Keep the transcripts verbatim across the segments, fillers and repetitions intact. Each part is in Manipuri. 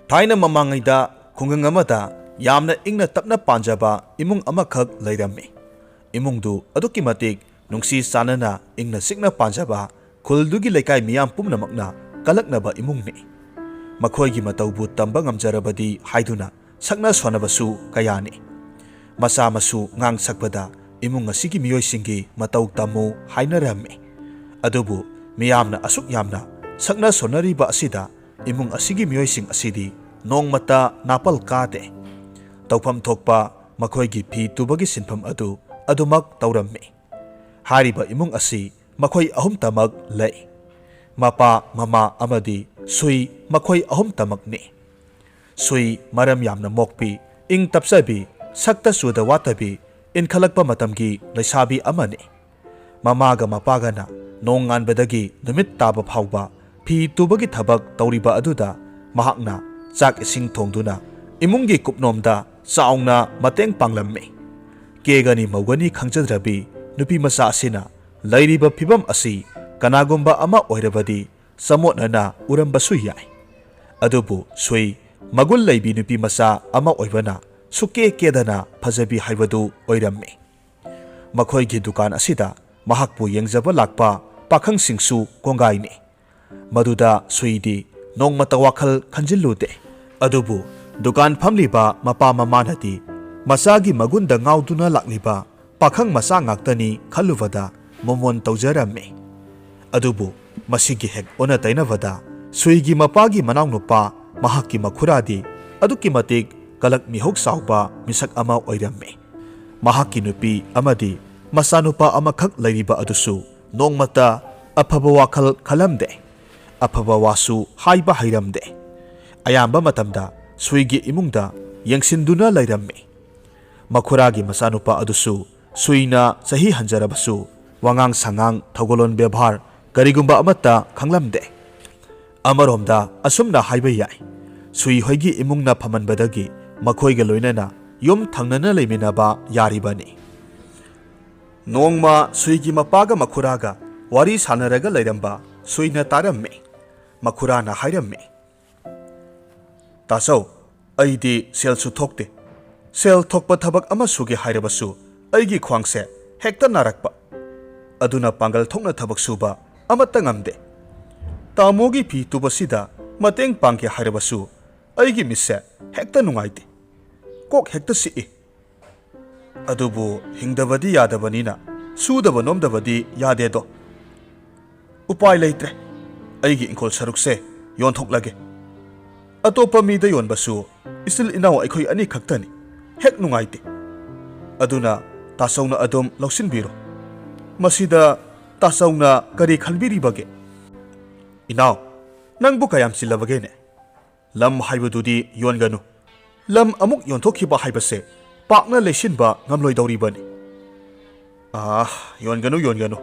ꯊꯥꯏꯅ ꯃꯃꯥꯡꯉꯩꯗ ꯈꯨꯡꯒꯪ ꯑꯃꯗ ꯌꯥꯝꯅ ꯏꯪꯅ ꯇꯞꯅ ꯄꯥꯟꯖꯕ ꯏꯃꯨꯡ ꯑꯃꯈꯛ ꯂꯩꯔꯝꯃꯤ꯫ ꯏꯃꯨꯡꯗꯨ ꯑꯗꯨꯛꯀꯤ ꯃꯇꯤꯛ ꯅꯨꯡꯁꯤ ꯆꯥꯟꯅꯅ ꯏꯪꯅ ꯆꯤꯛꯅ ꯄꯥꯟꯖꯕ ꯈꯨꯜꯗꯨꯒꯤ ꯂꯩꯀꯥꯏ ꯃꯤꯌꯥꯝ ꯄꯨꯝꯅꯃꯛꯅ ꯀꯜꯂꯛꯅꯕ ꯏꯃꯨꯡꯅꯤ꯫ ꯃꯈꯣꯏꯒꯤ ꯃꯇꯧꯕꯨ ꯇꯝꯕ ꯉꯝꯖꯔꯕꯗꯤ ꯍꯥꯏꯗꯨꯅ ꯁꯛꯅ ꯁꯣꯟꯅꯕꯁꯨ ꯀꯌꯥꯅꯤ꯫ ꯃꯆꯥ ꯃꯁꯨ ꯉꯥꯡ ꯁꯛꯄꯗ ꯏꯃꯨꯡ ꯑꯁꯤꯒꯤ ꯃꯤꯑꯣꯏꯁꯤꯡꯒꯤ ꯃꯇꯧ ꯇꯝꯃꯨ ꯍꯥꯏꯅꯔꯝꯃꯤ꯫ ꯑꯗꯨꯕꯨ ꯃꯤꯌꯥꯝꯅ ꯑꯁꯨꯛ ꯌꯥꯝꯅ ꯁꯛꯅ ꯁꯣꯟꯅꯔꯤꯕ ꯑꯁꯤꯗ ꯏꯃꯨꯡ ꯑꯁꯤꯒꯤ ꯃꯤꯑꯣꯏꯁꯤꯡ ꯑꯁꯤꯗꯤ ꯅꯣꯡꯃꯇ ꯅꯥꯄꯜ ꯀꯥꯗꯦ꯫ ꯇꯧꯐꯝ ꯊꯣꯛꯄ ꯃꯈꯣꯏꯒꯤ ꯐꯤ ꯇꯨꯕꯒꯤ ꯁꯤꯟꯐꯝ ꯑꯗꯨ ꯑꯗꯨꯃꯛ ꯇꯧꯔꯝꯃꯤ꯫ ꯍꯥꯏꯔꯤꯕ ꯏꯃꯨꯡ ꯑꯁꯤ ꯃꯈꯣꯏ ꯑꯍꯨꯝꯇꯃꯛ ꯂꯩ꯫ ꯃꯄꯥ, ꯃꯃꯥ ꯑꯃꯗꯤ ꯁꯨꯏ ꯃꯈꯣꯏ ꯑꯍꯨꯝꯇꯃꯛꯅꯤ꯫ ꯁꯨꯏ ꯃꯔꯝ ꯌꯥꯝꯅ ꯃꯣꯛꯄꯤ, ꯏꯪ ꯇꯞꯆꯕꯤ, ꯁꯛꯇ ꯆꯨꯗ ꯋꯥꯠꯇꯕꯤ, ꯏꯟꯈꯠꯂꯛꯄ ꯃꯇꯝꯒꯤ ꯂꯩꯁꯥꯕꯤ ꯑꯃꯅꯤ꯫ ꯃꯃꯥꯒ ꯃꯄꯥꯒꯅ ꯅꯣꯡ ꯉꯥꯟꯕꯗꯒꯤ ꯅꯨꯃꯤꯠ ꯇꯥꯕ ꯐꯥꯎꯕ ꯐꯤ ꯇꯨꯕꯒꯤ ꯊꯕꯛ ꯇꯧꯔꯤꯕ ꯑꯗꯨꯗ ꯃꯍꯥꯛꯅ ꯆꯥꯛ ꯏꯁꯤꯡ ꯊꯣꯡꯗꯨꯅ ꯏꯃꯨꯡꯒꯤ ꯀꯨꯞꯅꯣꯝꯗ ꯆꯥꯎꯅ ꯃꯇꯦꯡ ꯄꯥꯡꯂꯝꯃꯤ꯫ ꯀꯦꯒꯅꯤ ꯃꯧꯒꯅꯤ ꯈꯪꯖꯗ꯭ꯔꯕꯤ ꯅꯨꯄꯤ ꯃꯆꯥ ꯑꯁꯤꯅ ꯂꯩꯔꯤꯕ ꯐꯤꯕꯝ ꯑꯁꯤ ꯀꯅꯥꯒꯨꯝꯕ ꯑꯃ ꯑꯣꯏꯔꯕꯗꯤ ꯆꯃꯣꯠꯅꯅ ꯎꯔꯝꯕꯁꯨ ꯌꯥꯏ꯫ ꯑꯗꯨꯕꯨ ꯁꯨꯏ ꯃꯒꯨꯟ ꯂꯩꯕꯤ ꯅꯨꯄꯤ ꯃꯆꯥ ꯑꯃ ꯑꯣꯏꯕꯅ ꯁꯨꯛꯀꯦ ꯀꯦꯗꯅ ꯐꯖꯕꯤ ꯍꯥꯏꯕꯗꯨ ꯑꯣꯏꯔꯝꯃꯤ꯫ ꯃꯈꯣꯏꯒꯤ ꯗꯨꯀꯥꯟ ꯑꯁꯤꯗ ꯃꯍꯥꯛꯄꯨ ꯌꯦꯡꯖꯕ ꯂꯥꯛꯄ ꯄꯥꯈꯪꯁꯤꯡꯁꯨ ꯀꯣꯡꯒꯥꯏꯅꯤ꯫ ꯃꯗꯨꯗ ꯁꯨꯏꯗꯤ ꯅꯣꯡꯃꯇ ꯋꯥꯈꯜ ꯈꯟꯖꯤꯜꯂꯨꯗꯦ꯫ ꯑꯗꯨꯕꯨ ꯗꯨꯀꯥꯟ ꯐꯝꯂꯤꯕ ꯃꯄꯥ ꯃꯃꯥꯅꯗꯤ ꯃꯆꯥꯒꯤ ꯃꯒꯨꯟꯗ ꯉꯥꯎꯗꯨꯅ ꯂꯥꯛꯂꯤꯕ ꯄꯥꯈꯪ ꯃꯆꯥ ꯉꯥꯛꯇꯅꯤ ꯈꯜꯂꯨꯕꯗ ꯃꯣꯃꯣꯟ ꯇꯧꯖꯔꯝꯃꯤ꯫ ꯑꯗꯨꯕꯨ ꯃꯁꯤꯒꯤ ꯍꯦꯛ ꯑꯣꯟꯅ ꯇꯩꯅꯕꯗ ꯁꯨꯏꯒꯤ ꯃꯄꯥꯒꯤ ꯃꯅꯥꯎꯅꯨꯄꯥ ꯃꯍꯥꯛꯀꯤ ꯃꯈꯨꯔꯥꯗꯤ ꯑꯗꯨꯛꯀꯤ ꯃꯇꯤꯛ ꯀꯂꯛ ꯃꯤꯍꯧ ꯆꯥꯎꯕ ꯃꯤꯁꯛ ꯑꯃ ꯑꯣꯏꯔꯝꯃꯤ꯫ ꯃꯍꯥꯛꯀꯤ ꯅꯨꯄꯤ ꯑꯃꯗꯤ ꯃꯆꯥꯅꯨꯄꯥ ꯑꯃꯈꯛ ꯂꯩꯔꯤꯕ ꯑꯗꯨꯁꯨ ꯅꯣꯡꯃꯇ ꯑꯐꯕ ꯋꯥꯈꯜ ꯈꯜꯂꯝꯗꯦ꯫ ꯑꯐꯕ ꯋꯥꯁꯨ ꯍꯥꯏꯕ ꯍꯩꯔꯝꯗꯦ꯫ ꯑꯌꯥꯝꯕ ꯃꯇꯝꯗ ꯁꯨꯏꯒꯤ ꯏꯃꯨꯡꯗ ꯌꯦꯡꯁꯤꯟꯗꯨꯅ ꯂꯩꯔꯝꯃꯤ꯫ ꯃꯈꯨꯔꯥꯒꯤ ꯃꯆꯥꯅꯨꯄꯥ ꯑꯗꯨꯁꯨ ꯁꯨꯏꯅ ꯆꯍꯤ ꯍꯟꯖꯔꯕꯁꯨ ꯋꯥꯉꯥꯡ ꯁꯉꯥꯡ, ꯊꯧꯒꯜꯂꯣꯟ ꯕꯦꯕꯥꯔ ꯀꯔꯤꯒꯨꯝꯕ ꯑꯃꯠꯇ ꯈꯪꯂꯝꯗꯦ꯫ ꯑꯃꯔꯣꯝꯗ ꯑꯁꯨꯝꯅ ꯍꯥꯏꯕ ꯌꯥꯏ, ꯁꯨꯏ ꯍꯣꯏꯒꯤ ꯏꯃꯨꯡꯅ ꯐꯝꯍꯟꯕꯗꯒꯤ ꯃꯈꯣꯏꯒ ꯂꯣꯏꯅꯅ ꯌꯨꯝ ꯊꯪꯅꯅ ꯂꯩꯃꯤꯟꯅꯕ ꯌꯥꯔꯤꯕꯅꯤ꯫ ꯅꯣꯡꯃ ꯁꯨꯏꯒꯤ ꯃꯄꯥꯒ ꯃꯈꯨꯔꯥꯒ ꯋꯥꯔꯤ ꯁꯥꯟꯅꯔꯒ ꯂꯩꯔꯝꯕ ꯁꯨꯏꯅ ꯇꯥꯔꯝꯃꯤ꯫ ꯃꯈꯨꯔꯥꯅ ꯍꯥꯏꯔꯝꯃꯤ, "ꯇꯥꯆꯧ, ꯑꯩꯗꯤ ꯁꯦꯜꯁꯨ ꯊꯣꯛꯇꯦ꯫ ꯁꯦꯜ ꯊꯣꯛꯄ ꯊꯕꯛ ꯑꯃ ꯁꯨꯒꯦ ꯍꯥꯏꯔꯕꯁꯨ ꯑꯩꯒꯤ ꯈ꯭ꯋꯥꯡꯁꯦ ꯍꯦꯛꯇ ꯅꯥꯔꯛꯄ꯫ ꯑꯗꯨꯅ ꯄꯥꯡꯒꯜ ꯊꯣꯛꯅ ꯊꯕꯛ ꯁꯨꯕ ꯑꯃꯠꯇ ꯉꯝꯗꯦ꯫ ꯇꯥꯃꯣꯒꯤ ꯐꯤ ꯇꯨꯕꯁꯤꯗ ꯃꯇꯦꯡ ꯄꯥꯡꯒꯦ ꯍꯥꯏꯔꯕꯁꯨ ꯑꯩꯒꯤ ꯃꯤꯠꯁꯦ ꯍꯦꯛꯇ ꯅꯨꯡꯉꯥꯏꯇꯦ꯫ ꯀꯣꯛ ꯍꯦꯛꯇ ꯆꯤꯛꯏ꯫ ꯑꯗꯨꯕꯨ ꯍꯤꯡꯗꯕꯗꯤ ꯌꯥꯗꯕꯅꯤꯅ ꯁꯨꯗꯕ ꯅꯣꯝꯗꯕꯗꯤ ꯌꯥꯗꯦꯗꯣ꯫ ꯎꯄꯥꯏ ꯂꯩꯇ꯭ꯔꯦ꯫ ꯑꯩꯒꯤ ꯏꯪꯈꯣꯜ ꯁꯔꯨꯛꯁꯦ ꯌꯣꯟꯊꯣꯛꯂꯒꯦ꯫ ꯑꯇꯣꯞꯄ ꯃꯤꯗ ꯌꯣꯟꯕꯁꯨ ꯏꯆꯤꯜ ꯏꯅꯥꯎ ꯑꯩꯈꯣꯏ ꯑꯅꯤ ꯈꯛꯇꯅꯤ꯫ ꯍꯦꯛ ꯅꯨꯡꯉꯥꯏꯇꯦ꯫ ꯑꯗꯨꯅ ꯇꯥꯆꯧꯅ ꯑꯗꯨꯝ ꯂꯧꯁꯤꯟꯕꯤꯔꯣ꯫" "ꯃꯁꯤꯗ ꯇꯥꯆꯧꯅ ꯀꯔꯤ ꯈꯟꯕꯤꯔꯤꯕꯒꯦ?" "ꯏꯅꯥꯎ, ꯅꯪꯕꯨ ꯀꯌꯥꯝ ꯆꯤꯜꯂꯕꯒꯦꯅꯦ? ꯂꯝ ꯍꯥꯏꯕꯗꯨꯗꯤ ꯌꯣꯟꯒꯅꯨ꯫ ꯂꯝ ꯑꯃꯨꯛ ꯌꯣꯟꯊꯣꯛꯈꯤꯕ ꯍꯥꯏꯕꯁꯦ ꯄꯥꯛꯅ ꯂꯩꯁꯤꯟꯕ ꯉꯝꯂꯣꯏꯗꯧꯔꯤꯕꯅꯤ꯫" "ꯑꯥ, ꯌꯣꯟꯒꯅꯨ, ꯌꯣꯟꯒꯅꯨ꯫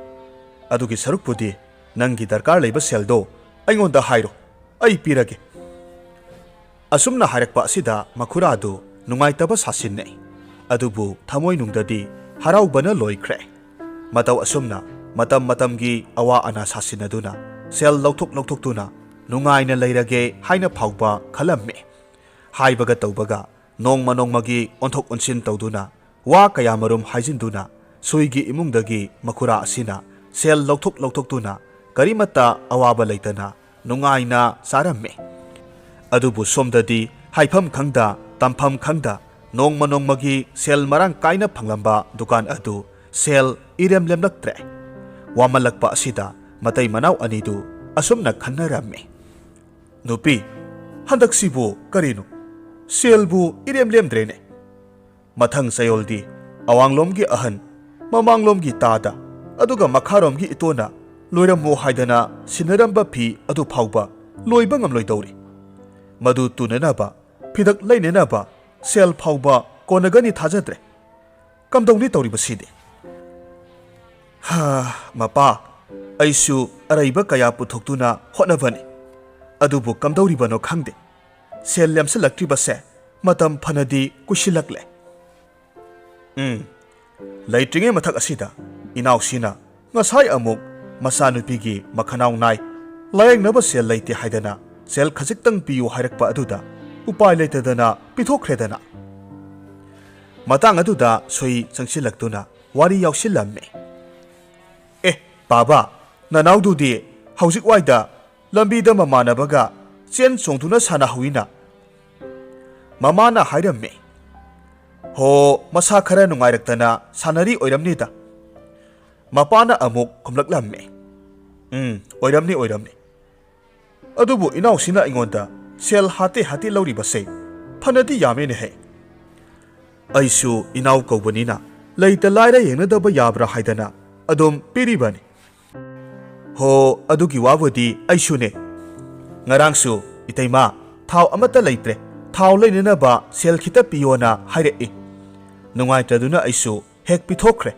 ꯑꯗꯨꯒꯤ ꯁꯔꯨꯛꯄꯨꯗꯤ ꯅꯪꯒꯤ ꯗꯔꯀꯥꯔ ꯂꯩꯕ ꯁꯦꯜꯗꯣ ꯑꯩꯉꯣꯟꯗ ꯍꯥꯏꯔꯣ, ꯑꯩ ꯄꯤꯔꯒꯦ꯫" ꯑꯁꯨꯝꯅ ꯍꯥꯏꯔꯛꯄ ꯑꯁꯤꯗ ꯃꯈꯨꯔꯥꯗꯨ ꯅꯨꯡꯉꯥꯏꯇꯕ ꯁꯥꯁꯤꯟꯅꯩ꯫ ꯑꯗꯨꯕꯨ ꯊꯃꯣꯏꯅꯨꯡꯗꯗꯤ ꯍꯔꯥꯎꯕꯅ ꯂꯣꯏꯈ꯭ꯔꯦ꯫ ꯃꯇꯧ ꯑꯁꯨꯝꯅ ꯃꯇꯝ ꯃꯇꯝꯒꯤ ꯑꯋꯥ ꯑꯅꯥ ꯁꯥꯁꯤꯟꯅꯗꯨꯅ ꯁꯦꯜ ꯂꯧꯊꯣꯛ ꯂꯧꯊꯣꯛꯇꯨꯅ ꯅꯨꯡꯉꯥꯏꯅ ꯂꯩꯔꯒꯦ ꯍꯥꯏꯅ ꯐꯥꯎꯕ ꯈꯜꯂꯝꯃꯤ꯫ ꯍꯥꯏꯕꯒ ꯇꯧꯕꯒ ꯅꯣꯡꯃ ꯅꯣꯡꯃꯒꯤ ꯑꯣꯟꯊꯣꯛ ꯑꯣꯟꯁꯤꯟ ꯇꯧꯗꯨꯅ ꯋꯥ ꯀꯌꯥꯃꯔꯨꯝ ꯍꯥꯏꯖꯤꯟꯗꯨꯅ ꯁꯨꯏꯒꯤ ꯏꯃꯨꯡꯗꯒꯤ ꯃꯈꯨꯔꯥ ꯑꯁꯤꯅ ꯁꯦꯜ ꯂꯧꯊꯣꯛ ꯂꯧꯊꯣꯛꯇꯨꯅ ꯀꯔꯤꯃꯠꯇ ꯑꯋꯥꯕ ꯂꯩꯇꯅ ꯅꯨꯡꯉꯥꯏꯅ ꯆꯥꯔꯝꯃꯤ꯫ ꯑꯗꯨꯕꯨ ꯁꯣꯝꯗꯗꯤ ꯍꯥꯏꯐꯝ ꯈꯪꯗ ꯇꯝꯐꯝ ꯈꯪꯗ ꯅꯣꯡꯃ ꯅꯣꯡꯃꯒꯤ ꯁꯦꯜ ꯃꯔꯥꯡ ꯀꯥꯏꯅ ꯐꯪꯂꯝꯕ ꯗꯨꯀꯥꯟ ꯑꯗꯨ ꯁꯦꯜ ꯏꯔꯦꯝ ꯂꯦꯝꯂꯛꯇ꯭ꯔꯦ꯫ ꯋꯥꯃꯜꯂꯛꯄ ꯑꯁꯤꯗ ꯃꯇꯩ ꯃꯅꯥꯎ ꯑꯅꯤꯗꯨ ꯑꯁꯨꯝꯅ ꯈꯟꯅꯔꯝꯃꯤ꯫ "ꯅꯨꯄꯤ, ꯍꯟꯗꯛꯁꯤꯕꯨ ꯀꯔꯤꯅꯣ? ꯁꯦꯜꯕꯨ ꯏꯔꯦꯝ ꯂꯦꯝꯗ꯭ꯔꯦꯅꯦ꯫ ꯃꯊꯪ ꯆꯌꯣꯜꯗꯤ ꯑꯋꯥꯡꯂꯣꯝꯒꯤ ꯑꯍꯟ, ꯃꯃꯥꯡꯂꯣꯝꯒꯤ ꯇꯥꯗ, ꯑꯗꯨꯒ ꯃꯈꯥꯔꯣꯝꯒꯤ ꯏꯇꯣꯟꯅ ꯂꯣꯏꯔꯝꯃꯣ ꯍꯥꯏꯗꯅ ꯁꯤꯟꯅꯔꯝꯕ ꯐꯤ ꯑꯗꯨ ꯐꯥꯎꯕ ꯂꯣꯏꯕ ꯉꯝꯂꯣꯏꯗꯧꯔꯤ꯫ ꯃꯗꯨ ꯇꯨꯅꯅꯕ, ꯐꯤꯗꯛ ꯂꯩꯅꯅꯕ ꯁꯦꯜ ꯐꯥꯎꯕ ꯀꯣꯟꯅꯒꯅꯤ ꯊꯥꯖꯗ꯭ꯔꯦ꯫ ꯀꯝꯗꯧꯅꯤ ꯇꯧꯔꯤꯕꯁꯤꯗꯤ?" "ꯍꯥ, ꯃꯄꯥ, ꯑꯩꯁꯨ ꯑꯔꯩꯕ ꯀꯌꯥ ꯄꯨꯊꯣꯛꯇꯨꯅ ꯍꯣꯠꯅꯕꯅꯤ꯫ ꯑꯗꯨꯕꯨ ꯀꯝꯗꯧꯔꯤꯕꯅꯣ ꯈꯪꯗꯦ꯫ ꯁꯦꯜ ꯂꯦꯝꯁꯤꯜꯂꯛꯇ꯭ꯔꯤꯕꯁꯦ ꯃꯇꯝ ꯐꯅꯗꯤ ꯀꯨꯏꯁꯤꯜꯂꯛꯂꯦ꯫" "ꯎꯝ, ꯂꯩꯇ꯭ꯔꯤꯉꯩ ꯃꯊꯛ ꯑꯁꯤꯗ ꯏꯅꯥꯎꯁꯤꯅ ꯉꯁꯥꯏ ꯑꯃꯨꯛ ꯃꯆꯥꯅꯨꯄꯤꯒꯤ ꯃꯈꯅꯥꯎ ꯅꯥꯏ, ꯂꯥꯌꯦꯡꯅꯕ ꯁꯦꯜ ꯂꯩꯇꯦ ꯍꯥꯏꯗꯅ ꯁꯦꯜ ꯈꯖꯤꯛꯇꯪ ꯄꯤꯌꯨ ꯍꯥꯏꯔꯛꯄ ꯑꯗꯨꯗ ꯎꯄꯥꯏ ꯂꯩꯇꯗꯅ ꯄꯤꯊꯣꯛꯈ꯭ꯔꯦꯗꯅ꯫ ꯃꯇꯥꯡ ꯑꯗꯨꯗ ꯁꯨꯏ ꯆꯪꯁꯤꯜꯂꯛꯇꯨꯅ ꯋꯥꯔꯤ ꯌꯥꯎꯁꯤꯜꯂꯝꯃꯤ꯫ "ꯑꯦ, ꯄꯥꯕ, ꯅꯅꯥꯎꯗꯨꯗꯤ ꯍꯧꯖꯤꯛ ꯋꯥꯏꯗ ꯂꯝꯕꯤꯗ ꯃꯃꯥꯟꯅꯕꯒ ꯆꯦꯟ ꯆꯣꯡꯗꯨꯅ ꯁꯥꯟꯅꯍꯧꯏꯅ?" ꯃꯃꯥꯅ ꯍꯥꯏꯔꯝꯃꯤ꯫ "ꯍꯣ, ꯃꯁꯥ ꯈꯔ ꯅꯨꯡꯉꯥꯏꯔꯛꯇꯅ ꯁꯥꯟꯅꯔꯤ ꯑꯣꯏꯔꯝꯅꯤꯗ꯫" ꯃꯄꯥꯅ ꯑꯃꯨꯛ ꯈꯨꯝꯂꯛꯂꯝꯃꯤ꯫ "ꯎꯝ, ꯑꯣꯏꯔꯝꯅꯤ, ꯑꯣꯏꯔꯝꯅꯤ꯫ ꯑꯗꯨꯕꯨ ꯏꯅꯥꯎꯁꯤꯅ ꯑꯩꯉꯣꯟꯗ ꯁꯦꯜ ꯍꯥꯠꯇꯦ ꯍꯥꯠꯇꯦ ꯂꯧꯔꯤꯕꯁꯦ ꯐꯅꯗꯤ ꯌꯥꯝꯃꯦꯅꯦꯍꯦ꯫ ꯑꯩꯁꯨ ꯏꯅꯥꯎ ꯀꯧꯕꯅꯤꯅ ꯂꯩꯇ ꯂꯥꯏꯔ ꯌꯦꯡꯅꯗꯕ ꯌꯥꯕ꯭ꯔꯥ ꯍꯥꯏꯗꯅ ꯑꯗꯨꯝ ꯄꯤꯔꯤꯕꯅꯤ꯫" "ꯍꯣ, ꯑꯗꯨꯒꯤ ꯋꯥꯕꯨꯗꯤ ꯑꯩꯁꯨꯅꯦ꯫ ꯉꯔꯥꯡꯁꯨ, 'ꯏꯇꯩꯃ, ꯊꯥꯎ ꯑꯃꯠꯇ ꯂꯩꯇ꯭ꯔꯦ, ꯊꯥꯎ ꯂꯩꯅꯅꯕ ꯁꯦꯜ ꯈꯤꯇ ꯄꯤꯌꯣꯅ' ꯍꯥꯏꯔꯛꯏ꯫ ꯅꯨꯡꯉꯥꯏꯇ꯭ꯔꯗꯨꯅ ꯑꯩꯁꯨ ꯍꯦꯛ ꯄꯤꯊꯣꯛꯈ꯭ꯔꯦ꯫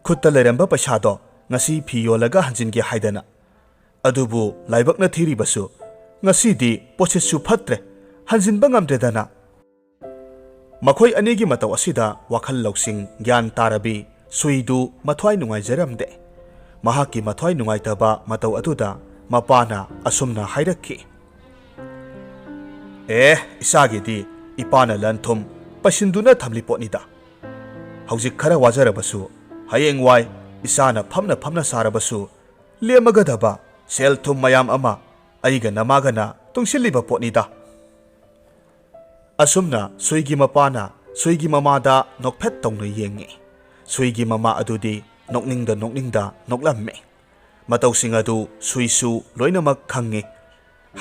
ꯈꯨꯠꯇ ꯂꯩꯔꯝꯕ ꯄꯩꯁꯥꯗꯣ ꯉꯁꯤ ꯐꯤ ꯌꯣꯜꯂꯒ ꯍꯟꯖꯤꯟꯒꯦ ꯍꯥꯏꯗꯅ꯫ ꯑꯗꯨꯕꯨ ꯂꯥꯏꯕꯛꯅ ꯊꯤꯔꯤꯕꯁꯨ, ꯉꯁꯤꯗꯤ ꯄꯣꯠꯁꯤꯠꯁꯨ ꯐꯠꯇ꯭ꯔꯦ, ꯍꯟꯖꯤꯟꯕ ꯉꯝꯗ꯭ꯔꯦꯗꯅ꯫" ꯃꯈꯣꯏ ꯑꯅꯤꯒꯤ ꯃꯇꯧ ꯑꯁꯤꯗ ꯋꯥꯈꯜ ꯂꯧꯁꯤꯡ ꯒ꯭ꯌꯥꯟ ꯇꯥꯔꯕꯤ ꯁꯨꯏꯗꯨ ꯃꯊ꯭ꯋꯥꯏ ꯅꯨꯡꯉꯥꯏꯖꯔꯝꯗꯦ꯫ ꯃꯍꯥꯛꯀꯤ ꯃꯊ꯭ꯋꯥꯏ ꯅꯨꯡꯉꯥꯏꯇꯕ ꯃꯇꯧ ꯑꯗꯨꯗ ꯃꯄꯥꯅ ꯑꯁꯨꯝꯅ ꯍꯥꯏꯔꯛꯈꯤ꯫ "ꯑꯦ, ꯏꯆꯥꯒꯤꯗꯤ ꯏꯄꯥꯅ ꯂꯟ ꯊꯨꯝ ꯄꯩꯁꯤꯟꯗꯨꯅ ꯊꯝꯂꯤ ꯄꯣꯠꯅꯤꯗ꯫ ꯍꯧꯖꯤꯛ ꯈꯔ ꯋꯥꯖꯔꯕꯁꯨ, ꯍꯌꯦꯡꯋꯥꯏ ꯏꯆꯥꯅ ꯐꯝꯅ ꯐꯝꯅ ꯆꯥꯔꯕꯁꯨ ꯂꯦꯝꯃꯒꯗꯕ ꯁꯦꯜ ꯊꯨꯝ ꯃꯌꯥꯝ ꯑꯃ ꯑꯩꯒ ꯅꯃꯥꯒꯅ ꯇꯨꯡꯁꯤꯜꯂꯤꯕ ꯄꯣꯠꯅꯤꯗ꯫" ꯑꯁꯨꯝꯅ ꯁꯨꯏꯒꯤ ꯃꯄꯥꯅ ꯁꯨꯏꯒꯤ ꯃꯃꯥꯗ ꯅꯣꯛꯐꯦꯠ ꯇꯧꯅ ꯌꯦꯡꯉꯤ꯫ ꯁꯨꯏꯒꯤ ꯃꯃꯥ ꯑꯗꯨꯗꯤ ꯅꯣꯛꯅꯤꯡꯗ ꯅꯣꯛꯅꯤꯡꯗ ꯅꯣꯛꯂꯝꯃꯤ꯫ ꯃꯇꯧꯁꯤꯡ ꯑꯗꯨ ꯁꯨꯏꯁꯨ ꯂꯣꯏꯅꯃꯛ ꯈꯪꯉꯤ꯫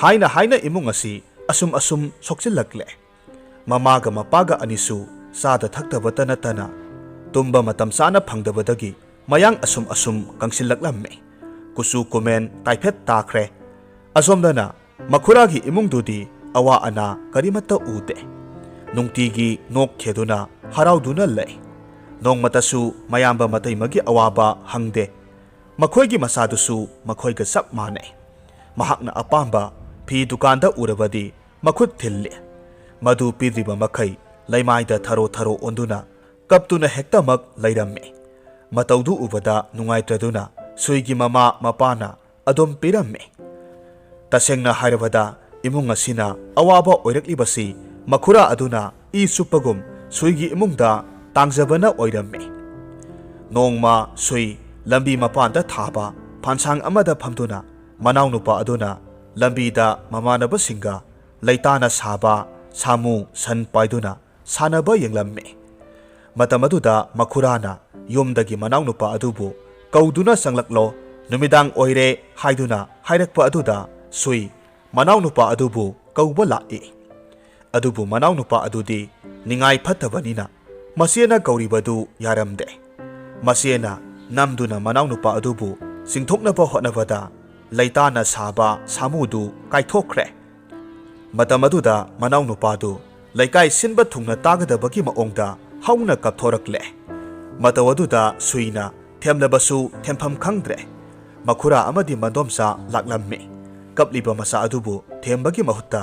ꯍꯥꯏꯅ ꯍꯥꯏꯅ ꯏꯃꯨꯡ ꯑꯁꯤ ꯑꯁꯨꯝ ꯑꯁꯨꯝ ꯁꯣꯛꯆꯤꯜꯂꯛꯂꯦ꯫ ꯃꯃꯥꯒ ꯃꯄꯥꯒ ꯑꯅꯤꯁꯨ ꯆꯥꯗ ꯊꯛꯇꯕꯇ ꯅꯠꯇꯅ ꯇꯨꯝꯕ ꯃꯇꯝ ꯆꯥꯅ ꯐꯪꯗꯕꯗꯒꯤ ꯃꯌꯥꯡ ꯑꯁꯨꯝ ꯑꯁꯨꯝ ꯀꯪꯁꯤꯜꯂꯛꯂꯝꯃꯤ꯫ ꯀꯨꯆꯨ ꯀꯨꯃꯦꯟ ꯇꯥꯏꯐꯦꯠ ꯇꯥꯈ꯭ꯔꯦ꯫ ꯑꯁꯣꯝꯗꯅ ꯃꯈꯨꯔꯥꯒꯤ ꯏꯃꯨꯡꯗꯨꯗꯤ ꯑꯋꯥ ꯑꯅꯥ ꯀꯔꯤꯃꯠꯇ ꯎꯗꯦ꯫ ꯅꯨꯡꯇꯤꯒꯤ ꯅꯣꯛꯈꯦꯗꯨꯅ ꯍꯔꯥꯎꯗꯨꯅ ꯂꯩ꯫ ꯅꯣꯡꯃꯇꯁꯨ ꯃꯌꯥꯝꯕ ꯃꯇꯩꯃꯒꯤ ꯑꯋꯥꯕ ꯍꯪꯗꯦ꯫ ꯃꯈꯣꯏꯒꯤ ꯃꯆꯥꯗꯨꯁꯨ ꯃꯈꯣꯏꯒ ꯆꯞ ꯃꯥꯟꯅꯩ꯫ ꯃꯍꯥꯛꯅ ꯑꯄꯥꯝꯕ ꯐꯤ ꯗꯨꯀꯥꯟꯗ ꯎꯔꯕꯗꯤ ꯃꯈꯨꯠ ꯊꯤꯜꯂꯤ꯫ ꯃꯗꯨ ꯄꯤꯗ꯭ꯔꯤꯕ ꯃꯈꯩ ꯂꯩꯃꯥꯏꯗ ꯊꯔꯣ ꯊꯔꯣ ꯑꯣꯟꯗꯨꯅ ꯀꯞꯇꯨꯅ ꯍꯦꯛꯇꯃꯛ ꯂꯩꯔꯝꯃꯤ꯫ ꯃꯇꯧꯗꯨ ꯎꯕꯗ ꯅꯨꯡꯉꯥꯏꯇ꯭ꯔꯗꯨꯅ ꯁꯨꯏꯒꯤ ꯃꯃꯥ ꯃꯄꯥꯅ ꯑꯗꯨꯝ ꯄꯤꯔꯝꯃꯤ꯫ ꯇꯁꯦꯡꯅ ꯍꯥꯏꯔꯕꯗ, ꯏꯃꯨꯡ ꯑꯁꯤꯅ ꯑꯋꯥꯕ ꯑꯣꯏꯔꯛꯂꯤꯕꯁꯤ ꯃꯈꯨꯔꯥ ꯑꯗꯨꯅ ꯏ ꯆꯨꯞꯄꯒꯨꯝ ꯁꯨꯏꯒꯤ ꯏꯃꯨꯡꯗ ꯇꯥꯡꯖꯕꯅ ꯑꯣꯏꯔꯝꯃꯤ꯫ ꯅꯣꯡꯃ ꯁꯨꯏ ꯂꯝꯕꯤ ꯃꯄꯥꯟꯗ ꯊꯥꯕ ꯐꯥꯟꯁꯥꯡ ꯑꯃꯗ ꯐꯝꯗꯨꯅ ꯃꯅꯥꯎꯅꯨꯄꯥ ꯑꯗꯨꯅ ꯂꯝꯕꯤꯗ ꯃꯃꯥꯟꯅꯕꯁꯤꯡꯒ ꯂꯩꯇꯥꯅ ꯁꯥꯕ ꯁꯥꯃꯨ ꯁꯟ ꯄꯥꯏꯗꯨꯅ ꯁꯥꯟꯅꯕ ꯌꯦꯡꯂꯝꯃꯤ꯫ ꯃꯇꯝ ꯑꯗꯨꯗ ꯃꯈꯨꯔꯥꯅ ꯌꯨꯝꯗꯒꯤ ꯃꯅꯥꯎꯅꯨꯄꯥ ꯑꯗꯨꯕꯨ ꯀꯧꯗꯨꯅ ꯆꯪꯂꯛꯂꯣ, ꯅꯨꯃꯤꯗꯥꯡ ꯑꯣꯏꯔꯦ ꯍꯥꯏꯗꯨꯅ ꯍꯥꯏꯔꯛꯄ ꯑꯗꯨꯗ ꯁꯨꯏ ꯃꯅꯥꯎꯅꯨꯄꯥ ꯑꯗꯨꯕꯨ ꯀꯧꯕ ꯂꯥꯛꯏ꯫ ꯑꯗꯨꯕꯨ ꯃꯅꯥꯎꯅꯨꯄꯥ ꯑꯗꯨꯗꯤ ꯅꯤꯡꯉꯥꯏ ꯐꯠꯇꯕꯅꯤꯅ ꯃꯆꯦꯅ ꯀꯧꯔꯤꯕꯗꯨ ꯌꯥꯔꯝꯗꯦ꯫ ꯃꯆꯦꯅ ꯅꯝꯗꯨꯅ ꯃꯅꯥꯎꯅꯨꯄꯥ ꯑꯗꯨꯕꯨ ꯆꯤꯡꯊꯣꯛꯅꯕ ꯍꯣꯠꯅꯕꯗ ꯂꯩꯇꯥꯅ ꯁꯥꯕ ꯁꯥꯃꯨꯗꯨ ꯀꯥꯏꯊꯣꯛꯈ꯭ꯔꯦ꯫ ꯃꯇꯝ ꯑꯗꯨꯗ ꯃꯅꯥꯎꯅꯨꯄꯥꯗꯨ ꯂꯩꯀꯥꯏ ꯁꯤꯟꯕ ꯊꯨꯡꯅ ꯇꯥꯒꯗꯕꯒꯤ ꯃꯑꯣꯡꯗ ꯍꯧꯅ ꯀꯞꯊꯣꯔꯛꯂꯦ꯫ ꯃꯇꯧ ꯑꯗꯨꯗ ꯁꯨꯏꯅ ꯊꯦꯝꯂꯕꯁꯨ ꯊꯦꯝꯐꯝ ꯈꯪꯗ꯭ꯔꯦ꯫ ꯃꯈꯨꯔꯥ ꯑꯃꯗꯤ ꯃꯗꯣꯝꯆꯥ ꯂꯥꯛꯂꯝꯃꯤ꯫ ꯀꯞꯂꯤꯕ ꯃꯆꯥ ꯑꯗꯨꯕꯨ ꯊꯦꯝꯕꯒꯤ ꯃꯍꯨꯠꯇ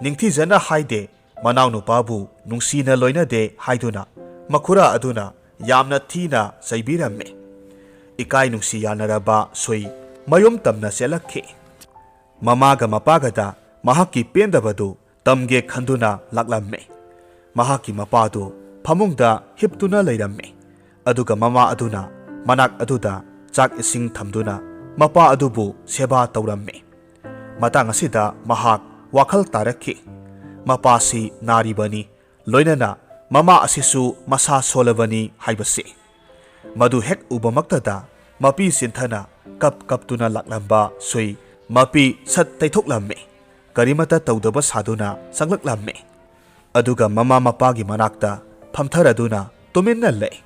ꯅꯤꯡꯊꯤꯖꯅ ꯍꯥꯏꯗꯦ, ꯃꯅꯥꯎꯅꯨꯄꯥꯕꯨ ꯅꯨꯡꯁꯤꯅ ꯂꯣꯏꯅꯗꯦ ꯍꯥꯏꯗꯨꯅ ꯃꯈꯨꯔꯥ ꯑꯗꯨꯅ ꯌꯥꯝꯅ ꯊꯤꯅ ꯆꯩꯕꯤꯔꯝꯃꯤ꯫ ꯏꯀꯥꯏ ꯅꯨꯡꯁꯤ ꯌꯥꯅꯔꯕ ꯁꯨꯏ ꯃꯌꯨꯝ ꯇꯝꯅ ꯆꯦꯜꯂꯛꯈꯤ꯫ ꯃꯃꯥꯒ ꯃꯄꯥꯒꯗ ꯃꯍꯥꯛꯀꯤ ꯄꯦꯟꯗꯕꯗꯨ ꯇꯝꯒꯦ ꯈꯟꯗꯨꯅ ꯂꯥꯛꯂꯝꯃꯤ꯫ ꯃꯍꯥꯛꯀꯤ ꯃꯄꯥꯗꯨ ꯐꯃꯨꯡꯗ ꯍꯤꯞꯇꯨꯅ ꯂꯩꯔꯝꯃꯤ꯫ ꯑꯗꯨꯒ ꯃꯃꯥ ꯑꯗꯨꯅ ꯃꯅꯥꯛ ꯑꯗꯨꯗ ꯆꯥꯛ ꯏꯁꯤꯡ ꯊꯝꯗꯨꯅ ꯃꯄꯥ ꯑꯗꯨꯕꯨ ꯁꯦꯕꯥ ꯇꯧꯔꯝꯃꯤ꯫ ꯃꯇꯥꯡ ꯑꯁꯤꯗ ꯃꯍꯥꯛ ꯋꯥꯈꯜ ꯇꯥꯔꯛꯈꯤ꯫ ꯃꯄꯥꯁꯤ ꯅꯥꯔꯤꯕꯅꯤ, ꯂꯣꯏꯅꯅ ꯃꯃꯥ ꯑꯁꯤꯁꯨ ꯃꯁꯥ ꯁꯣꯜꯂꯕꯅꯤ ꯍꯥꯏꯕꯁꯤ꯫ ꯃꯗꯨ ꯍꯦꯛ ꯎꯕꯃꯛꯇꯗ ꯃꯄꯤ ꯆꯤꯟꯊꯅ ꯀꯞ ꯀꯞꯇꯨꯅ ꯂꯥꯛꯂꯝꯕ ꯁꯨꯏ ꯃꯄꯤ ꯁꯠ ꯇꯩꯊꯣꯛꯂꯝꯃꯤ꯫ ꯀꯔꯤꯃꯠꯇ ꯇꯧꯗꯕ ꯁꯥꯗꯨꯅ ꯆꯪꯂꯛꯂꯝꯃꯤ꯫ ꯑꯗꯨꯒ ꯃꯃꯥ ꯃꯄꯥꯒꯤ ꯃꯅꯥꯛꯇ ꯐꯝꯊꯔꯗꯨꯅ ꯇꯨꯃꯤꯟꯅ ꯂꯩ꯫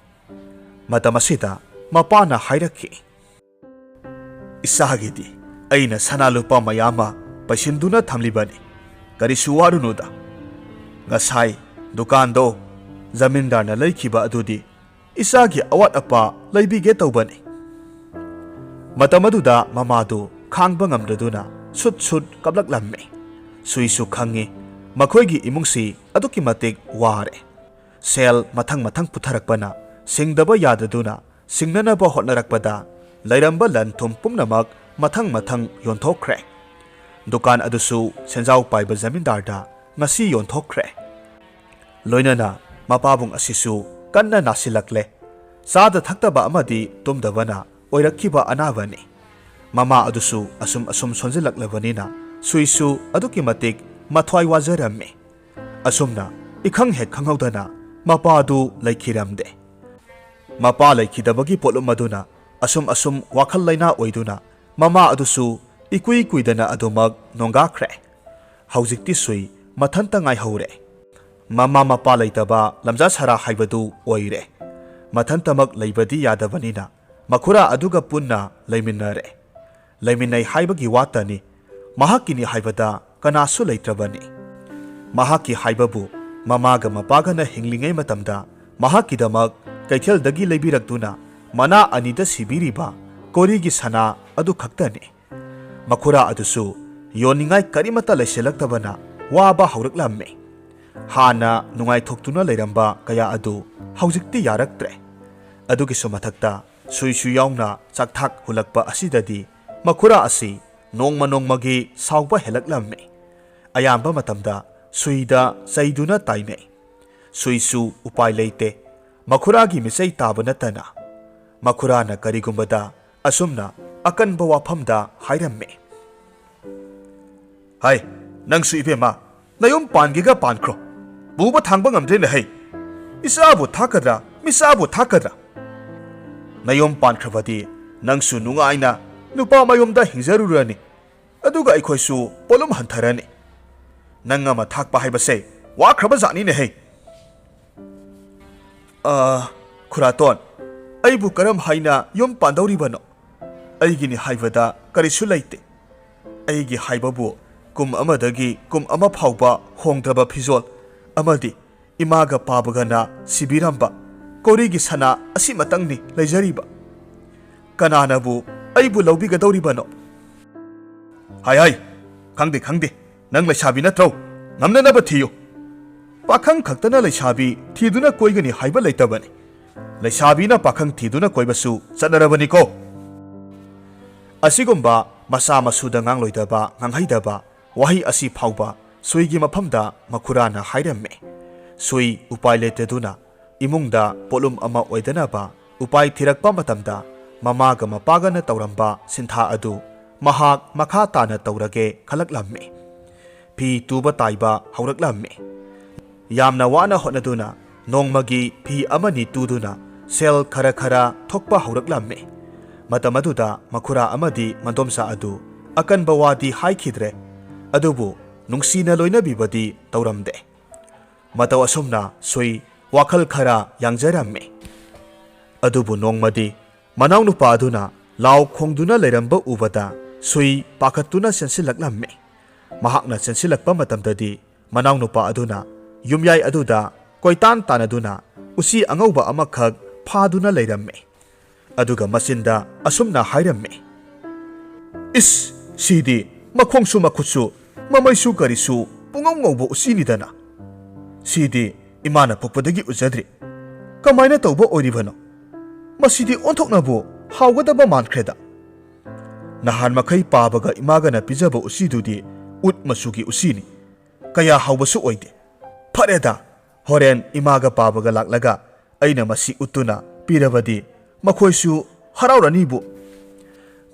ꯃꯇꯝ ꯑꯁꯤꯗ ꯃꯄꯥꯅ ꯍꯥꯏꯔꯛꯈꯤ, "ꯏꯆꯥꯒꯤꯗꯤ ꯑꯩꯅ ꯁꯅꯥ ꯂꯨꯄꯥ ꯃꯌꯥꯝ ꯑꯃ ꯄꯩꯁꯤꯟꯗꯨꯅ ꯊꯝꯂꯤꯕꯅꯤ꯫ ꯀꯔꯤꯁꯨ ꯋꯥꯔꯨꯅꯨꯗ꯫ ꯉꯁꯥꯏ ꯗꯨꯀꯥꯟꯗꯣ ꯖꯃꯤꯟꯗꯥꯔꯅ ꯂꯩꯈꯤꯕ ꯑꯗꯨꯗꯤ ꯏꯆꯥꯒꯤ ꯑꯋꯥꯠ ꯑꯄꯥ ꯂꯩꯕꯤꯒꯦ ꯇꯧꯕꯅꯤ꯫" ꯃꯇꯝ ꯑꯗꯨꯗ ꯃꯃꯥꯗꯨ ꯈꯥꯡꯕ ꯉꯝꯗ꯭ꯔꯗꯨꯅ ꯁꯨꯠ ꯁꯨꯠ ꯀꯞꯂꯛꯂꯝꯃꯤ꯫ ꯁꯨꯏꯁꯨ ꯈꯪꯉꯤ, ꯃꯈꯣꯏꯒꯤ ꯏꯃꯨꯡꯁꯤ ꯑꯗꯨꯛꯀꯤ ꯃꯇꯤꯛ ꯋꯥꯔꯦ꯫ ꯁꯦꯜ ꯃꯊꯪ ꯃꯊꯪ ꯄꯨꯊꯔꯛꯄꯅ ꯁꯤꯡꯗꯕ ꯌꯥꯗꯗꯨꯅ ꯁꯤꯡꯅꯅꯕ ꯍꯣꯠꯅꯔꯛꯄꯗ ꯂꯩꯔꯝꯕ ꯂꯟ ꯊꯨꯝ ꯄꯨꯝꯅꯃꯛ ꯃꯊꯪ ꯃꯊꯪ ꯌꯣꯟꯊꯣꯛꯈ꯭ꯔꯦ꯫ ꯗꯨꯀꯥꯟ ꯑꯗꯨꯁꯨ ꯁꯦꯟꯖꯥꯎ ꯄꯥꯏꯕ ꯖꯃꯤꯟꯗꯥꯔꯗ ꯉꯁꯤ ꯌꯣꯟꯊꯣꯛꯈ꯭ꯔꯦ꯫ ꯂꯣꯏꯅꯅ ꯃꯄꯥꯕꯨꯡ ꯑꯁꯤꯁꯨ ꯀꯟꯅ ꯅꯥꯁꯤꯜꯂꯛꯂꯦ꯫ ꯆꯥꯗ ꯊꯛꯇꯕ ꯑꯃꯗꯤ ꯇꯨꯝꯗꯕꯅ ꯑꯣꯏꯔꯛꯈꯤꯕ ꯑꯅꯥꯕꯅꯤ꯫ ꯃꯃꯥ ꯑꯗꯨꯁꯨ ꯑꯁꯨꯝ ꯑꯁꯨꯝ ꯁꯣꯟꯖꯤꯜꯂꯛꯂꯕꯅꯤꯅ ꯁꯨꯏꯁꯨ ꯑꯗꯨꯛꯀꯤ ꯃꯇꯤꯛ ꯃꯊ꯭ꯋꯥꯏ ꯋꯥꯖꯔꯝꯃꯤ꯫ ꯑꯁꯨꯝꯅ ꯏꯈꯪ ꯍꯦꯛ ꯈꯪꯍꯧꯗꯅ ꯃꯄꯥ ꯑꯗꯨ ꯂꯩꯈꯤꯔꯝꯗꯦ꯫ ꯃꯄꯥ ꯂꯩꯈꯤꯗꯕꯒꯤ ꯄꯣꯠꯂꯨꯝ ꯑꯗꯨꯅ ꯑꯁꯨꯝ ꯑꯁꯨꯝ ꯋꯥꯈꯜ ꯂꯩꯅꯥ ꯑꯣꯏꯗꯨꯅ ꯃꯃꯥ ꯑꯗꯨꯁꯨ ꯏꯀꯨꯏ ꯀꯨꯏꯗꯅ ꯑꯗꯨꯃꯛ ꯅꯣꯡꯒꯥꯈ꯭ꯔꯦ꯫ ꯍꯧꯖꯤꯛꯇꯤ ꯁꯨꯏ ꯃꯊꯟꯇ ꯉꯥꯏꯍꯧꯔꯦ꯫ ꯃꯃꯥ ꯃꯄꯥ ꯂꯩꯇꯕ ꯂꯝꯖꯥ ꯁꯔꯥ ꯍꯥꯏꯕꯗꯨ ꯑꯣꯏꯔꯦ꯫ ꯃꯊꯟꯇꯃꯛ ꯂꯩꯕꯗꯤ ꯌꯥꯗꯕꯅꯤꯅ ꯃꯈꯨꯔꯥ ꯑꯗꯨꯒ ꯄꯨꯟꯅ ꯂꯩꯃꯤꯟꯅꯔꯦ꯫ ꯂꯩꯃꯤꯟꯅꯩ ꯍꯥꯏꯕꯒꯤ ꯋꯥꯇꯅꯤ, ꯃꯍꯥꯛꯀꯤꯅꯤ ꯍꯥꯏꯕꯗ ꯀꯅꯥꯁꯨ ꯂꯩꯇ꯭ꯔꯕꯅꯤ꯫ ꯃꯍꯥꯛꯀꯤ ꯍꯥꯏꯕꯕꯨ ꯃꯃꯥꯒ ꯃꯄꯥꯒꯅ ꯍꯤꯡꯂꯤꯉꯩ ꯃꯇꯝꯗ ꯃꯍꯥꯛꯀꯤꯗꯃꯛ ꯀꯩꯊꯦꯜꯗꯒꯤ ꯂꯩꯕꯤꯔꯛꯇꯨꯅ ꯃꯅꯥ ꯑꯅꯤꯗ ꯁꯤꯕꯤꯔꯤꯕ ꯀꯣꯔꯤꯒꯤ ꯁꯅꯥ ꯑꯗꯨ ꯈꯛꯇꯅꯤ꯫ ꯃꯈꯨꯔꯥ ꯑꯗꯨꯁꯨ ꯌꯣꯟꯅꯤꯡꯉꯥꯏ ꯀꯔꯤꯃꯠꯇ ꯂꯩꯁꯤꯜꯂꯛꯇꯕꯅ ꯋꯥꯕ ꯍꯧꯔꯛꯂꯝꯃꯤ꯫ ꯍꯥꯟꯅ ꯅꯨꯡꯉꯥꯏꯊꯣꯛꯇꯨꯅ ꯂꯩꯔꯝꯕ ꯀꯌꯥ ꯑꯗꯨ ꯍꯧꯖꯤꯛꯇꯤ ꯌꯥꯔꯛꯇ꯭ꯔꯦ꯫ ꯑꯗꯨꯒꯤꯁꯨ ꯃꯊꯛꯇ ꯁꯨꯏꯁꯨ ꯌꯥꯎꯅ ꯆꯥꯛꯊꯥꯛ ꯍꯨꯜꯂꯛꯄ ꯑꯁꯤꯗꯗꯤ ꯃꯈꯨꯔꯥ ꯑꯁꯤ ꯅꯣꯡꯃ ꯅꯣꯡꯃꯒꯤ ꯁꯥꯎꯕ ꯍꯦꯜꯂꯛꯂꯝꯃꯤ꯫ ꯑꯌꯥꯝꯕ ꯃꯇꯝꯗ ꯁꯨꯏꯗ ꯆꯩꯗꯨꯅ ꯇꯥꯏꯅꯩ꯫ ꯁꯨꯏꯁꯨ ꯎꯄꯥꯏ ꯂꯩꯇꯦ꯫ ꯃꯈꯨꯔꯥꯒꯤ ꯃꯤꯆꯩ ꯇꯥꯕ ꯅꯠꯇꯅ꯫ ꯃꯈꯨꯔꯥꯅ ꯀꯔꯤꯒꯨꯝꯕꯗ ꯑꯁꯨꯝꯅ ꯑꯀꯟꯕ ꯋꯥꯐꯝꯗ ꯍꯥꯏꯔꯝꯃꯤ꯫ ꯍꯥꯏ, ꯅꯪꯁꯨ ꯏꯕꯦꯝꯃ, ꯅꯌꯨꯝ ꯄꯥꯟꯒꯦꯒ ꯄꯥꯟꯈ꯭ꯔꯣ꯫ ꯄꯨꯕ ꯊꯥꯡꯕ ꯉꯝꯗ꯭ꯔꯦꯅꯦ ꯍꯩ꯫ ꯏꯆꯥꯕꯨ ꯊꯥꯛꯀꯗ꯭ꯔꯥ, ꯃꯤꯆꯥꯕꯨ ꯊꯥꯛꯀꯗ꯭ꯔꯥ? ꯅꯌꯨꯝ ꯄꯥꯟꯈ꯭ꯔꯕꯗꯤ ꯅꯪꯁꯨ ꯅꯨꯡꯉꯥꯏꯅ ꯅꯨꯄꯥ ꯃꯌꯨꯝꯗ ꯍꯤꯡꯖꯔꯨꯔꯅꯤ꯫ ꯑꯗꯨꯒ ꯑꯩꯈꯣꯏꯁꯨ ꯄꯣꯠꯂꯨꯝ ꯍꯟꯊꯔꯅꯤ꯫ ꯅꯪ ꯑꯃ ꯊꯥꯛꯄ ꯍꯥꯏꯕꯁꯦ ꯋꯥꯈ꯭ꯔꯕ ꯖꯥꯠꯅꯤꯅꯦꯍꯦ꯫ ꯑ, ꯈꯨꯔꯥꯇꯣꯟ, ꯑꯩꯕꯨ ꯀꯔꯝ ꯍꯥꯏꯅ ꯌꯨꯝ ꯄꯥꯟꯗꯧꯔꯤꯕꯅꯣ? ꯑꯩꯒꯤꯅꯤ ꯍꯥꯏꯕꯗ ꯀꯔꯤꯁꯨ ꯂꯩꯇꯦ꯫ ꯑꯩꯒꯤ ꯍꯥꯏꯕꯕꯨ ꯀꯨꯝ ꯑꯃꯗꯒꯤ ꯀꯨꯝ ꯑꯃ ꯐꯥꯎꯕ ꯍꯣꯡꯗ꯭ꯔꯕ ꯐꯤꯖꯣꯜ ꯑꯃꯗꯤ ꯏꯃꯥꯒ ꯄꯥꯕꯒꯅ ꯁꯤꯕꯤꯔꯝꯕ ꯀꯣꯔꯤꯒꯤ ꯁꯅꯥ ꯑꯁꯤꯃꯇꯪꯅꯤ ꯂꯩꯖꯔꯤꯕ꯫ ꯀꯅꯥꯅꯕꯨ ꯑꯩꯕꯨ ꯂꯧꯕꯤꯒꯗꯧꯔꯤꯕꯅꯣ? ꯍꯥꯏ ꯍꯥꯏ, ꯈꯪꯗꯦ ꯈꯪꯗꯦ, ꯅꯪ ꯂꯩꯁꯥꯕꯤ ꯅꯠꯇ꯭ꯔꯣ? ꯉꯝꯅꯅꯕ ꯊꯤꯌꯨ꯫ ꯄꯥꯈꯪ ꯈꯛꯇꯅ ꯂꯩꯁꯥꯕꯤ ꯊꯤꯗꯨꯅ ꯀꯣꯏꯒꯅꯤ ꯍꯥꯏꯕ ꯂꯩꯇꯕꯅꯤ꯫ ꯂꯩꯁꯥꯕꯤꯅ ꯄꯥꯈꯪ ꯊꯤꯗꯨꯅ ꯀꯣꯏꯕꯁꯨ ꯆꯠꯅꯔꯕꯅꯤꯀꯣ꯫ ꯑꯁꯤꯒꯨꯝꯕ ꯃꯆꯥ ꯃꯁꯨꯗ ꯉꯥꯡꯂꯣꯏꯗꯕ, ꯉꯥꯡꯍꯩꯗꯕ ꯋꯥꯍꯩ ꯑꯁꯤ ꯐꯥꯎꯕ ꯁꯨꯏꯒꯤ ꯃꯐꯝꯗ ꯃꯈꯨꯔꯥꯅ ꯍꯥꯏꯔꯝꯃꯤ꯫ ꯁꯨꯏ ꯎꯄꯥꯏ ꯂꯩꯇꯗꯨꯅ ꯏꯃꯨꯡꯗ ꯄꯣꯠꯂꯨꯝ ꯑꯃ ꯑꯣꯏꯗꯅꯕ ꯎꯄꯥꯏ ꯊꯤꯔꯛꯄ ꯃꯇꯝꯗ, ꯃꯃꯥꯒ ꯃꯄꯥꯒꯅ ꯇꯧꯔꯝꯕ ꯁꯤꯟꯊꯥ ꯑꯗꯨ ꯃꯍꯥꯛ ꯃꯈꯥ ꯇꯥꯅ ꯇꯧꯔꯒꯦ ꯈꯜꯂꯛꯂꯝꯃꯤ꯫ ꯐꯤ ꯇꯨꯕ ꯇꯥꯏꯕ ꯍꯧꯔꯛꯂꯝꯃꯤ꯫ ꯌꯥꯝꯅ ꯋꯥꯅ ꯍꯣꯠꯅꯗꯨꯅ ꯅꯣꯡꯃꯒꯤ ꯐꯤ ꯑꯃꯅꯤ ꯇꯨꯗꯨꯅ ꯁꯦꯜ ꯈꯔ ꯈꯔ ꯊꯣꯛꯄ ꯍꯧꯔꯛꯂꯝꯃꯤ꯫ ꯃꯇꯝ ꯑꯗꯨꯗ ꯃꯈꯨꯔꯥ ꯑꯃꯗꯤ ꯃꯗꯣꯝꯆꯥ ꯑꯗꯨ ꯑꯀꯟꯕ ꯋꯥꯗꯤ ꯍꯥꯏꯈꯤꯗ꯭ꯔꯦ, ꯑꯗꯨꯕꯨ ꯅꯨꯡꯁꯤꯅ ꯂꯣꯏꯅꯕꯤꯕꯗꯤ ꯇꯧꯔꯝꯗꯦ꯫ ꯃꯇꯧ ꯑꯁꯨꯝꯅ ꯁꯨꯏ ꯋꯥꯈꯜ ꯈꯔ ꯌꯥꯡꯖꯔꯝꯃꯤ꯫ ꯑꯗꯨꯕꯨ ꯅꯣꯡꯃꯗꯤ ꯃꯅꯥꯎꯅꯨꯄꯥ ꯑꯗꯨꯅ ꯂꯥꯎ ꯈꯣꯡꯗꯨꯅ ꯂꯩꯔꯝꯕ ꯎꯕꯗ ꯁꯨꯏ ꯄꯥꯈꯠꯇꯨꯅ ꯆꯦꯟꯁꯤꯜꯂꯛꯂꯝꯃꯤ꯫ ꯃꯍꯥꯛꯅ ꯆꯦꯟꯁꯤꯜꯂꯛꯄ ꯃꯇꯝꯗꯗꯤ ꯃꯅꯥꯎꯅꯨꯄꯥ ꯑꯗꯨꯅ ꯌꯨꯝꯌꯥꯏ ꯑꯗꯨꯗ ꯀꯣꯏꯇꯥꯟ ꯇꯥꯟꯅꯗꯨꯅ ꯎꯆꯤ ꯑꯉꯧꯕ ꯑꯃꯈꯛ ꯐꯥꯗꯨꯅ ꯂꯩꯔꯝꯃꯤ꯫ ꯑꯗꯨꯒ ꯃꯆꯤꯟꯗ ꯑꯁꯨꯝꯅ ꯍꯥꯏꯔꯝꯃꯤ, "ꯏꯁ, ꯁꯤꯗꯤ ꯃꯈꯣꯡꯁꯨ ꯃꯈꯨꯠꯁꯨ ꯃꯃꯩꯁꯨ ꯀꯔꯤꯁꯨ ꯄꯨꯡꯉꯧ ꯉꯧꯕ ꯎꯆꯤꯅꯤꯗꯅ꯫ ꯁꯤꯗꯤ ꯏꯃꯥꯅ ꯄꯣꯛꯄꯗꯒꯤ ꯎꯖꯗ꯭ꯔꯤ꯫ ꯀꯃꯥꯏꯅ ꯇꯧꯕ ꯑꯣꯏꯔꯤꯕꯅꯣ? ꯃꯁꯤꯗꯤ ꯑꯣꯟꯊꯣꯛꯅꯕꯨ ꯍꯥꯎꯒꯗꯕ ꯃꯥꯟꯈ꯭ꯔꯦꯗ꯫ ꯅꯍꯥꯟ ꯃꯈꯩ ꯄꯥꯕꯒ ꯏꯃꯥꯒꯅ ꯄꯤꯖꯕ ꯎꯆꯤꯗꯨꯗꯤ ꯎꯠ ꯃꯆꯨꯒꯤ ꯎꯆꯤꯅꯤ꯫ ꯀꯌꯥ ꯍꯥꯎꯕꯁꯨ ꯑꯣꯏꯗꯦ꯫ ꯐꯔꯦꯗ, ꯍꯣꯔꯦꯟ ꯏꯃꯥꯒ ꯄꯥꯕꯒ ꯂꯥꯛꯂꯒ ꯑꯩꯅ ꯃꯁꯤ ꯎꯠꯇꯨꯅ ꯄꯤꯔꯕꯗꯤ ꯃꯈꯣꯏꯁꯨ ꯍꯔꯥꯎꯔꯅꯤꯕꯨ꯫"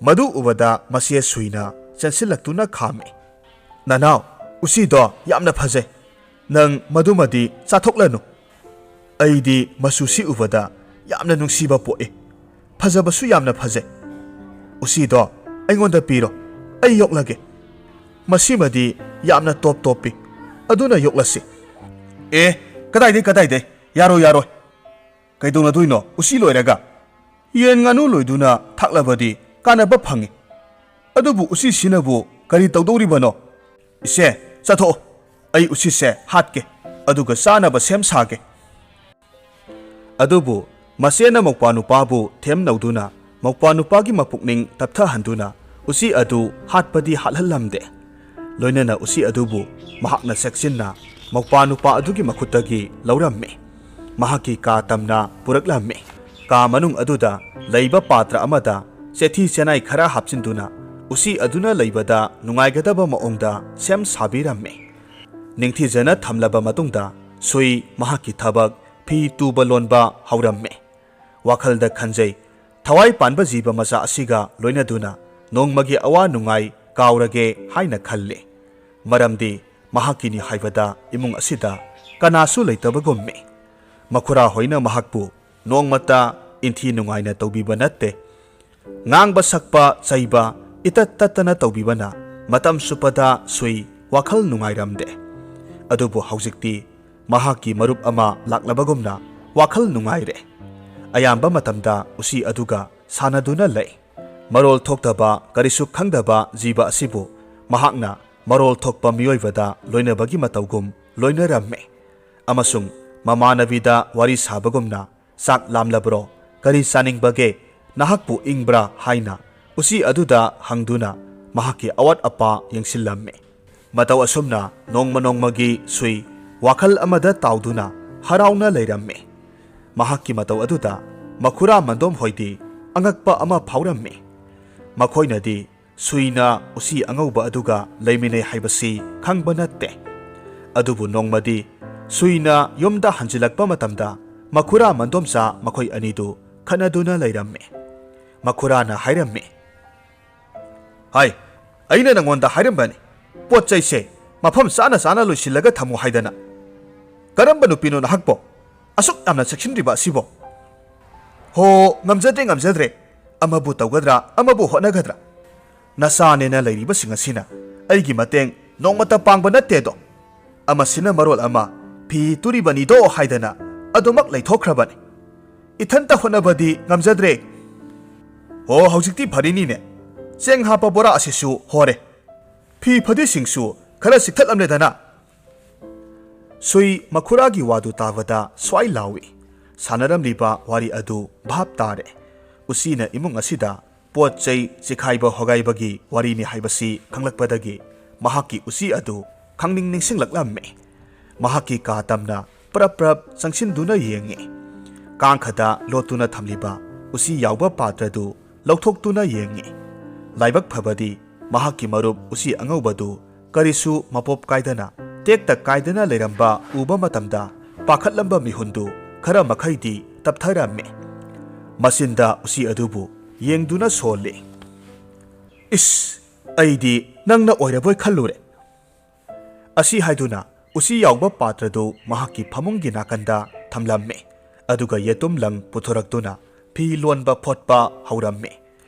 ꯃꯗꯨ ꯎꯕꯗ ꯃꯆꯦ ꯁꯨꯏꯅ ꯆꯦꯟꯁꯤꯜꯂꯛꯇꯨꯅ ꯈꯥꯝꯃꯤ꯫ "ꯅꯅꯥꯎ, ꯎꯆꯤꯗꯣ ꯌꯥꯝꯅ ꯐꯖꯩ꯫ ꯅꯪ ꯃꯗꯨꯃꯗꯤ ꯆꯥꯊꯣꯛꯂꯅꯨ꯫ ꯑꯩꯗꯤ ꯃꯆꯨꯁꯤ ꯎꯕꯗ ꯌꯥꯝꯅ ꯅꯨꯡꯁꯤꯕ ꯄꯣꯛꯏ꯫ ꯐꯖꯕꯁꯨ ꯌꯥꯝꯅ ꯐꯖꯩ꯫ ꯎꯆꯤꯗꯣ ꯑꯩꯉꯣꯟꯗ ꯄꯤꯔꯣ, ꯑꯩ ꯌꯣꯛꯂꯒꯦ꯫ ꯃꯁꯤꯃꯗꯤ ꯌꯥꯝꯅ ꯇꯣꯞ ꯇꯣꯞꯄꯤ꯫ ꯑꯗꯨꯅ ꯌꯣꯛꯂꯁꯤ꯫" "ꯑꯦ, ꯀꯗꯥꯏꯗꯩ, ꯀꯗꯥꯏꯗꯩ? ꯌꯥꯔꯣꯏ, ꯌꯥꯔꯣꯏ꯫ ꯀꯩꯗꯧꯅꯗꯣꯏꯅꯣ ꯎꯆꯤ ꯂꯣꯏꯔꯒ? ꯌꯦꯟ ꯉꯥꯅꯨ ꯂꯣꯏꯗꯨꯅ ꯊꯥꯛꯂꯕꯗꯤ ꯀꯥꯟꯅꯕ ꯐꯪꯏ꯫ ꯑꯗꯨꯕꯨ ꯎꯆꯤꯁꯤꯅꯕꯨ ꯀꯔꯤ ꯇꯧꯗꯧꯔꯤꯕꯅꯣ? ꯏꯆꯦ, ꯆꯠꯊꯣꯛꯑꯣ꯫ ꯑꯩ ꯎꯆꯤꯁꯦ ꯍꯥꯠꯀꯦ, ꯑꯗꯨꯒ ꯆꯥꯅꯕ ꯁꯦꯝ ꯁꯥꯒꯦ꯫" ꯑꯗꯨꯕꯨ ꯃꯆꯦꯅ ꯃꯧꯄ꯭ꯋꯥ ꯅꯨꯄꯥꯕꯨ ꯊꯦꯝꯅꯧꯗꯨꯅ ꯃꯧꯄ꯭ꯋꯥ ꯅꯨꯄꯥꯒꯤ ꯃꯄꯨꯛꯅꯤꯡ ꯇꯞꯊꯍꯟꯗꯨꯅ ꯎꯆꯤ ꯑꯗꯨ ꯍꯥꯠꯄꯗꯤ ꯍꯥꯠꯍꯜꯂꯝꯗꯦ꯫ ꯂꯣꯏꯅꯅ ꯎꯆꯤ ꯑꯗꯨꯕꯨ ꯃꯍꯥꯛꯅ ꯆꯦꯛꯁꯤꯟꯅ ꯃꯧꯄ꯭ꯋꯥ ꯅꯨꯄꯥ ꯑꯗꯨꯒꯤ ꯃꯈꯨꯠꯇꯒꯤ ꯂꯧꯔꯝꯃꯤ꯫ ꯃꯍꯥꯛꯀꯤ ꯀꯥ ꯇꯝꯅ ꯄꯨꯔꯛꯂꯝꯃꯤ꯫ ꯀꯥ ꯃꯅꯨꯡ ꯑꯗꯨꯗ ꯂꯩꯕ ꯄꯥꯇ꯭ꯔ ꯑꯃꯗ ꯆꯦꯊꯤ ꯆꯦꯅꯥꯏ ꯈꯔ ꯍꯥꯞꯆꯤꯟꯗꯨꯅ ꯎꯆꯤ ꯑꯗꯨꯅ ꯂꯩꯕꯗ ꯅꯨꯡꯉꯥꯏꯒꯗꯕ ꯃꯑꯣꯡꯗ ꯁꯦꯝ ꯁꯥꯕꯤꯔꯝꯃꯤ꯫ ꯅꯤꯡꯊꯤꯖꯅ ꯊꯝꯂꯕ ꯃꯇꯨꯡꯗ ꯁꯨꯏ ꯃꯍꯥꯛꯀꯤ ꯊꯕꯛ ꯐꯤ ꯇꯨꯕ ꯂꯣꯟꯕ ꯍꯧꯔꯝꯃꯤ꯫ ꯋꯥꯈꯜꯗ ꯈꯟꯖꯩ, ꯊꯋꯥꯏ ꯄꯥꯟꯕ ꯖꯤꯕ ꯃꯆꯥ ꯑꯁꯤꯒ ꯂꯣꯏꯅꯗꯨꯅ ꯅꯣꯡꯃꯒꯤ ꯑꯋꯥ ꯅꯨꯡꯉꯥꯏ ꯀꯥꯎꯔꯒꯦ ꯍꯥꯏꯅ ꯈꯜꯂꯤ꯫ ꯃꯔꯝꯗꯤ ꯃꯍꯥꯛꯀꯤꯅꯤ ꯍꯥꯏꯕꯗ ꯏꯃꯨꯡ ꯑꯁꯤꯗ ꯀꯅꯥꯁꯨ ꯂꯩꯇꯕꯒꯨꯝꯃꯤ꯫ ꯃꯈꯨꯔꯥ ꯍꯣꯏꯅ ꯃꯍꯥꯛꯄꯨ ꯅꯣꯡꯃꯇ ꯏꯟꯊꯤ ꯅꯨꯡꯉꯥꯏꯅ ꯇꯧꯕꯤꯕ ꯅꯠꯇꯦ꯫ ꯉꯥꯡꯕ ꯁꯛꯄ ꯆꯩꯕ ꯏꯇꯠ ꯇꯠꯇꯅ ꯇꯧꯕꯤꯕꯅ ꯃꯇꯝ ꯆꯨꯞꯄꯗ ꯁꯨꯏ ꯋꯥꯈꯜ ꯅꯨꯡꯉꯥꯏꯔꯝꯗꯦ꯫ ꯑꯗꯨꯕꯨ ꯍꯧꯖꯤꯛꯇꯤ ꯃꯍꯥꯛꯀꯤ ꯃꯔꯨꯞ ꯑꯃ ꯂꯥꯛꯂꯕꯒꯨꯝꯅ ꯋꯥꯈꯜ ꯅꯨꯡꯉꯥꯏꯔꯦ꯫ ꯑꯌꯥꯝꯕ ꯃꯇꯝꯗ ꯎꯆꯤ ꯑꯗꯨꯒ ꯁꯥꯟꯅꯗꯨꯅ ꯂꯩ꯫ ꯃꯔꯣꯜ ꯊꯣꯛꯇꯕ, ꯀꯔꯤꯁꯨ ꯈꯪꯗꯕ ꯖꯤꯕ ꯑꯁꯤꯕꯨ ꯃꯍꯥꯛꯅ ꯃꯔꯣꯜ ꯊꯣꯛꯄ ꯃꯤꯑꯣꯏꯕꯗ ꯂꯣꯏꯅꯕꯒꯤ ꯃꯇꯧꯒꯨꯝ ꯂꯣꯏꯅꯔꯝꯃꯤ꯫ ꯑꯃꯁꯨꯡ ꯃꯃꯥꯟꯅꯕꯤꯗ ꯋꯥꯔꯤ ꯁꯥꯕꯒꯨꯝꯅ, "ꯆꯥꯛ ꯂꯥꯝꯂꯕ꯭ꯔꯣ? ꯀꯔꯤ ꯆꯥꯅꯤꯡꯕꯒꯦ? ꯅꯍꯥꯛꯄꯨ ꯏꯪꯕ꯭ꯔꯥ?" ꯍꯥꯏꯅ ꯎꯆꯤ ꯑꯗꯨꯗ ꯍꯪꯗꯨꯅ ꯃꯍꯥꯛꯀꯤ ꯑꯋꯥꯠ ꯑꯄꯥ ꯌꯦꯡꯁꯤꯜꯂꯝꯃꯤ꯫ ꯃꯇꯧ ꯑꯁꯨꯝꯅ ꯅꯣꯡꯃ ꯅꯣꯡꯃꯒꯤ ꯁꯨꯏ ꯋꯥꯈꯜ ꯑꯃꯗ ꯇꯥꯎꯗꯨꯅ ꯍꯔꯥꯎꯅ ꯂꯩꯔꯝꯃꯤ꯫ ꯃꯍꯥꯛꯀꯤ ꯃꯇꯧ ꯑꯗꯨꯗ ꯃꯈꯨꯔꯥ ꯃꯟꯗꯣꯝ ꯍꯣꯏꯗꯤ ꯑꯉꯛꯄ ꯑꯃ ꯐꯥꯎꯔꯝꯃꯤ꯫ ꯃꯈꯣꯏꯅꯗꯤ ꯁꯨꯏꯅ ꯎꯆꯤ ꯑꯉꯧꯕ ꯑꯗꯨꯒ ꯂꯩꯃꯤꯟꯅꯩ ꯍꯥꯏꯕꯁꯤ ꯈꯪꯕ ꯅꯠꯇꯦ꯫ ꯑꯗꯨꯕꯨ ꯅꯣꯡꯃꯗꯤ ꯁꯨꯏꯅ ꯌꯨꯝꯗ ꯍꯟꯖꯤꯜꯂꯛꯄ ꯃꯇꯝꯗ ꯃꯈꯨꯔꯥ ꯃꯟꯗꯣꯝꯆꯥ ꯃꯈꯣꯏ ꯑꯅꯤꯗꯨ ꯈꯠꯅꯗꯨꯅ ꯂꯩꯔꯝꯃꯤ꯫ ꯃꯈꯨꯔꯥꯅ ꯍꯥꯏꯔꯝꯃꯤ, "ꯍꯥꯏ, ꯑꯩꯅ ꯅꯉꯣꯟꯗ ꯍꯥꯏꯔꯝꯕꯅꯤ, ꯄꯣꯠ ꯆꯩꯁꯦ ꯃꯐꯝ ꯆꯥꯅ ꯆꯥꯅ ꯂꯣꯏꯁꯤꯜꯂꯒ ꯊꯝꯃꯨ ꯍꯥꯏꯗꯅ꯫ ꯀꯔꯝꯕ ꯅꯨꯄꯤꯅꯣ ꯅꯍꯥꯛꯄꯣ? ꯑꯁꯨꯛ ꯌꯥꯝꯅ ꯆꯦꯛꯁꯤꯟꯗ꯭ꯔꯤꯕ ꯑꯁꯤꯕꯣ?" "ꯍꯣ, ꯉꯝꯖꯗ꯭ꯔꯦ, ꯉꯝꯖꯗ꯭ꯔꯦ꯫ ꯑꯃꯕꯨ ꯇꯧꯒꯗ꯭ꯔꯥ, ꯑꯃꯕꯨ ꯍꯣꯠꯅꯒꯗ꯭ꯔꯥ? ꯅꯆꯥꯅꯦꯅ ꯂꯩꯔꯤꯕꯁꯤꯡ ꯑꯁꯤꯅ ꯑꯩꯒꯤ ꯃꯇꯦꯡ ꯅꯣꯡꯃꯇ ꯄꯥꯡꯕ ꯅꯠꯇꯦꯗꯣ꯫ ꯑꯃꯁꯤꯅ ꯃꯔꯣꯜ ꯑꯃ ꯐꯤ ꯇꯨꯔꯤꯕꯅꯤꯗꯣ ꯍꯥꯏꯗꯅ ꯑꯗꯨꯃꯛ ꯂꯩꯊꯣꯛꯈ꯭ꯔꯕꯅꯤ꯫ ꯏꯊꯟꯇ ꯍꯣꯠꯅꯕꯗꯤ ꯉꯝꯖꯗ꯭ꯔꯦ꯫ ꯍꯣ, ꯍꯧꯖꯤꯛꯇꯤ ꯐꯔꯤꯅꯤꯅꯦ꯫ ꯆꯦꯡ ꯍꯥꯞꯄ ꯕꯣꯔꯥ ꯑꯁꯤꯁꯨ ꯍꯣꯔꯦ꯫ ꯐꯤ ꯐꯗꯤꯁꯤꯡꯁꯨ ꯈꯔ ꯆꯤꯛꯊꯠꯂꯝꯂꯦꯗꯅ꯫" ꯁꯨꯏ ꯃꯈꯨꯔꯥꯒꯤ ꯋꯥꯗꯨ ꯇꯥꯕꯗ ꯁ꯭ꯋꯥꯏ ꯂꯥꯎꯏ꯫ ꯁꯥꯟꯅꯔꯝꯂꯤꯕ ꯋꯥꯔꯤ ꯑꯗꯨ ꯚꯥꯞ ꯇꯥꯔꯦ꯫ ꯎꯆꯤꯅ ꯏꯃꯨꯡ ꯑꯁꯤꯗ ꯄꯣꯠ ꯆꯩ ꯆꯤꯈꯥꯏꯕ ꯍꯣꯒꯥꯏꯕꯒꯤ ꯋꯥꯔꯤꯅꯤ ꯍꯥꯏꯕꯁꯤ ꯈꯪꯂꯛꯄꯗꯒꯤ ꯃꯍꯥꯛꯀꯤ ꯎꯆꯤ ꯑꯗꯨ ꯈꯪꯅꯤꯡ ꯅꯤꯡꯁꯤꯡꯂꯛꯂꯝꯃꯤ꯫ ꯃꯍꯥꯛꯀꯤ ꯀꯥ ꯇꯝꯅ ꯄ꯭ꯔꯞ ꯄ꯭ꯔꯞ ꯆꯪꯁꯤꯟꯗꯨꯅ ꯌꯦꯡꯉꯤ꯫ ꯀꯥꯡꯈꯗ ꯂꯣꯠꯇꯨꯅ ꯊꯝꯂꯤꯕ ꯎꯆꯤ ꯌꯥꯎꯕ ꯄꯥꯇ꯭ꯔꯗꯨ ꯂꯧꯊꯣꯛꯇꯨꯅ ꯌꯦꯡꯉꯤ꯫ ꯂꯥꯏꯕꯛ ꯐꯕꯗꯤ ꯃꯍꯥꯛꯀꯤ ꯃꯔꯨꯞ ꯎꯆꯤ ꯑꯉꯧꯕꯗꯨ ꯀꯔꯤꯁꯨ ꯃꯄꯣꯞ ꯀꯥꯏꯗꯅ, ꯇꯦꯛꯇ ꯀꯥꯏꯗꯅ ꯂꯩꯔꯝꯕ ꯎꯕ ꯃꯇꯝꯗ ꯄꯥꯈꯠꯂꯝꯕ ꯃꯤꯍꯨꯟꯗꯨ ꯈꯔ ꯃꯈꯩꯗꯤ ꯇꯞꯊꯔꯝꯃꯤ꯫ ꯃꯆꯤꯟꯗ ꯎꯆꯤ ꯑꯗꯨꯕꯨ ꯌꯦꯡꯗꯨꯅ ꯁꯣꯜꯂꯤ꯫ "ꯏꯁ, ꯑꯩꯗꯤ ꯅꯪꯅ ꯑꯣꯏꯔꯕꯣꯏ ꯈꯜꯂꯨꯔꯦ"꯫ ꯑꯁꯤ ꯍꯥꯏꯗꯨꯅ ꯎꯆꯤ ꯌꯥꯎꯕ ꯄꯥꯇ꯭ꯔꯗꯨ ꯃꯍꯥꯛꯀꯤ ꯐꯃꯨꯡꯒꯤ ꯅꯥꯀꯟꯗ ꯊꯝꯂꯝꯃꯤ꯫ ꯑꯗꯨꯒ ꯌꯦꯇꯨꯝ ꯂꯪ ꯄꯨꯊꯣꯔꯛꯇꯨꯅ ꯐꯤ ꯂꯣꯟꯕ ꯐꯣꯠꯄ ꯍꯧꯔꯝꯃꯤ꯫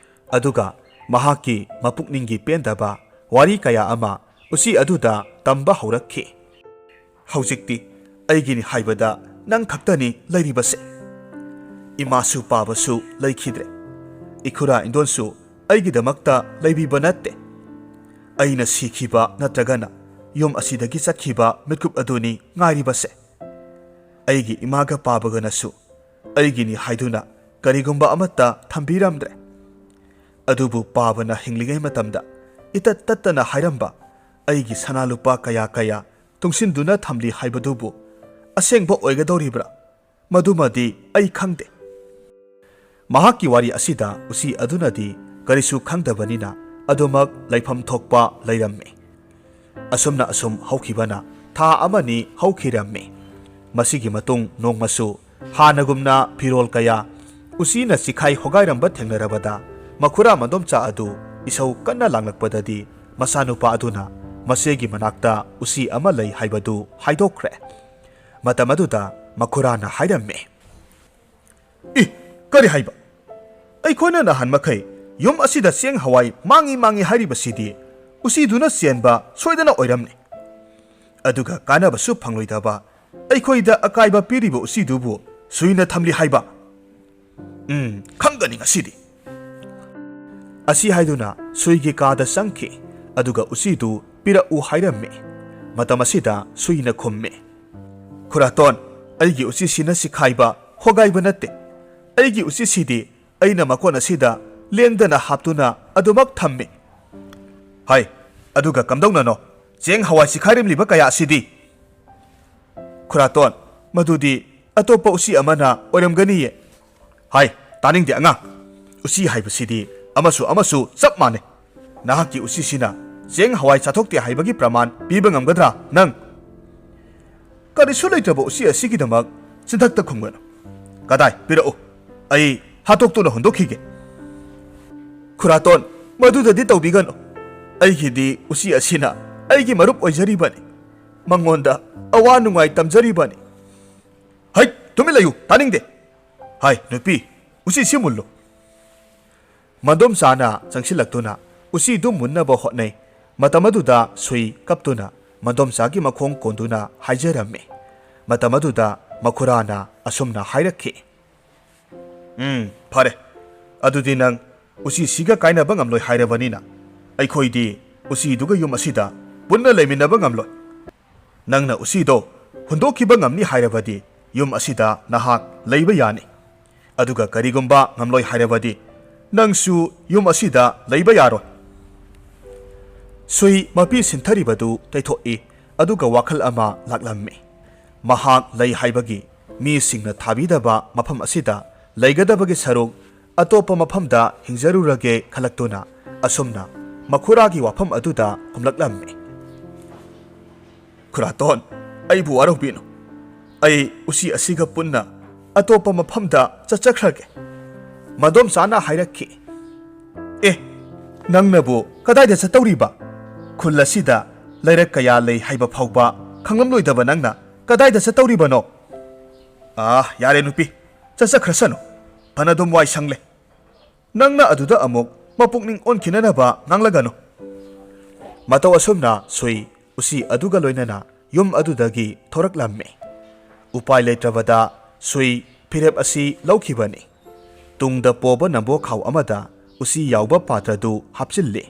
ꯑꯗꯨꯒ ꯃꯍꯥꯛꯀꯤ ꯃꯄꯨꯛꯅꯤꯡꯒꯤ ꯄꯦꯟꯗꯕ ꯋꯥꯔꯤ ꯀꯌꯥ ꯑꯃ ꯎꯆꯤ ꯑꯗꯨꯗ ꯇꯝꯕ ꯍꯧꯔꯛꯈꯤ꯫ "ꯍꯧꯖꯤꯛꯇꯤ ꯑꯩꯒꯤꯅꯤ ꯍꯥꯏꯕꯗ ꯅꯪ ꯈꯛꯇꯅꯤ ꯂꯩꯔꯤꯕꯁꯦ꯫ ꯏꯃꯥꯁꯨ ꯄꯥꯕꯁꯨ ꯂꯩꯈꯤꯗ꯭ꯔꯦ꯫ ꯏꯈꯨꯔꯥ ꯏꯟꯗꯣꯟꯁꯨ ꯑꯩꯒꯤꯗꯃꯛꯇ ꯂꯩꯕꯤꯕ ꯅꯠꯇꯦ꯫ ꯑꯩꯅ ꯁꯤꯈꯤꯕ ꯅꯠꯇ꯭ꯔꯒꯅ ꯌꯨꯝ ꯑꯁꯤꯗꯒꯤ ꯆꯠꯈꯤꯕ ꯃꯤꯠꯀꯨꯞ ꯑꯗꯨꯅꯤ ꯉꯥꯏꯔꯤꯕꯁꯦ꯫ ꯑꯩꯒꯤ ꯏꯃꯥꯒ ꯄꯥꯕꯒꯅꯁꯨ ꯑꯩꯒꯤꯅꯤ ꯍꯥꯏꯗꯨꯅ ꯀꯔꯤꯒꯨꯝꯕ ꯑꯃꯠꯇ ꯊꯝꯕꯤꯔꯝꯗ꯭ꯔꯦ꯫ ꯑꯗꯨꯕꯨ ꯄꯥꯕꯅ ꯍꯤꯡꯂꯤꯉꯩ ꯃꯇꯝꯗ ꯏꯇꯠ ꯇꯠꯇꯅ ꯍꯥꯏꯔꯝꯕ ꯑꯩꯒꯤ ꯁꯅꯥ ꯂꯨꯄꯥ ꯀꯌꯥ ꯀꯌꯥ ꯇꯨꯡꯁꯤꯟꯗꯨꯅ ꯊꯝꯂꯤ ꯍꯥꯏꯕꯗꯨꯕꯨ ꯑꯁꯦꯡꯕ ꯑꯣꯏꯒꯗꯧꯔꯤꯕ꯭ꯔꯥ? ꯃꯗꯨꯃꯗꯤ ꯑꯩ ꯈꯪꯗꯦ"꯫ ꯃꯍꯥꯛꯀꯤ ꯋꯥꯔꯤ ꯑꯁꯤꯗ ꯎꯆꯤ ꯑꯗꯨꯅꯗꯤ ꯀꯔꯤꯁꯨ ꯈꯪꯗꯕꯅꯤꯅ ꯑꯗꯨꯃꯛ ꯂꯩꯐꯝ ꯊꯣꯛꯄ ꯂꯩꯔꯝꯃꯤ꯫ ꯑꯁꯨꯝꯅ ꯑꯁꯨꯝ ꯍꯧꯈꯤꯕꯅ ꯊꯥ ꯑꯃꯅꯤ ꯍꯧꯈꯤꯔꯝꯃꯤ꯫ ꯃꯁꯤꯒꯤ ꯃꯇꯨꯡ ꯅꯣꯡꯃꯁꯨ ꯍꯥꯟꯅꯒꯨꯝꯅ ꯐꯤꯔꯣꯜ ꯀꯌꯥ ꯎꯆꯤꯅ ꯆꯤꯈꯥꯏ ꯍꯣꯒꯥꯏꯔꯝꯕ ꯊꯦꯡꯅꯔꯕꯗ, ꯃꯈꯨꯔꯥ ꯃꯗꯣꯝꯆꯥ ꯑꯗꯨ ꯏꯁꯧ ꯀꯟꯅ ꯂꯥꯡꯂꯛꯄꯗꯗꯤ, ꯃꯆꯥꯅꯨꯄꯥ ꯑꯗꯨꯅ ꯃꯆꯦꯒꯤ ꯃꯅꯥꯛꯇ ꯎꯆꯤ ꯑꯃ ꯂꯩ ꯍꯥꯏꯕꯗꯨ ꯍꯥꯏꯗꯣꯛꯈ꯭ꯔꯦ꯫ ꯃꯇꯝ ꯑꯗꯨꯗ ꯃꯈꯨꯔꯥꯅ ꯍꯥꯏꯔꯝꯃꯤ, "ꯏ, ꯀꯔꯤ ꯍꯥꯏꯕ? ꯑꯩꯈꯣꯏꯅ ꯅꯍꯥꯟ ꯃꯈꯩ ꯌꯨꯝ ꯑꯁꯤꯗ ꯆꯦꯡ ꯍꯋꯥꯏ ꯃꯥꯡꯏ ꯃꯥꯡꯏ ꯍꯥꯏꯔꯤꯕꯁꯤꯗꯤ ꯎꯆꯤꯗꯨꯅ ꯆꯦꯟꯕ ꯁꯣꯏꯗꯅ ꯑꯣꯏꯔꯝꯅꯤ꯫ ꯑꯗꯨꯒ ꯀꯥꯟꯅꯕꯁꯨ ꯐꯪꯂꯣꯏꯗꯕ, ꯑꯩꯈꯣꯏꯗ ꯑꯀꯥꯏꯕ ꯄꯤꯔꯤꯕ ꯎꯆꯤꯗꯨꯕꯨ ꯁꯨꯏꯅ ꯊꯝꯂꯤ ꯍꯥꯏꯕ? ꯎꯝ, ꯈꯪꯒꯅꯤ ꯉꯁꯤꯗꯤ"꯫ ꯑꯁꯤ ꯍꯥꯏꯗꯨꯅ ꯁꯨꯏꯒꯤ ꯀꯥꯗ ꯆꯪꯈꯤ꯫ ꯑꯗꯨꯒ ꯎꯆꯤꯗꯨ ꯄꯤꯔꯛꯎ ꯍꯥꯏꯔꯝꯃꯤ꯫ ꯃꯇꯝ ꯑꯁꯤꯗ ꯁꯨꯏꯅ ꯈꯨꯝꯃꯤ, "ꯈꯨꯔꯥꯇꯣꯟ, ꯑꯩꯒꯤ ꯎꯆꯤꯁꯤꯅ ꯁꯤꯈꯥꯏꯕ, ꯍꯣꯒꯥꯏꯕ ꯅꯠꯇꯦ꯫ ꯑꯩꯒꯤ ꯎꯆꯤꯁꯤꯗꯤ ꯑꯩꯅ ꯃꯀꯣꯟ ꯑꯁꯤꯗ ꯂꯦꯡꯗꯅ ꯍꯥꯞꯇꯨꯅ ꯑꯗꯨꯃꯛ ꯊꯝꯃꯤ"꯫ "ꯍꯥꯏ, ꯑꯗꯨꯒ ꯀꯝꯗꯧꯅꯅꯣ ꯆꯦꯡ ꯍꯋꯥꯏ ꯁꯤꯈꯥꯏꯔꯝꯂꯤꯕ ꯀꯌꯥ ꯑꯁꯤꯗꯤ?" "ꯈꯨꯔꯥꯇꯣꯟ, ꯃꯗꯨꯗꯤ ꯑꯇꯣꯞꯄ ꯎꯆꯤ ꯑꯃꯅ ꯑꯣꯏꯔꯝꯒꯅꯤꯌꯦ"꯫ "ꯍꯥꯏ, ꯇꯥꯅꯤꯡꯗꯦ ꯑꯉꯥꯡ꯫ ꯎꯆꯤ ꯍꯥꯏꯕꯁꯤꯗꯤ ꯑꯃꯁꯨ ꯑꯃꯁꯨ ꯆꯞ ꯃꯥꯟꯅꯩ꯫ ꯅꯍꯥꯛꯀꯤ ꯎꯆꯤꯁꯤꯅ ꯆꯦꯡ ꯍꯋꯥꯏ ꯆꯥꯊꯣꯛꯇꯦ ꯍꯥꯏꯕꯒꯤ ꯄ꯭ꯔꯃꯥꯟ ꯄꯤꯕ ꯉꯝꯒꯗ꯭ꯔꯥ ꯅꯪ? ꯀꯔꯤꯁꯨ ꯂꯩꯇ꯭ꯔꯕ ꯎꯆꯤ ꯑꯁꯤꯒꯤꯗꯃꯛ ꯆꯤꯟꯊꯛꯇ ꯈꯨꯝꯒꯅꯨ꯫ ꯀꯗꯥꯏ? ꯄꯤꯔꯛꯎ꯫ ꯑꯩ ꯍꯥꯠꯇꯣꯛꯇꯨꯅ ꯍꯨꯟꯗꯣꯛꯈꯤꯒꯦ꯫ ꯈꯨꯔꯥꯇꯣꯟ, ꯃꯗꯨꯗꯗꯤ ꯇꯧꯕꯤꯒꯅꯨ꯫ ꯑꯩꯒꯤꯗꯤ ꯎꯆꯤ ꯑꯁꯤꯅ ꯑꯩꯒꯤ ꯃꯔꯨꯞ ꯑꯣꯏꯖꯔꯤꯕꯅꯤ꯫ ꯃꯉꯣꯟꯗ ꯑꯋꯥ ꯅꯨꯡꯉꯥꯏ ꯇꯝꯖꯔꯤꯕꯅꯤ꯫ ꯍꯩ, ꯇꯨꯃꯤꯟ ꯂꯩꯌꯨ, ꯇꯥꯅꯤꯡꯗꯦ꯫ ꯍꯥꯏ, ꯅꯨꯄꯤ, ꯎꯆꯤꯁꯤ ꯃꯨꯜꯂꯨ꯫ ꯃꯗꯣꯝꯆꯥꯅ ꯆꯪꯁꯤꯜꯂꯛꯇꯨꯅ ꯎꯆꯤꯗꯨ ꯃꯨꯟꯅꯕ ꯍꯣꯠꯅꯩ꯫ ꯃꯇꯝ ꯑꯗꯨꯗ ꯁꯨꯏ ꯀꯞꯇꯨꯅ ꯃꯗꯣꯝꯆꯥꯒꯤ ꯃꯈꯣꯡ ꯀꯣꯟꯗꯨꯅ ꯍꯥꯏꯖꯔꯝꯃꯤ꯫ ꯃꯇꯝ ꯑꯗꯨꯗ ꯃꯈꯨꯔꯥꯅ ꯑꯁꯨꯝꯅ ꯍꯥꯏꯔꯛꯈꯤ, "ꯎꯝ, ꯐꯔꯦ꯫ ꯑꯗꯨꯗꯤ ꯅꯪ ꯎꯆꯤꯁꯤꯒ ꯀꯥꯏꯅꯕ ꯉꯝꯂꯣꯏ ꯍꯥꯏꯔꯕꯅꯤꯅ, ꯑꯩꯈꯣꯏꯗꯤ ꯎꯆꯤꯗꯨꯒ ꯌꯨꯝ ꯑꯁꯤꯗ ꯄꯨꯟꯅ ꯂꯩꯃꯤꯟꯅꯕ ꯉꯝꯂꯣꯏ꯫ ꯅꯪꯅ ꯎꯆꯤꯗꯣ ꯍꯨꯟꯗꯣꯛꯈꯤꯕ ꯉꯝꯅꯤ ꯍꯥꯏꯔꯕꯗꯤ ꯌꯨꯝ ꯑꯁꯤꯗ ꯅꯍꯥꯛ ꯂꯩꯕ ꯌꯥꯅꯤ꯫ ꯑꯗꯨꯒ ꯀꯔꯤꯒꯨꯝꯕ ꯉꯝꯂꯣꯏ ꯍꯥꯏꯔꯕꯗꯤ ꯅꯪꯁꯨ ꯌꯨꯝ ꯑꯁꯤꯗ ꯂꯩꯕ ꯌꯥꯔꯣꯏ꯫" ꯁꯨꯏ ꯃꯄꯤ ꯁꯤꯟꯊꯔꯤꯕꯗꯨ ꯇꯩꯊꯣꯛꯏ, ꯑꯗꯨꯒ ꯋꯥꯈꯜ ꯑꯃ ꯂꯥꯛꯂꯝꯃꯤ꯫ ꯃꯍꯥꯛ ꯂꯩ ꯍꯥꯏꯕꯒꯤ ꯃꯤꯁꯤꯡꯅ ꯊꯥꯕꯤꯗꯕ ꯃꯐꯝ ꯑꯁꯤꯗ ꯂꯩꯒꯗꯕꯒꯤ ꯁꯔꯨꯛ ꯑꯇꯣꯞꯄ ꯃꯐꯝꯗ ꯍꯤꯡꯖꯔꯨꯔꯒꯦ ꯈꯜꯂꯛꯇꯨꯅ ꯑꯁꯨꯝꯅ ꯃꯈꯨꯔꯥꯒꯤ ꯋꯥꯐꯝ ꯑꯗꯨꯗ ꯈꯨꯝꯂꯛꯂꯝꯃꯤ꯫ "ꯈꯨꯔꯥꯇꯣꯟ, ꯑꯩꯕꯨ ꯋꯥꯔꯧꯕꯤꯅꯨ꯫ ꯑꯩ ꯎꯆꯤ ꯑꯁꯤꯒ ꯄꯨꯟꯅ ꯑꯇꯣꯞꯄ ꯃꯐꯝꯗ ꯆꯠꯆꯈ꯭ꯔꯒꯦ꯫" ꯃꯗꯣꯝꯆꯥꯅ ꯍꯥꯏꯔꯛꯈꯤ, "ꯑꯦ, ꯅꯪꯅꯕꯨ ꯀꯗꯥꯏꯗ ꯆꯠꯇꯧꯔꯤꯕ? ꯈꯨꯜ ꯑꯁꯤꯗ ꯂꯩꯔꯛ ꯀꯌꯥ ꯂꯩ ꯍꯥꯏꯕ ꯐꯥꯎꯕ ꯈꯪꯂꯝꯂꯣꯏꯗꯕ ꯅꯪꯅ ꯀꯗꯥꯏꯗ ꯆꯠꯇꯧꯔꯤꯕꯅꯣ?" "ꯑꯥ, ꯌꯥꯔꯦ ꯅꯨꯄꯤ, ꯆꯠꯆꯈ꯭ꯔꯁꯅꯨ꯫ ꯐꯅꯗꯨꯝ ꯋꯥꯏ ꯁꯪꯂꯦ꯫ ꯅꯪꯅ ꯑꯗꯨꯗ ꯑꯃꯨꯛ ꯃꯄꯨꯛꯅꯤꯡ ꯑꯣꯟꯈꯤꯅꯅꯕ ꯉꯥꯡꯂꯒꯅꯨ꯫" ꯃꯇꯧ ꯑꯁꯨꯝꯅ ꯁꯨꯏ ꯎꯆꯤ ꯑꯗꯨꯒ ꯂꯣꯏꯅꯅ ꯌꯨꯝ ꯑꯗꯨꯗꯒꯤ ꯊꯣꯔꯛꯂꯝꯃꯤ꯫ ꯎꯄꯥꯏ ꯂꯩꯇ꯭ꯔꯕꯗ ꯁꯨꯏ ꯐꯤꯔꯦꯞ ꯑꯁꯤ ꯂꯧꯈꯤꯕꯅꯤ꯫ ꯇꯨꯡꯗ ꯄꯣꯕ ꯅꯝꯕꯣꯈꯥꯎ ꯑꯃꯗ ꯎꯆꯤ ꯌꯥꯎꯕ ꯄꯥꯇ꯭ꯔꯗꯨ ꯍꯥꯞꯆꯤꯜꯂꯤ꯫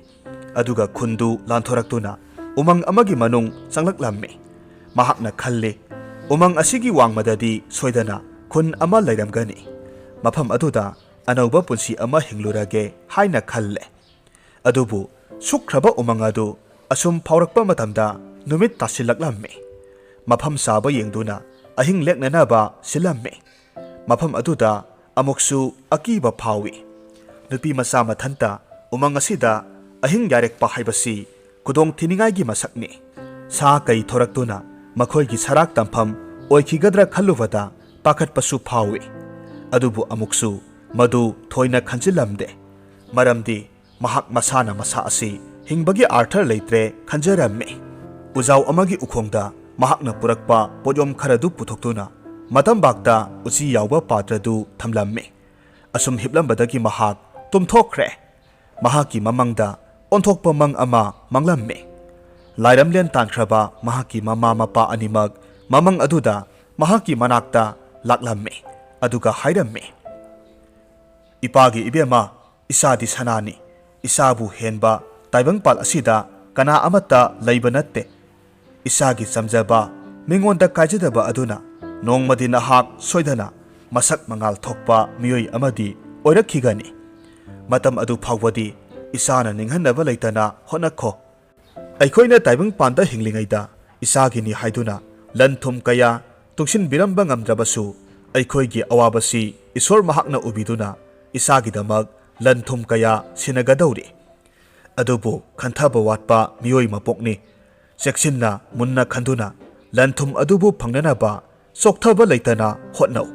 ꯑꯗꯨꯒ ꯈꯨꯟꯗꯨ ꯂꯥꯟꯊꯣꯔꯛꯇꯨꯅ ꯎꯃꯪ ꯑꯃꯒꯤ ꯃꯅꯨꯡ ꯆꯪꯂꯛꯂꯝꯃꯤ꯫ ꯃꯍꯥꯛꯅ ꯈꯜꯂꯤ, "ꯎꯃꯪ ꯑꯁꯤꯒꯤ ꯋꯥꯡꯃꯗꯗꯤ ꯁꯣꯏꯗꯅ ꯈꯨꯟ ꯑꯃ ꯂꯩꯔꯝꯒꯅꯤ꯫ ꯃꯐꯝ ꯑꯗꯨꯗ ꯑꯅꯧꯕ ꯄꯨꯟꯁꯤ ꯑꯃ ꯍꯤꯡꯂꯨꯔꯒꯦ" ꯍꯥꯏꯅ ꯈꯜꯂꯦ꯫ ꯑꯗꯨꯕꯨ ꯁꯨꯛꯈ꯭ꯔꯕ ꯎꯃꯪ ꯑꯗꯨ ꯑꯁꯨꯝ ꯐꯥꯎꯔꯛꯄ ꯃꯇꯝꯗ ꯅꯨꯃꯤꯠ ꯇꯥꯁꯤꯜꯂꯛꯂꯝꯃꯤ꯫ ꯃꯐꯝ ꯆꯥꯕ ꯌꯦꯡꯗꯨꯅ ꯑꯍꯤꯡ ꯂꯦꯛꯅꯅꯕ ꯁꯤꯜꯂꯝꯃꯤ꯫ ꯃꯐꯝ ꯑꯗꯨꯗ ꯑꯃꯨꯛꯁꯨ ꯑꯀꯤꯕ ꯐꯥꯎꯏ꯫ ꯅꯨꯄꯤ ꯃꯆꯥ ꯃꯊꯟꯇ ꯎꯃꯪ ꯑꯁꯤꯗ ꯑꯍꯤꯡ ꯌꯥꯔꯦꯛꯄ ꯍꯥꯏꯕꯁꯤ ꯈꯨꯗꯣꯡ ꯊꯤꯅꯤꯡꯉꯥꯏꯒꯤ ꯃꯁꯛꯅꯤ꯫ ꯁꯥ ꯀꯩ ꯊꯣꯔꯛꯇꯨꯅ ꯃꯈꯣꯏꯒꯤ ꯁꯔꯥꯛ ꯇꯝꯐꯝ ꯑꯣꯏꯈꯤꯒꯗ꯭ꯔꯥ ꯈꯜꯂꯨꯕꯗ ꯄꯥꯈꯠꯄꯁꯨ ꯐꯥꯎꯏ꯫ ꯑꯗꯨꯕꯨ ꯑꯃꯨꯛꯁꯨ ꯃꯗꯨ ꯊꯣꯏꯅ ꯈꯟꯖꯤꯜꯂꯝꯗꯦ꯫ ꯃꯔꯝꯗꯤ ꯃꯍꯥꯛ ꯃꯁꯥꯅ ꯃꯁꯥ ꯑꯁꯤ ꯍꯤꯡꯕꯒꯤ ꯑꯥꯔꯊ ꯂꯩꯇ꯭ꯔꯦ ꯈꯟꯖꯔꯝꯃꯤ꯫ ꯎꯖꯥꯎ ꯑꯃꯒꯤ ꯎꯈꯣꯡꯗ ꯃꯍꯥꯛꯅ ꯄꯨꯔꯛꯄ ꯄꯣꯠꯌꯣꯝ ꯈꯔꯗꯨ ꯄꯨꯊꯣꯛꯇꯨꯅ ꯃꯇꯝꯕꯥꯛꯇ ꯎꯆꯤ ꯌꯥꯎꯕ ꯄꯥꯇ꯭ꯔꯗꯨ ꯊꯝꯂꯝꯃꯤ꯫ ꯑꯁꯨꯝ ꯍꯤꯞꯂꯝꯕꯗꯒꯤ ꯃꯍꯥꯛ ꯇꯨꯝꯊꯣꯛꯈ꯭ꯔꯦ꯫ ꯃꯍꯥꯛꯀꯤ ꯃꯃꯪꯗ ꯑꯣꯟꯊꯣꯛꯄ ꯃꯪ ꯑꯃ ꯃꯪꯂꯝꯃꯤ꯫ ꯂꯥꯏꯔꯝꯂꯦꯟ ꯇꯥꯟꯈ꯭ꯔꯕ ꯃꯍꯥꯛꯀꯤ ꯃꯃꯥ ꯃꯄꯥ ꯑꯅꯤꯃꯛ ꯃꯃꯪ ꯑꯗꯨꯗ ꯃꯍꯥꯛꯀꯤ ꯃꯅꯥꯛꯇ ꯂꯥꯛꯂꯝꯃꯤ꯫ ꯑꯗꯨꯒ ꯍꯥꯏꯔꯝꯃꯤ, "ꯏꯄꯥꯒꯤ ꯏꯕꯦꯝꯃ, ꯏꯆꯥꯗꯤ ꯁꯅꯥꯅꯤ꯫ ꯏꯆꯥꯕꯨ ꯍꯦꯟꯕ ꯇꯥꯏꯕꯪꯄꯥꯜ ꯑꯁꯤꯗ ꯀꯅꯥ ꯑꯃꯠꯇ ꯂꯩꯕ ꯅꯠꯇꯦ꯫ ꯏꯆꯥꯒꯤ ꯆꯝꯖꯕ, ꯃꯤꯉꯣꯟꯗ ꯀꯥꯏꯖꯗꯕ ꯑꯗꯨꯅ ꯅꯣꯡꯃꯗꯤ ꯅꯍꯥꯛ ꯁꯣꯏꯗꯅ ꯃꯁꯛ ꯃꯉꯥꯜ ꯊꯣꯛꯄ ꯃꯤꯑꯣꯏ ꯑꯃꯗꯤ ꯑꯣꯏꯔꯛꯈꯤꯒꯅꯤ꯫ ꯃꯇꯝ ꯑꯗꯨ ꯐꯥꯎꯕꯗꯤ ꯏꯆꯥꯅ ꯅꯤꯡꯍꯟꯅꯕ ꯂꯩꯇꯅ ꯍꯣꯠꯅꯈꯣ꯫" ꯑꯩꯈꯣꯏꯅ ꯇꯥꯏꯕꯪꯄꯥꯟꯗ ꯍꯤꯡꯂꯤꯉꯩꯗ ꯏꯆꯥꯒꯤꯅꯤ ꯍꯥꯏꯗꯨꯅ ꯂꯟ ꯊꯨꯝ ꯀꯌꯥ ꯇꯨꯡꯁꯤꯟꯕꯤꯔꯝꯕ ꯉꯝꯗ꯭ꯔꯕꯁꯨ, ꯑꯩꯈꯣꯏꯒꯤ ꯑꯋꯥꯕꯁꯤ ꯏꯁꯣꯔ ꯃꯍꯥꯛꯅ ꯎꯕꯤꯗꯨꯅ ꯏꯆꯥꯒꯤꯗꯃꯛ ꯂꯟ ꯊꯨꯝ ꯀꯌꯥ ꯁꯤꯟꯅꯒꯗꯧꯔꯤ꯫ ꯑꯗꯨꯕꯨ ꯈꯟꯊꯕ ꯋꯥꯠꯄ ꯃꯤꯑꯣꯏ ꯃꯄꯣꯛꯅꯤ꯫ ꯆꯦꯛꯁꯤꯟꯅ ꯃꯨꯟꯅ ꯈꯟꯗꯨꯅ ꯂꯟ ꯊꯨꯝ ꯑꯗꯨꯕꯨ ꯐꯪꯅꯅꯕ ꯆꯣꯛꯊꯕ ꯂꯩꯇꯅ ꯍꯣꯠꯅꯧ꯫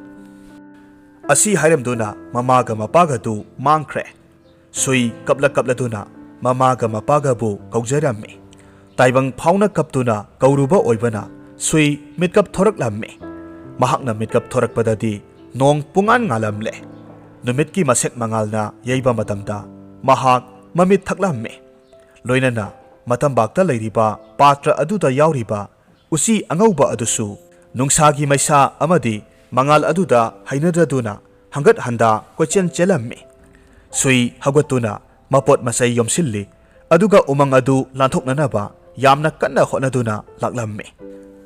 ꯑꯁꯤ ꯍꯥꯏꯔꯝꯗꯨꯅ ꯃꯃꯥꯒ ꯃꯄꯥꯒꯗꯨ ꯃꯥꯡꯈ꯭ꯔꯦ꯫ ꯁꯨꯏ ꯀꯞꯂ ꯀꯞꯂꯗꯨꯅ ꯃꯃꯥꯒ ꯃꯄꯥꯒꯕꯨ ꯀꯧꯖꯔꯝꯃꯤ꯫ ꯇꯥꯏꯕꯪ ꯐꯥꯎꯅ ꯀꯞꯇꯨꯅ ꯀꯧꯔꯨꯕ ꯑꯣꯏꯕꯅ ꯁꯨꯏ ꯃꯤꯠꯀꯞ ꯊꯣꯔꯛꯂꯝꯃꯤ꯫ ꯃꯍꯥꯛꯅ ꯃꯤꯠꯀꯞ ꯊꯣꯔꯛꯄꯗꯗꯤ ꯅꯣꯡ ꯄꯨꯡꯉꯥꯟ ꯉꯥꯜꯂꯝꯂꯦ꯫ ꯅꯨꯃꯤꯠꯀꯤ ꯃꯁꯦꯛ ꯃꯉꯥꯜꯅ ꯌꯩꯕ ꯃꯇꯝꯗ ꯃꯍꯥꯛ ꯃꯃꯤꯠ ꯊꯛꯂꯝꯃꯤ꯫ ꯂꯣꯏꯅꯅ ꯃꯇꯝꯕꯥꯛꯇ ꯂꯩꯔꯤꯕ ꯄꯥꯇ꯭ꯔ ꯑꯗꯨꯗ ꯌꯥꯎꯔꯤꯕ ꯎꯆꯤ ꯑꯉꯧꯕ ꯑꯗꯨꯁꯨ ꯅꯨꯡꯁꯥꯒꯤ ꯃꯩꯁꯥ ꯑꯃꯗꯤ ꯃꯉꯥꯜ ꯑꯗꯨꯗ ꯍꯩꯅꯗꯗꯨꯅ ꯍꯪꯒꯠ ꯍꯟꯗꯥ ꯀꯣꯏꯆꯦꯟ ꯆꯦꯜꯂꯝꯃꯤ꯫ ꯁꯨꯏ ꯍꯧꯒꯠꯇꯨꯅ ꯃꯄꯣꯠ ꯃꯆꯩ ꯌꯣꯝꯁꯤꯜꯂꯤ, ꯑꯗꯨꯒ ꯎꯃꯪ ꯑꯗꯨ ꯂꯥꯟꯊꯣꯛꯅꯅꯕ ꯌꯥꯝꯅ ꯀꯟꯅ ꯍꯣꯠꯅꯗꯨꯅ ꯂꯥꯛꯂꯝꯃꯤ꯫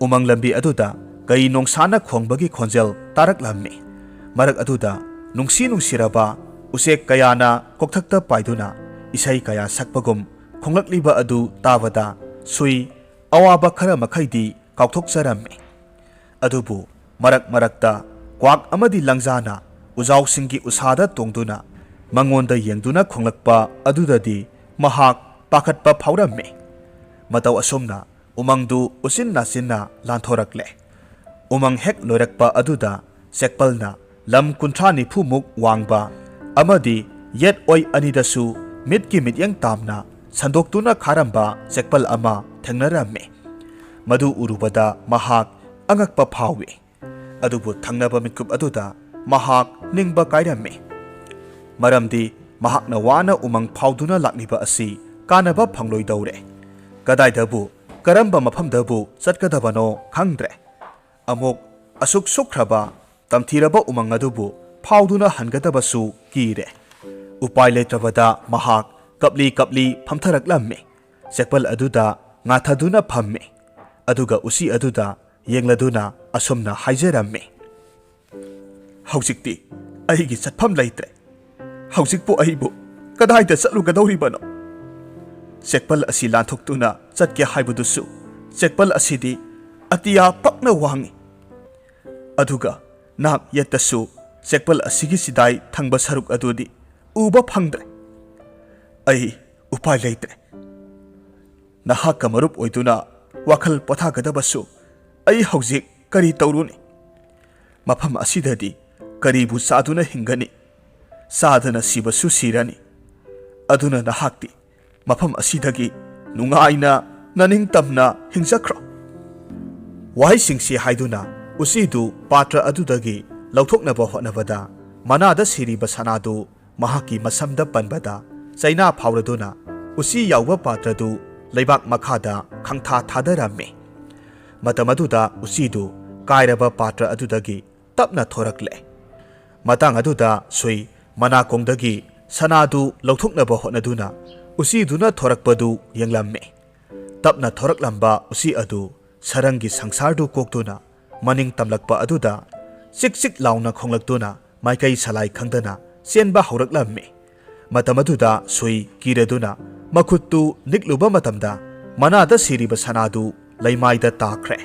ꯎꯃꯪ ꯂꯝꯕꯤ ꯑꯗꯨꯗ ꯀꯩ ꯅꯣꯡꯁꯥꯅ ꯈꯣꯡꯕꯒꯤ ꯈꯣꯟꯖꯦꯜ ꯇꯥꯔꯛꯂꯝꯃꯤ꯫ ꯃꯔꯛ ꯑꯗꯨꯗ ꯅꯨꯡꯁꯤ ꯅꯨꯡꯁꯤꯔꯕ ꯎꯆꯦꯛ ꯀꯌꯥꯅ ꯀꯣꯛꯊꯛꯇ ꯄꯥꯏꯗꯨꯅ ꯏꯁꯩ ꯀꯌꯥ ꯁꯛꯄꯒꯨꯝ ꯈꯣꯡꯂꯛꯂꯤꯕ ꯑꯗꯨ ꯇꯥꯕꯗ ꯁꯨꯏ ꯑꯋꯥꯕ ꯈꯔ ꯃꯈꯩꯗꯤ ꯀꯥꯎꯊꯣꯛꯆꯔꯝꯃꯤ꯫ ꯑꯗꯨꯕꯨ ꯃꯔꯛ ꯃꯔꯛꯇ ꯀ꯭ꯋꯥꯛ ꯑꯃꯗꯤ ꯂꯪꯖꯥꯅ ꯎꯖꯥꯎꯁꯤꯡꯒꯤ ꯎꯁꯥꯗ ꯇꯣꯡꯗꯨꯅ ꯃꯉꯣꯟꯗ ꯌꯦꯡꯗꯨꯅ ꯈꯣꯡꯂꯛꯄ ꯑꯗꯨꯗꯗꯤ ꯃꯍꯥꯛ ꯄꯥꯈꯠꯄ ꯐꯥꯎꯔꯝꯃꯤ꯫ ꯃꯇꯧ ꯑꯁꯨꯝꯅ ꯎꯃꯪꯗꯨ ꯎꯆꯤꯟ ꯅꯥꯆꯤꯟꯅ ꯂꯥꯟꯊꯣꯔꯛꯂꯦ꯫ ꯎꯃꯪ ꯍꯦꯛ ꯂꯣꯏꯔꯛꯄ ꯑꯗꯨꯗ ꯆꯦꯛꯄꯜꯅ ꯂꯝ ꯀꯨꯟꯊ꯭ꯔꯥ ꯅꯤꯐꯨꯃꯨꯛ ꯋꯥꯡꯕ ꯑꯃꯗꯤ ꯌꯦꯠ ꯑꯣꯏ ꯑꯅꯤꯗꯁꯨ ꯃꯤꯠꯀꯤ ꯃꯤꯠꯌꯦꯡ ꯇꯥꯝꯅ ꯁꯟꯗꯣꯛꯇꯨꯅ ꯈꯥꯔꯝꯕ ꯆꯦꯛꯄꯜ ꯑꯃ ꯊꯦꯡꯅꯔꯝꯃꯤ꯫ ꯃꯗꯨ ꯎꯔꯨꯕꯗ ꯃꯍꯥꯛ ꯑꯉꯛꯄ ꯐꯥꯎꯏ꯫ ꯑꯗꯨꯕꯨ ꯊꯪꯅꯕ ꯃꯤꯠꯀꯨꯞ ꯑꯗꯨꯗ ꯃꯍꯥꯛ ꯅꯤꯡꯕ ꯀꯥꯏꯔꯝꯃꯤ꯫ ꯃꯔꯝꯗꯤ ꯃꯍꯥꯛꯅ ꯋꯥꯅ ꯎꯃꯪ ꯐꯥꯎꯗꯨꯅ ꯂꯥꯛꯂꯤꯕ ꯑꯁꯤ ꯀꯥꯟꯅꯕ ꯐꯪꯂꯣꯏꯗꯧꯔꯦ꯫ ꯀꯗꯥꯏꯗꯕꯨ, ꯀꯔꯝꯕ ꯃꯐꯝꯗꯕꯨ ꯆꯠꯀꯗꯕꯅꯣ ꯈꯪꯗ꯭ꯔꯦ꯫ ꯑꯃꯨꯛ ꯑꯁꯨꯛ ꯁꯨꯛꯈ꯭ꯔꯕ, ꯇꯝꯊꯤꯔꯕ ꯎꯃꯪ ꯑꯗꯨꯕꯨ ꯐꯥꯎꯗꯨꯅ ꯍꯟꯒꯗꯕꯁꯨ ꯀꯤꯔꯦ꯫ ꯎꯄꯥꯏ ꯂꯩꯇ꯭ꯔꯕꯗ ꯃꯍꯥꯛ ꯀꯞꯂꯤ ꯀꯞꯂꯤ ꯐꯝꯊꯔꯛꯂꯝꯃꯤ꯫ ꯆꯦꯛꯄꯜ ꯑꯗꯨꯗ ꯉꯥꯊꯗꯨꯅ ꯐꯝꯃꯤ꯫ ꯑꯗꯨꯒ ꯎꯆꯤ ꯑꯗꯨꯗ ꯌꯦꯡꯂꯗꯨꯅ ꯑꯁꯨꯝꯅ ꯍꯥꯏꯖꯔꯝꯃꯤ, "ꯍꯧꯖꯤꯛꯇꯤ ꯑꯩꯒꯤ ꯆꯠꯐꯝ ꯂꯩꯇ꯭ꯔꯦ꯫ ꯍꯧꯖꯤꯛꯄꯨ ꯑꯩꯕꯨ ꯀꯗꯥꯏꯗ ꯆꯠꯂꯨꯒꯗꯧꯔꯤꯕꯅꯣ? ꯆꯦꯛꯄꯜ ꯑꯁꯤ ꯂꯥꯟꯊꯣꯛꯇꯨꯅ ꯆꯠꯀꯦ ꯍꯥꯏꯕꯗꯨꯁꯨ ꯆꯦꯛꯄꯜ ꯑꯁꯤꯗꯤ ꯑꯇꯤꯌꯥ ꯄꯛꯅ ꯋꯥꯡꯏ꯫ ꯑꯗꯨꯒ ꯅꯥꯛ ꯌꯦꯠꯇꯁꯨ ꯆꯦꯛꯄꯜ ꯑꯁꯤꯒꯤ ꯆꯤꯗꯥꯏ ꯊꯪꯕ ꯁꯔꯨꯛ ꯑꯗꯨꯗꯤ ꯎꯕ ꯐꯪꯗ꯭ꯔꯦ꯫ ꯑꯩ ꯎꯄꯥꯏ ꯂꯩꯇ꯭ꯔꯦ꯫ ꯅꯍꯥꯛꯀ ꯃꯔꯨꯞ ꯑꯣꯏꯗꯨꯅ ꯋꯥꯈꯜ ꯄꯣꯊꯥꯒꯗꯕꯁꯨ ꯑꯩ ꯍꯧꯖꯤꯛ ꯀꯔꯤ ꯇꯧꯔꯨꯅꯤ? ꯃꯐꯝ ꯑꯁꯤꯗꯗꯤ ꯀꯔꯤꯕꯨ ꯆꯥꯗꯨꯅ ꯍꯤꯡꯒꯅꯤ? ꯆꯥꯗꯅ ꯁꯤꯕꯁꯨ ꯁꯤꯔꯅꯤ꯫ ꯑꯗꯨꯅ ꯅꯍꯥꯛꯇꯤ ꯃꯐꯝ ꯑꯁꯤꯗꯒꯤ ꯅꯨꯡꯉꯥꯏꯅ ꯅꯅꯤꯡꯇꯝꯅ ꯍꯤꯡꯖꯈ꯭ꯔꯣ꯫" ꯋꯥꯍꯩꯁꯤꯡꯁꯤ ꯍꯥꯏꯗꯨꯅ ꯎꯆꯤꯗꯨ ꯄꯥꯇ꯭ꯔ ꯑꯗꯨꯗꯒꯤ ꯂꯧꯊꯣꯛꯅꯕ ꯍꯣꯠꯅꯕꯗ, ꯃꯅꯥꯗ ꯁꯤꯔꯤꯕ ꯁꯅꯥꯗꯨ ꯃꯍꯥꯛꯀꯤ ꯃꯁꯝꯗ ꯄꯟꯕꯗ ꯆꯩꯅꯥ ꯐꯥꯎꯔꯗꯨꯅ ꯎꯆꯤ ꯌꯥꯎꯕ ꯄꯥꯇ꯭ꯔꯗꯨ ꯂꯩꯕꯥꯛ ꯃꯈꯥꯗ ꯈꯪꯊꯥ ꯊꯥꯗꯔꯝꯃꯤ꯫ ꯃꯇꯝ ꯑꯗꯨꯗ ꯎꯆꯤꯗꯨ ꯀꯥꯏꯔꯕ ꯄꯥꯇ꯭ꯔ ꯑꯗꯨꯗꯒꯤ ꯇꯞꯅ ꯊꯣꯔꯛꯂꯦ꯫ ꯃꯇꯥꯡ ꯑꯗꯨꯗ ꯁꯨꯏ ꯃꯅꯥꯀꯣꯡꯗꯒꯤ ꯁꯅꯥꯗꯨ ꯂꯧꯊꯣꯛꯅꯕ ꯍꯣꯠꯅꯗꯨꯅ ꯎꯆꯤꯗꯨꯅ ꯊꯣꯔꯛꯄꯗꯨ ꯌꯦꯡꯂꯝꯃꯤ꯫ ꯇꯞꯅ ꯊꯣꯔꯛꯂꯝꯕ ꯎꯆꯤ ꯑꯗꯨ ꯁꯔꯪꯒꯤ ꯁꯪꯁꯥꯔꯗꯨ ꯀꯣꯛꯇꯨꯅ ꯃꯅꯤꯡ ꯇꯝꯂꯛꯄ ꯑꯗꯨꯗ ꯆꯤꯛ ꯆꯤꯛ ꯂꯥꯎꯅ ꯈꯣꯡꯂꯛꯇꯨꯅ ꯃꯥꯏꯀꯩ ꯁꯂꯥꯏ ꯈꯪꯗꯅ ꯆꯦꯟꯕ ꯍꯧꯔꯛꯂꯝꯃꯤ꯫ ꯃꯇꯝ ꯑꯗꯨꯗ ꯁꯨꯏ ꯀꯤꯔꯗꯨꯅ ꯃꯈꯨꯠꯇꯨ ꯅꯤꯛꯂꯨꯕ ꯃꯇꯝꯗ ꯃꯅꯥꯗ ꯁꯤꯔꯤꯕ ꯁꯅꯥꯗꯨ ꯂꯩꯃꯥꯏꯗ ꯇꯥꯈ꯭ꯔꯦ꯫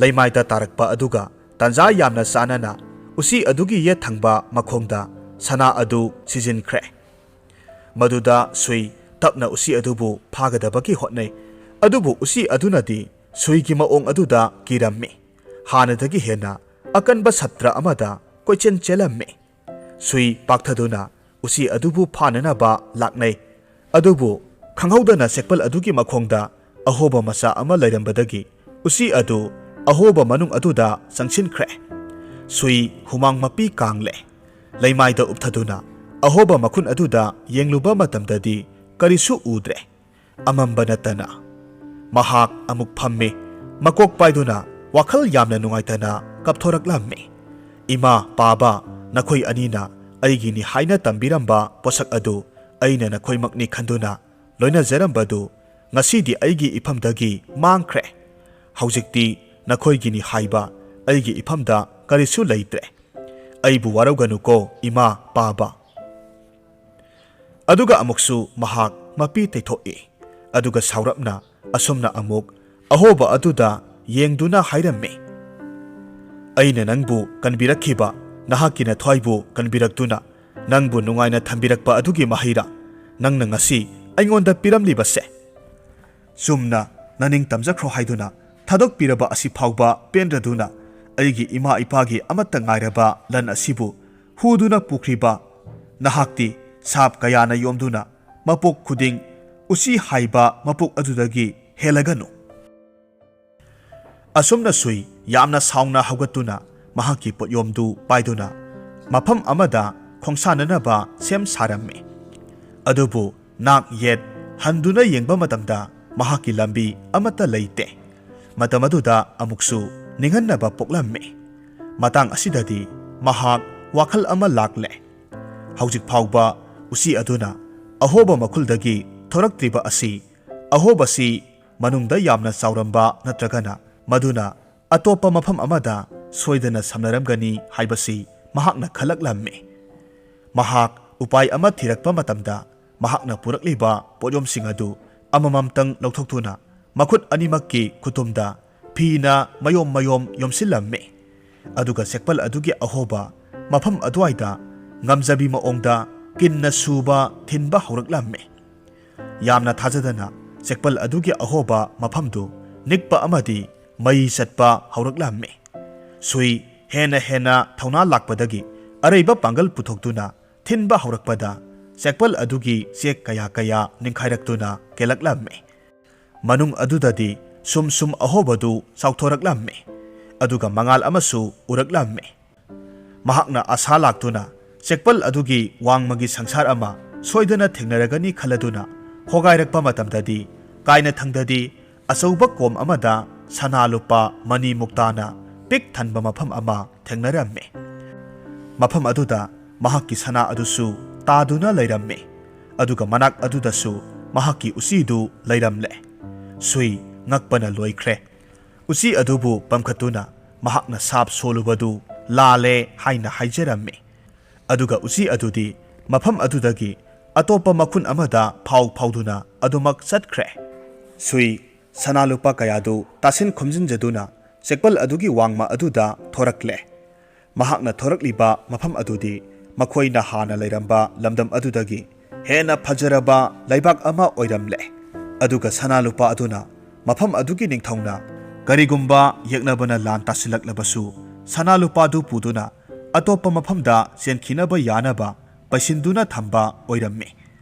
ꯂꯩꯃꯥꯏꯗ ꯇꯥꯔꯛꯄ ꯑꯗꯨꯒ ꯇꯥꯟꯖꯥ ꯌꯥꯝꯅ ꯆꯥꯅꯅ ꯎꯆꯤ ꯑꯗꯨꯒꯤ ꯌꯦꯠ ꯊꯪꯕ ꯃꯈꯣꯡꯗ ꯁꯅꯥ ꯑꯗꯨ ꯁꯤꯖꯤꯟꯈ꯭ꯔꯦ꯫ ꯃꯗꯨꯗ ꯁꯨꯏ ꯇꯞꯅ ꯎꯆꯤ ꯑꯗꯨꯕꯨ ꯐꯥꯒꯗꯕꯒꯤ ꯍꯣꯠꯅꯩ꯫ ꯑꯗꯨꯕꯨ ꯎꯆꯤ ꯑꯗꯨꯅꯗꯤ ꯁꯨꯏꯒꯤ ꯃꯑꯣꯡ ꯑꯗꯨꯗ ꯀꯤꯔꯝꯃꯤ꯫ ꯍꯥꯟꯅꯗꯒꯤ ꯍꯦꯟꯅ ꯑꯀꯟꯕ ꯁꯛꯇ꯭ꯔ ꯑꯃꯗ ꯀꯣꯏꯆꯦꯟ ꯆꯦꯜꯂꯝꯃꯤ꯫ ꯁꯨꯏ ꯄꯥꯛꯊꯗꯨꯅ ꯎꯆꯤ ꯑꯗꯨꯕꯨ ꯐꯥꯅꯅꯕ ꯂꯥꯛꯅꯩ꯫ ꯑꯗꯨꯕꯨ ꯈꯪꯍꯧꯗꯅ ꯁꯦꯛꯄꯜ ꯑꯗꯨꯒꯤ ꯃꯈꯣꯡꯗ ꯑꯍꯣꯕ ꯃꯆꯥ ꯑꯃ ꯂꯩꯔꯝꯕꯗꯒꯤ ꯎꯆꯤ ꯑꯗꯨ ꯑꯍꯣꯕ ꯃꯅꯨꯡ ꯑꯗꯨꯗ ꯆꯪꯁꯤꯟꯈ꯭ꯔꯦ꯫ ꯁꯨꯏ ꯍꯨꯃꯥꯡ ꯃꯄꯤ ꯀꯥꯡꯂꯦ꯫ ꯂꯩꯃꯥꯏꯗ ꯎꯞꯊꯗꯨꯅ ꯑꯍꯣꯕ ꯃꯈꯨꯟ ꯑꯗꯨꯗ ꯌꯦꯡꯂꯨꯕ ꯃꯇꯝꯗꯗꯤ ꯀꯔꯤꯁꯨ ꯎꯗ꯭ꯔꯦ꯫ ꯑꯃꯝꯕ ꯅꯠꯇꯅ꯫ ꯃꯍꯥꯛ ꯑꯃꯨꯛ ꯐꯝꯃꯤ꯫ ꯃꯀꯣꯛ ꯄꯥꯏꯗꯨꯅ ꯋꯥꯈꯜ ꯌꯥꯝꯅ ꯅꯨꯡꯉꯥꯏꯇꯅ ꯀꯞꯊꯣꯔꯛꯂꯝꯃꯤ꯫ "ꯏꯃꯥ, ꯄꯥꯕ, ꯅꯈꯣꯏ ꯑꯅꯤꯅ ꯑꯩꯒꯤꯅꯤ ꯍꯥꯏꯅ ꯇꯝꯕꯤꯔꯝꯕ ꯄꯣꯠꯁꯛ ꯑꯗꯨ ꯑꯩꯅ ꯅꯈꯣꯏꯃꯛꯅꯤ ꯈꯟꯗꯨꯅ ꯂꯣꯏꯅꯖꯔꯝꯕꯗꯨ ꯉꯁꯤꯗꯤ ꯑꯩꯒꯤ ꯏꯐꯝꯗꯒꯤ ꯃꯥꯡꯈ꯭ꯔꯦ꯫ ꯍꯧꯖꯤꯛꯇꯤ ꯅꯈꯣꯏꯒꯤꯅꯤ ꯍꯥꯏꯕ ꯑꯩꯒꯤ ꯏꯐꯝꯗ ꯀꯔꯤꯁꯨ ꯂꯩꯇ꯭ꯔꯦ꯫ ꯑꯩꯕꯨ ꯋꯥꯔꯧꯒꯅꯨꯀꯣ, ꯏꯃꯥ, ꯄꯥꯕ꯫" ꯑꯗꯨꯒ ꯑꯃꯨꯛꯁꯨ ꯃꯍꯥꯛ ꯃꯄꯤ ꯇꯩꯊꯣꯛꯏ꯫ ꯑꯗꯨꯒ ꯁꯥꯎꯔꯞꯅ ꯑꯁꯨꯝꯅ ꯑꯃꯨꯛ ꯑꯍꯣꯕ ꯑꯗꯨꯗ ꯌꯦꯡꯗꯨꯅ ꯍꯥꯏꯔꯝꯃꯤ, "ꯑꯩꯅ ꯅꯪꯕꯨ ꯀꯟꯕꯤꯔꯛꯈꯤꯕ, ꯅꯍꯥꯛꯀꯤ ꯅꯊ꯭ꯋꯥꯏꯕꯨ ꯀꯟꯕꯤꯔꯛꯇꯨꯅ ꯅꯪꯕꯨ ꯅꯨꯡꯉꯥꯏꯅ ꯊꯝꯕꯤꯔꯛꯄ ꯑꯗꯨꯒꯤ ꯃꯍꯩꯔꯥ ꯅꯪꯅ ꯉꯁꯤ ꯑꯩꯉꯣꯟꯗ ꯄꯤꯔꯝꯂꯤꯕꯁꯦ? ꯆꯨꯝꯅ ꯅꯅꯤꯡ ꯇꯝꯖꯈ꯭ꯔꯣ ꯍꯥꯏꯗꯨꯅ ꯊꯥꯗꯣꯛꯄꯤꯔꯕ ꯑꯁꯤ ꯐꯥꯎꯕ ꯄꯦꯟꯗ꯭ꯔꯗꯨꯅ ꯑꯩꯒꯤ ꯏꯃꯥ ꯏꯄꯥꯒꯤ ꯑꯃꯠꯇ ꯉꯥꯏꯔꯕ ꯂꯟ ꯑꯁꯤꯕꯨ ꯍꯨꯗꯨꯅ ꯄꯨꯈ꯭ꯔꯤꯕ ꯅꯍꯥꯛꯇꯤ ꯁꯥꯞ ꯀꯌꯥꯅ ꯌꯣꯝꯗꯨꯅ ꯃꯄꯣꯛ ꯈꯨꯗꯤꯡ ꯎꯆꯤ ꯍꯥꯏꯕ ꯃꯄꯣꯛ ꯑꯗꯨꯗꯒꯤ ꯍꯦꯜꯂꯒꯅꯨ꯫" ꯑꯁꯨꯝꯅ ꯁꯨꯏ ꯌꯥꯝꯅ ꯁꯥꯎꯅ ꯍꯧꯒꯠꯇꯨꯅ ꯃꯍꯥꯛꯀꯤ ꯄꯣꯠꯌꯣꯝꯗꯨ ꯄꯥꯏꯗꯨꯅ ꯃꯐꯝ ꯑꯃꯗ ꯈꯣꯡꯁꯥꯟꯅꯅꯕ ꯁꯦꯝ ꯁꯥꯔꯝꯃꯤ꯫ ꯑꯗꯨꯕꯨ ꯅꯥꯛ ꯌꯦꯠ ꯍꯟꯗꯨꯅ ꯌꯦꯡꯕ ꯃꯇꯝꯗ ꯃꯍꯥꯛꯀꯤ ꯂꯝꯕꯤ ꯑꯃꯠꯇ ꯂꯩꯇꯦ꯫ ꯃꯇꯝ ꯑꯗꯨꯗ ꯑꯃꯨꯛꯁꯨ ꯅꯤꯡꯍꯟꯅꯕ ꯄꯣꯛꯂꯝꯃꯤ꯫ ꯃꯇꯥꯡ ꯑꯁꯤꯗꯗꯤ ꯃꯍꯥꯛ ꯋꯥꯈꯜ ꯑꯃ ꯂꯥꯛꯂꯦ꯫ ꯍꯧꯖꯤꯛ ꯐꯥꯎꯕ ꯎꯆꯤ ꯑꯗꯨꯅ ꯑꯍꯣꯕ ꯃꯈꯨꯜꯗꯒꯤ ꯊꯣꯔꯛꯇ꯭ꯔꯤꯕ ꯑꯁꯤ, ꯑꯍꯣꯕꯁꯤ ꯃꯅꯨꯡꯗ ꯌꯥꯝꯅ ꯆꯥꯎꯔꯝꯕ ꯅꯠꯇ꯭ꯔꯒꯅ ꯃꯗꯨꯅ ꯑꯇꯣꯞꯄ ꯃꯐꯝ ꯑꯃꯗ ꯁꯣꯏꯗꯅ ꯁꯝꯅꯔꯝꯒꯅꯤ ꯍꯥꯏꯕꯁꯤ ꯃꯍꯥꯛꯅ ꯈꯜꯂꯛꯂꯝꯃꯤ꯫ ꯃꯍꯥꯛ ꯎꯄꯥꯏ ꯑꯃ ꯊꯤꯔꯛꯄ ꯃꯇꯝꯗ ꯃꯍꯥꯛꯅ ꯄꯨꯔꯛꯂꯤꯕ ꯄꯣꯠꯌꯣꯝꯁꯤꯡ ꯑꯗꯨ ꯑꯃꯃꯝꯇꯪ ꯂꯧꯊꯣꯛꯇꯨꯅ ꯃꯈꯨꯠ ꯑꯅꯤꯃꯛꯀꯤ ꯈꯨꯇꯨꯝꯗ ꯐꯤꯅ ꯃꯌꯣꯝ ꯃꯌꯣꯝ ꯌꯣꯝꯁꯤꯜꯂꯝꯃꯤ꯫ ꯑꯗꯨꯒ ꯁꯦꯛꯄꯜ ꯑꯗꯨꯒꯤ ꯑꯍꯣꯕ ꯃꯐꯝ ꯑꯗꯨꯋꯥꯏꯗ ꯉꯝꯖꯕꯤ ꯃꯑꯣꯡꯗ ꯀꯤꯟꯅ ꯁꯨꯕ ꯊꯤꯟꯕ ꯍꯧꯔꯛꯂꯝꯃꯤ꯫ ꯌꯥꯝꯅ ꯊꯥꯖꯗꯅ ꯆꯦꯛꯄꯜ ꯑꯗꯨꯒꯤ ꯑꯍꯣꯕ ꯃꯐꯝꯗꯨ ꯅꯤꯛꯄ ꯑꯃꯗꯤ ꯃꯩ ꯆꯠꯄ ꯍꯧꯔꯛꯂꯝꯃꯤ꯫ ꯁꯨꯏ ꯍꯦꯟꯅ ꯍꯦꯟꯅ ꯊꯧꯅꯥ ꯂꯥꯛꯄꯗꯒꯤ ꯑꯔꯩꯕ ꯄꯥꯡꯒꯜ ꯄꯨꯊꯣꯛꯇꯨꯅ ꯊꯤꯟꯕ ꯍꯧꯔꯛꯄꯗ ꯆꯦꯛꯄꯜ ꯑꯗꯨꯒꯤ ꯆꯦꯛ ꯀꯌꯥ ꯀꯌꯥ ꯅꯤꯡꯈꯥꯏꯔꯛꯇꯨꯅ ꯀꯦꯜꯂꯛꯂꯝꯃꯤ꯫ ꯃꯅꯨꯡ ꯑꯗꯨꯗꯗꯤ ꯁꯨꯝ ꯁꯨꯝ ꯑꯍꯣꯕꯗꯨ ꯆꯥꯎꯊꯣꯔꯛꯂꯝꯃꯤ꯫ ꯑꯗꯨꯒ ꯃꯉꯥꯜ ꯑꯃꯁꯨ ꯎꯔꯛꯂꯝꯃꯤ꯫ ꯃꯍꯥꯛꯅ ꯑꯁꯥ ꯂꯥꯛꯇꯨꯅ ꯆꯦꯛꯄꯜ ꯑꯗꯨꯒꯤ ꯋꯥꯡꯃꯒꯤ ꯁꯪꯁꯥꯔ ꯑꯃ ꯁꯣꯏꯗꯅ ꯊꯦꯡꯅꯔꯒꯅꯤ ꯈꯜꯂꯗꯨꯅ ꯍꯣꯒꯥꯏꯔꯛꯄ ꯃꯇꯝꯗꯗꯤ ꯀꯥꯏꯅꯊꯪꯗꯗꯤ ꯑꯆꯧꯕ ꯀꯣꯝ ꯑꯃꯗ ꯁꯅꯥ ꯂꯨꯄꯥ ꯃꯅꯤ ꯃꯨꯛꯇꯥꯅ ꯄꯤꯛ ꯊꯟꯕ ꯃꯐꯝ ꯑꯃ ꯊꯦꯡꯅꯔꯝꯃꯤ꯫ ꯃꯐꯝ ꯑꯗꯨꯗ ꯃꯍꯥꯛꯀꯤ ꯁꯅꯥ ꯑꯗꯨꯁꯨ ꯇꯥꯗꯨꯅ ꯂꯩꯔꯝꯃꯤ꯫ ꯑꯗꯨꯒ ꯃꯅꯥꯛ ꯑꯗꯨꯗꯁꯨ ꯃꯍꯥꯛꯀꯤ ꯎꯆꯤꯗꯨ ꯂꯩꯔꯝꯂꯦ꯫ ꯁꯨꯏ ꯉꯛꯄꯅ ꯂꯣꯏꯈ꯭ꯔꯦ꯫ ꯎꯆꯤ ꯑꯗꯨꯕꯨ ꯄꯝꯈꯠꯇꯨꯅ ꯃꯍꯥꯛꯅ ꯁꯥꯞ ꯁꯣꯜꯂꯨꯕꯗꯨ ꯂꯥꯜꯂꯦ ꯍꯥꯏꯅ ꯍꯥꯏꯖꯔꯝꯃꯤ꯫ ꯑꯗꯨꯒ ꯎꯆꯤ ꯑꯗꯨꯗꯤ ꯃꯐꯝ ꯑꯗꯨꯗꯒꯤ ꯑꯇꯣꯞꯄ ꯃꯈꯨꯟ ꯑꯃꯗ ꯐꯥꯎ ꯐꯥꯎꯗꯨꯅ ꯑꯗꯨꯃꯛ ꯆꯠꯈ꯭ꯔꯦ꯫ ꯁꯨꯏ ꯁꯅꯥ ꯂꯨꯄꯥ ꯀꯌꯥꯗꯨ ꯇꯥꯁꯤꯟ ꯈꯣꯝꯖꯤꯟꯖꯗꯨꯅ ꯆꯦꯛꯄꯜ ꯑꯗꯨꯒꯤ ꯋꯥꯡꯃ ꯑꯗꯨꯗ ꯊꯣꯔꯛꯂꯦ꯫ ꯃꯍꯥꯛꯅ ꯊꯣꯔꯛꯂꯤꯕ ꯃꯐꯝ ꯑꯗꯨꯗꯤ ꯃꯈꯣꯏꯅ ꯍꯥꯟꯅ ꯂꯩꯔꯝꯕ ꯂꯝꯗꯝ ꯑꯗꯨꯗꯒꯤ ꯍꯦꯟꯅ ꯐꯖꯔꯕ ꯂꯩꯕꯥꯛ ꯑꯃ ꯑꯣꯏꯔꯝꯂꯦ꯫ ꯑꯗꯨꯒ ꯁꯅꯥ ꯂꯨꯄꯥ ꯑꯗꯨꯅ ꯃꯐꯝ ꯑꯗꯨꯒꯤ ꯅꯤꯡꯊꯧꯅ ꯀꯔꯤꯒꯨꯝꯕ ꯌꯦꯛꯅꯕꯅ ꯂꯥꯟ ꯇꯥꯁꯤꯜꯂꯛꯂꯕꯁꯨ ꯁꯅꯥ ꯂꯨꯄꯥꯗꯨ ꯄꯨꯗꯨꯅ ꯑꯇꯣꯞꯄ ꯃꯐꯝꯗ ꯆꯦꯟꯈꯤꯅꯕ ꯌꯥꯅꯕ ꯄꯩꯁꯤꯟꯗꯨꯅ ꯊꯝꯕ ꯑꯣꯏꯔꯝꯃꯤ꯫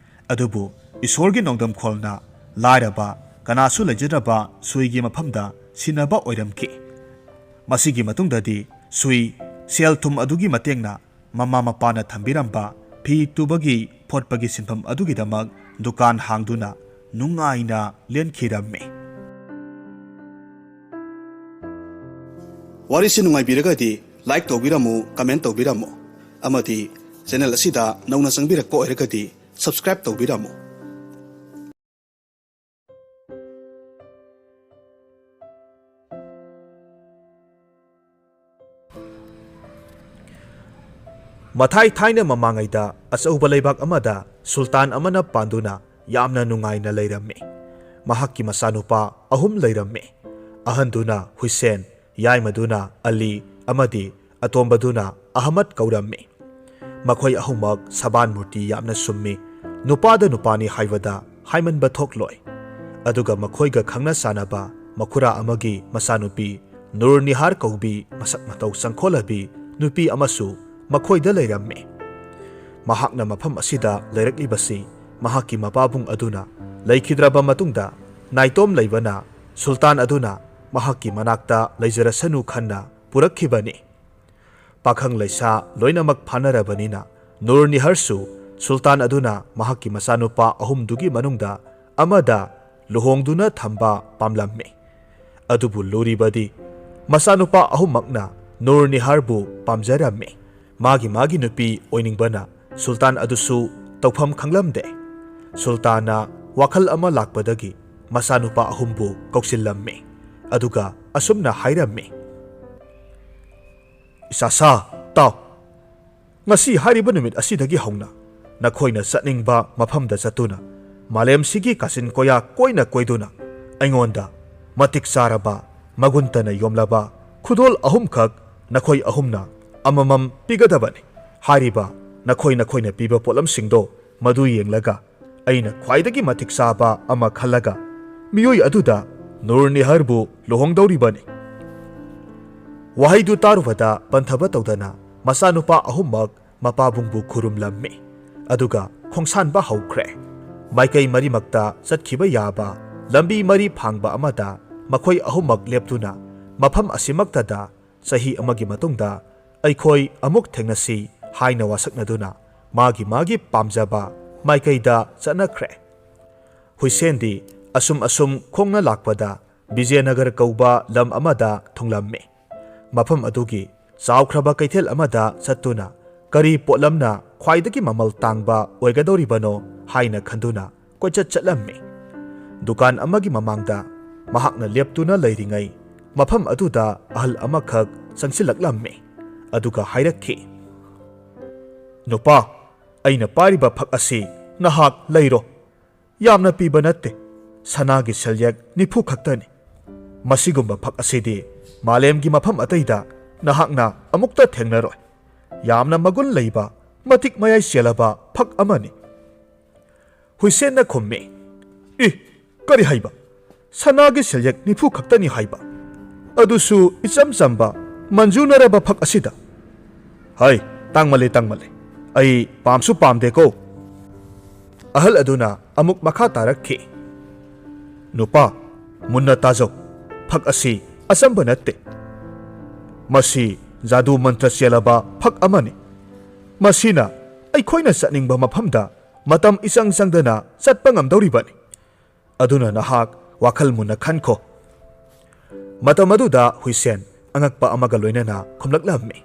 ꯑꯗꯨꯕꯨ ꯏꯁꯣꯔꯒꯤ ꯅꯣꯡꯗꯝꯈꯣꯜꯅ ꯂꯥꯏꯔꯕ ꯀꯅꯥꯁꯨ ꯂꯩꯖꯗ꯭ꯔꯕ ꯁꯨꯏꯒꯤ ꯃꯐꯝꯗ ꯁꯤꯟꯅꯕ ꯑꯣꯏꯔꯝꯈꯤ꯫ ꯃꯁꯤꯒꯤ ꯃꯇꯨꯡꯗꯗꯤ ꯁꯨꯏ ꯁꯦꯜ ꯊꯨꯝ ꯑꯗꯨꯒꯤ ꯃꯇꯦꯡꯅ ꯃꯃꯥ ꯃꯄꯥꯅ ꯊꯝꯕꯤꯔꯝꯕ ꯐꯤ ꯇꯨꯕꯒꯤ ꯐꯣꯠꯄꯒꯤ ꯁꯤꯟꯐꯝ ꯑꯗꯨꯒꯤꯗꯃꯛ ꯗꯨꯀꯥꯟ ꯍꯥꯡꯗꯨꯅ ꯅꯨꯡꯉꯥꯏꯅ ꯂꯦꯟꯈꯤꯔꯝꯃꯤ꯫ ꯋꯥꯔꯤꯁꯤ ꯅꯨꯡꯉꯥꯏꯕꯤꯔꯒꯗꯤ like ꯇꯧꯕꯤꯔꯝꯃꯨ, comment ꯇꯧꯕꯤꯔꯝꯃꯨ, ꯑꯃꯗꯤ channel ꯑꯁꯤꯗ ꯅꯧꯅ ꯆꯪꯕꯤꯔꯛꯄ ꯑꯣꯏꯔꯒꯗꯤ subscribe ꯇꯧꯕꯤꯔꯝꯃꯨ꯫ ꯃꯊꯥꯏ ꯊꯥꯏꯅ ꯃꯃꯥꯡꯉꯩꯗ ꯑꯆꯧꯕ ꯂꯩꯕꯥꯛ ꯑꯃꯗ ꯁꯨꯜꯇꯥꯟ ꯑꯃꯅ ꯄꯥꯟꯗꯨꯅ ꯌꯥꯝꯅ ꯅꯨꯡꯉꯥꯏꯅ ꯂꯩꯔꯝꯃꯤ꯫ ꯃꯍꯥꯛꯀꯤ ꯃꯆꯥꯅꯨꯄꯥ ꯑꯍꯨꯝ ꯂꯩꯔꯝꯃꯤ꯫ ꯑꯍꯟꯗꯨꯅ ꯍꯨꯏꯁꯦꯟ, ꯌꯥꯏꯃꯗꯨꯅ ꯑꯂꯤ ꯑꯃꯗꯤ ꯑꯇꯣꯝꯕꯗꯨꯅ ꯑꯍꯃꯗ ꯀꯧꯔꯝꯃꯤ꯫ ꯃꯈꯣꯏ ꯑꯍꯨꯝꯃꯛ ꯁꯕꯥꯟ ꯃꯨꯔꯇꯤ ꯌꯥꯝꯅ ꯁꯨꯝꯃꯤ꯫ ꯅꯨꯄꯥꯗ ꯅꯨꯄꯥꯅꯤ ꯍꯥꯏꯕꯗ ꯍꯥꯏꯃꯟꯕ ꯊꯣꯛꯂꯣꯏ꯫ ꯑꯗꯨꯒ ꯃꯈꯣꯏꯒ ꯈꯪꯅ ꯆꯥꯟꯅꯕ ꯃꯈꯨꯔꯥ ꯑꯃꯒꯤ ꯃꯆꯥꯅꯨꯄꯤ ꯅꯨꯔ ꯅꯤꯍꯥꯔ ꯀꯧꯕꯤ ꯃꯁꯛ ꯃꯇꯧ ꯆꯪꯈꯣꯜꯂꯕꯤ ꯅꯨꯄꯤ ꯑꯃꯁꯨ ꯃꯈꯣꯏꯗ ꯂꯩꯔꯝꯃꯤ꯫ ꯃꯍꯥꯛꯅ ꯃꯐꯝ ꯑꯁꯤꯗ ꯂꯩꯔꯛꯂꯤꯕꯁꯤ ꯃꯍꯥꯛꯀꯤ ꯃꯄꯥꯕꯨꯡ ꯑꯗꯨꯅ ꯂꯩꯈꯤꯗ꯭ꯔꯕ ꯃꯇꯨꯡꯗ ꯅꯥꯏꯇꯣꯝ ꯂꯩꯕꯅ ꯁꯨꯜꯇꯥꯟ ꯑꯗꯨꯅ ꯃꯍꯥꯛꯀꯤ ꯃꯅꯥꯛꯇ ꯂꯩꯖꯔꯁꯅꯨ ꯈꯟꯅ ꯄꯨꯔꯛꯈꯤꯕꯅꯤ꯫ ꯄꯥꯈꯪ ꯂꯩꯁꯥ ꯂꯣꯏꯅꯃꯛ ꯐꯥꯅꯔꯕꯅꯤꯅ ꯅꯨꯔ ꯅꯤꯍꯔꯁꯨ ꯁꯨꯜꯇꯥꯟ ꯑꯗꯨꯅ ꯃꯍꯥꯛꯀꯤ ꯃꯆꯥꯅꯨꯄꯥ ꯑꯍꯨꯝꯗꯨꯒꯤ ꯃꯅꯨꯡꯗ ꯑꯃꯗ ꯂꯨꯍꯣꯡꯗꯨꯅ ꯊꯝꯕ ꯄꯥꯝꯂꯝꯃꯤ꯫ ꯑꯗꯨꯕꯨ ꯂꯨꯔꯤꯕꯗꯤ ꯃꯆꯥꯅꯨꯄꯥ ꯑꯍꯨꯝꯃꯛꯅ ꯅꯨꯔ ꯅꯤꯍꯥꯔꯕꯨ ꯄꯥꯝꯖꯔꯝꯃꯤ꯫ ꯃꯥꯒꯤ ꯃꯥꯒꯤ ꯅꯨꯄꯤ ꯑꯣꯏꯅꯤꯡꯕꯅ ꯁꯨꯜꯇꯥꯟ ꯑꯗꯨꯁꯨ ꯇꯧꯐꯝ ꯈꯪꯂꯝꯗꯦ꯫ ꯁꯨꯜꯇꯥꯟꯅ ꯋꯥꯈꯜ ꯑꯃ ꯂꯥꯛꯄꯗꯒꯤ ꯃꯆꯥꯅꯨꯄꯥ ꯑꯍꯨꯝꯕꯨ ꯀꯧꯁꯤꯜꯂꯝꯃꯤ꯫ ꯑꯗꯨꯒ ꯑꯁꯨꯝꯅ ꯍꯥꯏꯔꯝꯃꯤ, "ꯏꯆꯥꯁꯥ, ꯇꯥꯎ꯫ ꯉꯁꯤ ꯍꯥꯏꯔꯤꯕ ꯅꯨꯃꯤꯠ ꯑꯁꯤꯗꯒꯤ ꯍꯧꯅ ꯅꯈꯣꯏꯅ ꯆꯠꯅꯤꯡꯕ ꯃꯐꯝꯗ ꯆꯠꯇꯨꯅ ꯃꯥꯂꯦꯝꯁꯤꯒꯤ ꯀꯥꯆꯤꯟ ꯀꯣꯌꯥ ꯀꯣꯏꯅ ꯀꯣꯏꯗꯨꯅ ꯑꯩꯉꯣꯟꯗ ꯃꯇꯤꯛ ꯆꯥꯔꯕ, ꯃꯒꯨꯟ ꯇꯅ ꯌꯣꯝꯂꯕ ꯈꯨꯗꯣꯜ ꯑꯍꯨꯝꯈꯛ ꯅꯈꯣꯏ ꯑꯍꯨꯝꯅ ꯑꯃꯃꯝ ꯄꯤꯒꯗꯕꯅꯤ꯫ ꯍꯥꯏꯔꯤꯕ ꯅꯈꯣꯏ ꯅꯈꯣꯏꯅ ꯄꯤꯕ ꯄꯣꯠꯂꯝꯁꯤꯡꯗꯣ ꯃꯗꯨ ꯌꯦꯡꯂꯒ ꯑꯩꯅ ꯈ꯭ꯋꯥꯏꯗꯒꯤ ꯃꯇꯤꯛ ꯆꯥꯕ ꯑꯃ ꯈꯜꯂꯒ ꯃꯤꯑꯣꯏ ꯑꯗꯨꯗ ꯅꯨꯔ ꯅꯤꯍꯔꯕꯨ ꯂꯨꯍꯣꯡꯗꯧꯔꯤꯕꯅꯤ꯫" ꯋꯥꯍꯩꯗꯨ ꯇꯥꯔꯨꯕꯗ ꯄꯟꯊꯕ ꯇꯧꯗꯅ ꯃꯆꯥꯅꯨꯄꯥ ꯑꯍꯨꯝꯃꯛ ꯃꯄꯥꯕꯨꯡꯕꯨ ꯈꯨꯔꯨꯝꯂꯝꯃꯤ꯫ ꯑꯗꯨꯒ ꯈꯣꯡꯁꯥꯟꯕ ꯍꯧꯈ꯭ꯔꯦ꯫ ꯃꯥꯏꯀꯩ ꯃꯔꯤꯃꯛꯇ ꯆꯠꯈꯤꯕ ꯌꯥꯕ ꯂꯝꯕꯤ ꯃꯔꯤ ꯐꯥꯡꯕ ꯑꯃꯗ ꯃꯈꯣꯏ ꯑꯍꯨꯝꯃꯛ ꯂꯦꯞꯇꯨꯅ ꯃꯐꯝ ꯑꯁꯤꯃꯛꯇꯗ ꯆꯍꯤ ꯑꯃꯒꯤ ꯃꯇꯨꯡꯗ ꯑꯩꯈꯣꯏ ꯑꯃꯨꯛ ꯊꯦꯡꯅꯁꯤ ꯍꯥꯏꯅ ꯋꯥꯁꯛꯅꯗꯨꯅ ꯃꯥꯒꯤ ꯃꯥꯒꯤ ꯄꯥꯝꯖꯕ ꯃꯥꯏꯀꯩꯗ ꯆꯠꯅꯈ꯭ꯔꯦ꯫ ꯍꯨꯏꯁꯦꯟꯗꯤ ꯑꯁꯨꯝ ꯑꯁꯨꯝ ꯈꯣꯡꯅ ꯂꯥꯛꯄꯗ ꯕꯤꯖꯦꯅꯒꯔ ꯀꯧꯕ ꯂꯝ ꯑꯃꯗ ꯊꯨꯡꯂꯝꯃꯤ꯫ ꯃꯐꯝ ꯑꯗꯨꯒꯤ ꯆꯥꯎꯈ꯭ꯔꯕ ꯀꯩꯊꯦꯜ ꯑꯃꯗ ꯆꯠꯇꯨꯅ ꯀꯔꯤ ꯄꯣꯠꯂꯝꯅ ꯈ꯭ꯋꯥꯏꯗꯒꯤ ꯃꯃꯜ ꯇꯥꯡꯕ ꯑꯣꯏꯒꯗꯧꯔꯤꯕꯅꯣ ꯍꯥꯏꯅ ꯈꯟꯗꯨꯅ ꯀꯣꯏꯆꯠ ꯆꯠꯂꯝꯃꯤ꯫ ꯗꯨꯀꯥꯟ ꯑꯃꯒꯤ ꯃꯃꯥꯡꯗ ꯃꯍꯥꯛꯅ ꯂꯦꯞꯇꯨꯅ ꯂꯩꯔꯤꯉꯩ ꯃꯐꯝ ꯑꯗꯨꯗ ꯑꯍꯜ ꯑꯃꯈꯛ ꯆꯪꯁꯤꯜꯂꯛꯂꯝꯃꯤ꯫ ꯑꯗꯨꯒ ꯍꯥꯏꯔꯛꯈꯤ, "ꯅꯨꯄꯥ, ꯑꯩꯅ ꯄꯥꯏꯔꯤꯕ ꯐꯛ ꯑꯁꯤ ꯅꯍꯥꯛ ꯂꯩꯔꯣ꯫ ꯌꯥꯝꯅ ꯄꯤꯕ ꯅꯠꯇꯦ, ꯁꯅꯥꯒꯤ ꯁꯦꯜꯌꯦꯛ ꯅꯤꯐꯨ ꯈꯛꯇꯅꯤ꯫ ꯃꯁꯤꯒꯨꯝꯕ ꯐꯛ ꯑꯁꯤꯗꯤ ꯃꯥꯂꯦꯝꯒꯤ ꯃꯐꯝ ꯑꯇꯩꯗ ꯅꯍꯥꯛꯅ ꯑꯃꯨꯛꯇ ꯊꯦꯡꯅꯔꯣꯏ꯫ ꯌꯥꯝꯅ ꯃꯒꯨꯟ ꯂꯩꯕ, ꯃꯇꯤꯛ ꯃꯌꯥꯏ ꯆꯦꯜꯂꯕ ꯐꯛ ꯑꯃꯅꯤ꯫ ꯍꯨꯏꯁꯦꯟꯅ ꯈꯨꯝꯃꯤ, "ꯏ, ꯀꯔꯤ ꯍꯥꯏꯕ? ꯁꯅꯥꯒꯤ ꯁꯦꯜꯌꯦꯛ ꯅꯤꯐꯨ ꯈꯛꯇꯅꯤ ꯍꯥꯏꯕ? ꯑꯗꯨꯁꯨ ꯏꯆꯝ ꯆꯝꯕ, ꯃꯟꯖꯨꯅꯔꯕ ꯐꯛ ꯑꯁꯤꯗ? ꯍꯥꯏ, ꯇꯥꯡꯃꯜꯂꯦ, ꯇꯥꯡꯃꯜꯂꯦ꯫ ꯑꯩ ꯄꯥꯝꯁꯨ ꯄꯥꯝꯗꯦꯀꯣ꯫" ꯑꯍꯜ ꯑꯗꯨꯅ ꯑꯃꯨꯛ ꯃꯈꯥ ꯇꯥꯔꯛꯈꯤ, "ꯅꯨꯄꯥ, ꯃꯨꯟꯅ ꯇꯥꯖꯧ꯫ ꯐꯛ ꯑꯁꯤ ꯑꯆꯝꯕ ꯅꯠꯇꯦ꯫ ꯃꯁꯤ ꯖꯥꯗꯨ ꯃꯟꯇ꯭ꯔ ꯆꯦꯜꯂꯕ ꯐꯛ ꯑꯃꯅꯤ꯫ ꯃꯁꯤꯅ ꯑꯩꯈꯣꯏꯅ ꯆꯠꯅꯤꯡꯕ ꯃꯐꯝꯗ ꯃꯇꯝ ꯏꯆꯪ ꯆꯪꯗꯅ ꯆꯠꯄ ꯉꯝꯗꯧꯔꯤꯕꯅꯤ꯫ ꯑꯗꯨꯅ ꯅꯍꯥꯛ ꯋꯥꯈꯜ ꯃꯨꯟꯅ ꯈꯟꯈꯣ꯫" ꯃꯇꯝ ꯑꯗꯨꯗ ꯍꯨꯏꯁꯦꯟ ꯑꯉꯛꯄ ꯑꯃꯒ ꯂꯣꯏꯅꯅ ꯈꯨꯝꯂꯛꯂꯝꯃꯤ,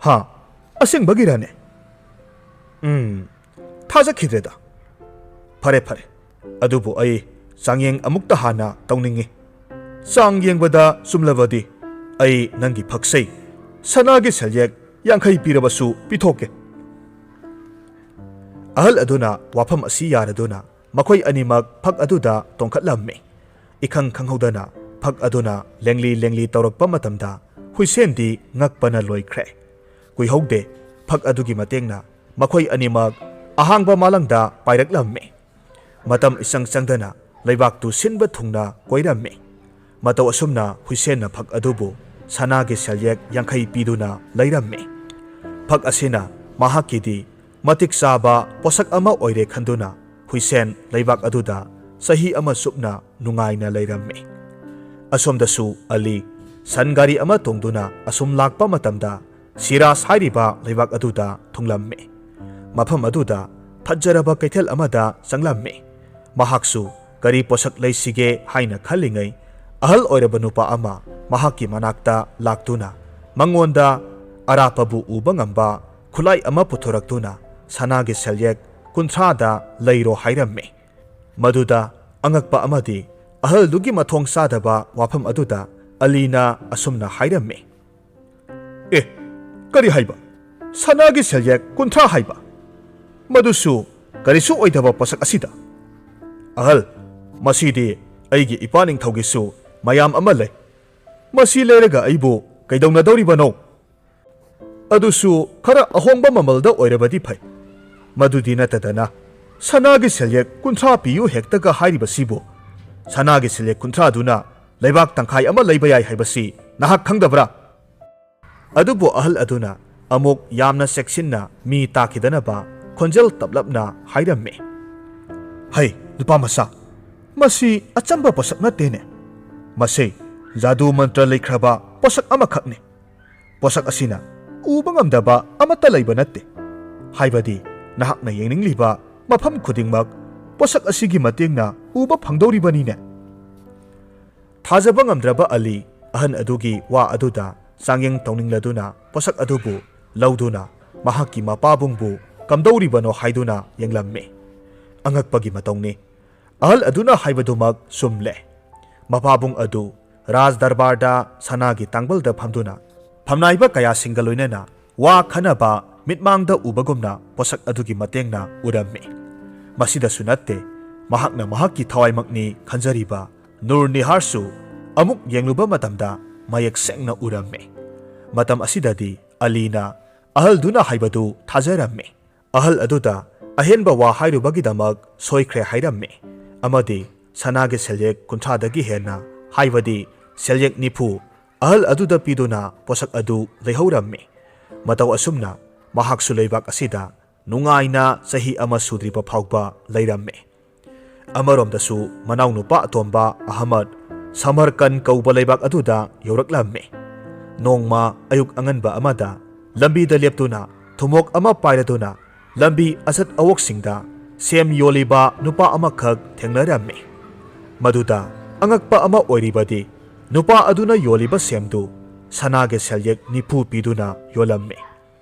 "ꯍꯥ? ꯑꯁꯦꯡꯕꯒꯤꯔꯅꯦ? ꯎꯝ, ꯊꯥꯖꯈꯤꯗ꯭ꯔꯦꯗ꯫ ꯐꯔꯦ, ꯐꯔꯦ꯫ ꯑꯗꯨꯕꯨ ꯑꯩ ꯆꯥꯡꯌꯦꯡ ꯑꯃꯨꯛꯇ ꯍꯥꯟꯅ ꯇꯧꯅꯤꯡꯏ꯫ ꯆꯥꯡ ꯌꯦꯡꯕꯗ ꯆꯨꯝꯂꯕꯗꯤ ꯑꯩ ꯅꯪꯒꯤ ꯐꯛꯁꯦ ꯁꯅꯥꯒꯤ ꯁꯦꯜꯌꯦꯛ ꯌꯥꯡꯈꯩ ꯄꯤꯔꯕꯁꯨ ꯄꯤꯊꯣꯛꯀꯦ꯫" ꯑꯍꯜ ꯑꯗꯨꯅ ꯋꯥꯐꯝ ꯑꯁꯤ ꯌꯥꯔꯗꯨꯅ ꯃꯈꯣꯏ ꯑꯅꯤꯃꯛ ꯐꯛ ꯑꯗꯨꯗ ꯇꯣꯡꯈꯠꯂꯝꯃꯤ꯫ ꯏꯈꯪ ꯈꯪꯍꯧꯗꯅ ꯐꯛ ꯑꯗꯨꯅ ꯂꯦꯡꯂꯤ ꯂꯦꯡꯂꯤ ꯇꯧꯔꯛꯄ ꯃꯇꯝꯗ ꯍꯨꯏꯁꯦꯟꯗꯤ ꯉꯛꯄꯅ ꯂꯣꯏꯈ꯭ꯔꯦ꯫ ꯀꯨꯏꯍꯧꯗꯦ, ꯐꯛ ꯑꯗꯨꯒꯤ ꯃꯇꯦꯡꯅ ꯃꯈꯣꯏ ꯑꯅꯤꯃꯛ ꯑꯍꯥꯡꯕ ꯃꯥꯂꯪꯗ ꯄꯥꯏꯔꯛꯂꯝꯃꯤ꯫ ꯃꯇꯝ ꯏꯆꯪ ꯆꯪꯗꯅ ꯂꯩꯕꯥꯛꯇꯨ ꯁꯤꯟꯕ ꯊꯨꯡꯅ ꯀꯣꯏꯔꯝꯃꯤ꯫ ꯃꯇꯧ ꯑꯁꯨꯝꯅ ꯍꯨꯏꯁꯦꯟꯅ ꯐꯛ ꯑꯗꯨꯕꯨ ꯁꯅꯥꯒꯤ ꯁꯦꯜꯌꯦꯛ ꯌꯥꯡꯈꯩ ꯄꯤꯗꯨꯅ ꯂꯩꯔꯝꯃꯤ꯫ ꯐꯛ ꯑꯁꯤꯅ ꯃꯍꯥꯛꯀꯤꯗꯤ ꯃꯇꯤꯛ ꯆꯥꯕ ꯄꯣꯠꯁꯛ ꯑꯃ ꯑꯣꯏꯔꯦ ꯈꯟꯗꯨꯅ ꯍꯨꯏꯁꯦꯟ ꯂꯩꯕꯥꯛ ꯑꯗꯨꯗ ꯆꯍꯤ ꯑꯃ ꯆꯨꯞꯅ ꯅꯨꯡꯉꯥꯏꯅ ꯂꯩꯔꯝꯃꯤ꯫ ꯑꯁꯣꯝꯗꯁꯨ ꯑꯂꯤ ꯁꯟ ꯒꯥꯔꯤ ꯑꯃ ꯇꯣꯡꯗꯨꯅ ꯑꯁꯨꯝ ꯂꯥꯛꯄ ꯃꯇꯝꯗ ꯁꯤꯔꯥꯖ ꯍꯥꯏꯔꯤꯕ ꯂꯩꯕꯥꯛ ꯑꯗꯨꯗ ꯊꯨꯡꯂꯝꯃꯤ꯫ ꯃꯐꯝ ꯑꯗꯨꯗ ꯐꯖꯔꯕ ꯀꯩꯊꯦꯜ ꯑꯃꯗ ꯆꯪꯂꯝꯃꯤ꯫ ꯃꯍꯥꯛꯁꯨ ꯀꯔꯤ ꯄꯣꯠꯁꯛ ꯂꯩꯁꯤꯒꯦ ꯍꯥꯏꯅ ꯈꯜꯂꯤꯉꯩ, ꯑꯍꯜ ꯑꯣꯏꯔꯕ ꯅꯨꯄꯥ ꯑꯃ ꯃꯍꯥꯛꯀꯤ ꯃꯅꯥꯛꯇ ꯂꯥꯛꯇꯨꯅ ꯃꯉꯣꯟꯗ ꯑꯔꯥꯞꯄꯕꯨ ꯎꯕ ꯉꯝꯕ ꯈꯨꯠꯂꯥꯏ ꯑꯃ ꯄꯨꯊꯣꯔꯛꯇꯨꯅ ꯁꯅꯥꯒꯤ ꯁꯦꯜꯌꯦꯛ ꯀꯨꯟꯊ꯭ꯔꯥꯗ ꯂꯩꯔꯣ ꯍꯥꯏꯔꯝꯃꯤ꯫ ꯃꯗꯨꯗ ꯑꯉꯛꯄ ꯑꯃꯗꯤ ꯑꯍꯜꯗꯨꯒꯤ ꯃꯊꯣꯡ ꯆꯥꯗꯕ ꯋꯥꯐꯝ ꯑꯗꯨꯗ ꯑꯂꯤꯅ ꯑꯁꯨꯝꯅ ꯍꯥꯏꯔꯝꯃꯤ, "ꯑꯦ, ꯀꯔꯤ ꯍꯥꯏꯕ? ꯁꯅꯥꯒꯤ ꯁꯦꯜꯌꯦꯛ ꯀꯨꯟꯊ꯭ꯔꯥ ꯍꯥꯏꯕ? ꯃꯗꯨꯁꯨ ꯀꯔꯤꯁꯨ ꯑꯣꯏꯗꯕ ꯄꯣꯠꯁꯛ ꯑꯁꯤꯗ? ꯑꯍꯜ, ꯃꯁꯤꯗꯤ ꯑꯩꯒꯤ ꯏꯄꯥ ꯅꯤꯡꯊꯧꯒꯤꯁꯨ ꯃꯌꯥꯝ ꯑꯃ ꯂꯩ꯫ ꯃꯁꯤ ꯂꯩꯔꯒ ꯑꯩꯕꯨ ꯀꯩꯗꯧꯅꯗꯧꯔꯤꯕꯅꯣ?" ꯑꯗꯨꯁꯨ ꯈꯔ ꯑꯍꯣꯡꯕ ꯃꯃꯜꯗ ꯑꯣꯏꯔꯕꯗꯤ ꯐꯩ꯫ ꯃꯗꯨꯗꯤ ꯅꯠꯇꯗꯅ, ꯁꯅꯥꯒꯤ ꯁꯦꯜꯌꯦꯛ ꯀꯨꯟꯊ꯭ꯔꯥ ꯄꯤꯌꯨ ꯍꯦꯛꯇꯒ ꯍꯥꯏꯔꯤꯕꯁꯤꯕꯨ, ꯁꯅꯥꯒꯤ ꯁꯦꯜꯌꯦꯛ ꯀꯨꯟꯊ꯭ꯔꯥꯗꯨꯅ ꯂꯩꯕꯥꯛ ꯇꯪꯈꯥꯏ ꯑꯃ ꯂꯩꯕ ꯌꯥꯏ ꯍꯥꯏꯕꯁꯤ ꯅꯍꯥꯛ ꯈꯪꯗꯕ꯭ꯔꯥ? ꯑꯗꯨꯕꯨ ꯑꯍꯜ ꯑꯗꯨꯅ ꯑꯃꯨꯛ ꯌꯥꯝꯅ ꯆꯦꯛꯁꯤꯟꯅ, ꯃꯤ ꯇꯥꯈꯤꯗꯅꯕ ꯈꯣꯟꯖꯦꯜ ꯇꯞꯂꯞꯅ ꯍꯥꯏꯔꯝꯃꯤ, "ꯍꯩ, ꯅꯨꯄꯥ ꯃꯆꯥ, ꯃꯁꯤ ꯑꯆꯝꯕ ꯄꯣꯠꯁꯛ ꯅꯠꯇꯦꯅꯦ꯫ ꯃꯁꯤ ꯖꯥꯗꯨ ꯃꯟꯇ꯭ꯔ ꯂꯩꯈ꯭ꯔꯕ ꯄꯣꯠꯁꯛ ꯑꯃꯈꯛꯅꯤ꯫ ꯄꯣꯠꯁꯛ ꯑꯁꯤꯅ ꯎꯕ ꯉꯝꯗꯕ ꯑꯃꯠꯇ ꯂꯩꯕ ꯅꯠꯇꯦ꯫ ꯍꯥꯏꯕꯗꯤ, ꯅꯍꯥꯛꯅ ꯌꯦꯡꯅꯤꯡꯂꯤꯕ ꯃꯐꯝ ꯈꯨꯗꯤꯡꯃꯛ ꯄꯣꯠꯁꯛ ꯑꯁꯤꯒꯤ ꯃꯇꯦꯡꯅ ꯎꯕ ꯐꯪꯗꯧꯔꯤꯕꯅꯤꯅꯦ꯫" ꯊꯥꯖꯕ ꯉꯝꯗ꯭ꯔꯕ ꯑꯂꯤ ꯑꯍꯟ ꯑꯗꯨꯒꯤ ꯋꯥ ꯑꯗꯨꯗ ꯆꯥꯡꯌꯦꯡ ꯇꯧꯅꯤꯡꯂꯗꯨꯅ ꯄꯣꯠꯁꯛ ꯑꯗꯨꯕꯨ ꯂꯧꯗꯨꯅ ꯃꯍꯥꯛꯀꯤ ꯃꯄꯥꯕꯨꯡꯕꯨ ꯀꯝꯗꯧꯔꯤꯕꯅꯣ ꯍꯥꯏꯗꯨꯅ ꯌꯦꯡꯂꯝꯃꯤ꯫ ꯑꯉꯛꯄꯒꯤ ꯃꯇꯧꯅꯤ꯫ ꯑꯍꯜ ꯑꯗꯨꯅ ꯍꯥꯏꯕꯗꯨꯃꯛ ꯆꯨꯝꯂꯦ꯫ ꯃꯄꯥꯕꯨꯡ ꯑꯗꯨ ꯔꯥꯖ ꯗꯔꯕꯥꯔꯗ ꯁꯅꯥꯒꯤ ꯇꯥꯡꯕꯜꯗ ꯐꯝꯗꯨꯅ ꯐꯝꯅꯥꯏꯕ ꯀꯌꯥꯁꯤꯡꯒ ꯂꯣꯏꯅꯅ ꯋꯥ ꯈꯟꯅꯕ ꯃꯤꯠꯃꯥꯡꯗ ꯎꯕꯒꯨꯝꯅ ꯄꯣꯠꯁꯛ ꯑꯗꯨꯒꯤ ꯃꯇꯦꯡꯅ ꯎꯔꯝꯃꯤ꯫ ꯃꯁꯤꯗꯁꯨ ꯅꯠꯇꯦ, ꯃꯍꯥꯛꯅ ꯃꯍꯥꯛꯀꯤ ꯊꯋꯥꯏꯃꯛꯅꯤ ꯈꯟꯖꯔꯤꯕ ꯅꯨꯔ ꯅꯤꯍꯥꯔꯁꯨ ꯑꯃꯨꯛ ꯌꯦꯡꯂꯨꯕ ꯃꯇꯝꯗ ꯃꯌꯦꯛ ꯁꯦꯡꯅ ꯎꯔꯝꯃꯤ꯫ ꯃꯇꯝ ꯑꯁꯤꯗꯗꯤ ꯑꯂꯤꯅ ꯑꯍꯜꯗꯨꯅ ꯍꯥꯏꯕꯗꯨ ꯊꯥꯖꯔꯝꯃꯤ꯫ ꯑꯍꯜ ꯑꯗꯨꯗ ꯑꯍꯦꯟꯕ ꯋꯥ ꯍꯥꯏꯔꯨꯕꯒꯤꯗꯃꯛ ꯁꯣꯏꯈ꯭ꯔꯦ ꯍꯥꯏꯔꯝꯃꯤ ꯑꯃꯗꯤ ꯁꯅꯥꯒꯤ ꯁꯦꯜꯌꯦꯛ ꯀꯨꯟꯊ꯭ꯔꯥꯗꯒꯤ ꯍꯦꯟꯅ, ꯍꯥꯏꯕꯗꯤ ꯁꯦꯜꯌꯦꯛ ꯅꯤꯐꯨ, ꯑꯍꯜ ꯑꯗꯨꯗ ꯄꯤꯗꯨꯅ ꯄꯣꯠꯁꯛ ꯑꯗꯨ ꯂꯩꯍꯧꯔꯝꯃꯤ꯫ ꯃꯇꯧ ꯑꯁꯨꯝꯅ ꯃꯍꯥꯛꯁꯨ ꯂꯩꯕꯥꯛ ꯑꯁꯤꯗ ꯅꯨꯡꯉꯥꯏꯅ ꯆꯍꯤ ꯑꯃ ꯁꯨꯗ꯭ꯔꯤꯕ ꯐꯥꯎꯕ ꯂꯩꯔꯝꯃꯤ꯫ ꯑꯃꯔꯣꯝꯗꯁꯨ ꯃꯅꯥꯎꯅꯨꯄꯥ ꯑꯇꯣꯝꯕ ꯑꯍꯃꯗ ꯁꯃꯔꯀꯟ ꯀꯧꯕ ꯂꯩꯕꯥꯛ ꯑꯗꯨꯗ ꯌꯧꯔꯛꯂꯝꯃꯤ꯫ ꯅꯣꯡꯃ ꯑꯌꯨꯛ ꯑꯉꯟꯕ ꯑꯃꯗ ꯂꯝꯕꯤꯗ ꯂꯦꯞꯇꯨꯅ ꯊꯨꯝꯃꯣꯛ ꯑꯃ ꯄꯥꯏꯔꯗꯨꯅ ꯂꯝꯕꯤ ꯑꯆꯠ ꯑꯋꯣꯛꯁꯤꯡꯗ ꯁꯦꯝ ꯌꯣꯜꯂꯤꯕ ꯅꯨꯄꯥ ꯑꯃꯈꯛ ꯊꯦꯡꯅꯔꯝꯃꯤ꯫ ꯃꯗꯨꯗ ꯑꯉꯛꯄ ꯑꯃ ꯑꯣꯏꯔꯤꯕꯗꯤ, ꯅꯨꯄꯥ ꯑꯗꯨꯅ ꯌꯣꯜꯂꯤꯕ ꯁꯦꯝꯗꯨ ꯁꯅꯥꯒꯤ ꯁꯦꯜꯌꯦꯛ ꯅꯤꯐꯨ ꯄꯤꯗꯨꯅ ꯌꯣꯜꯂꯝꯃꯤ꯫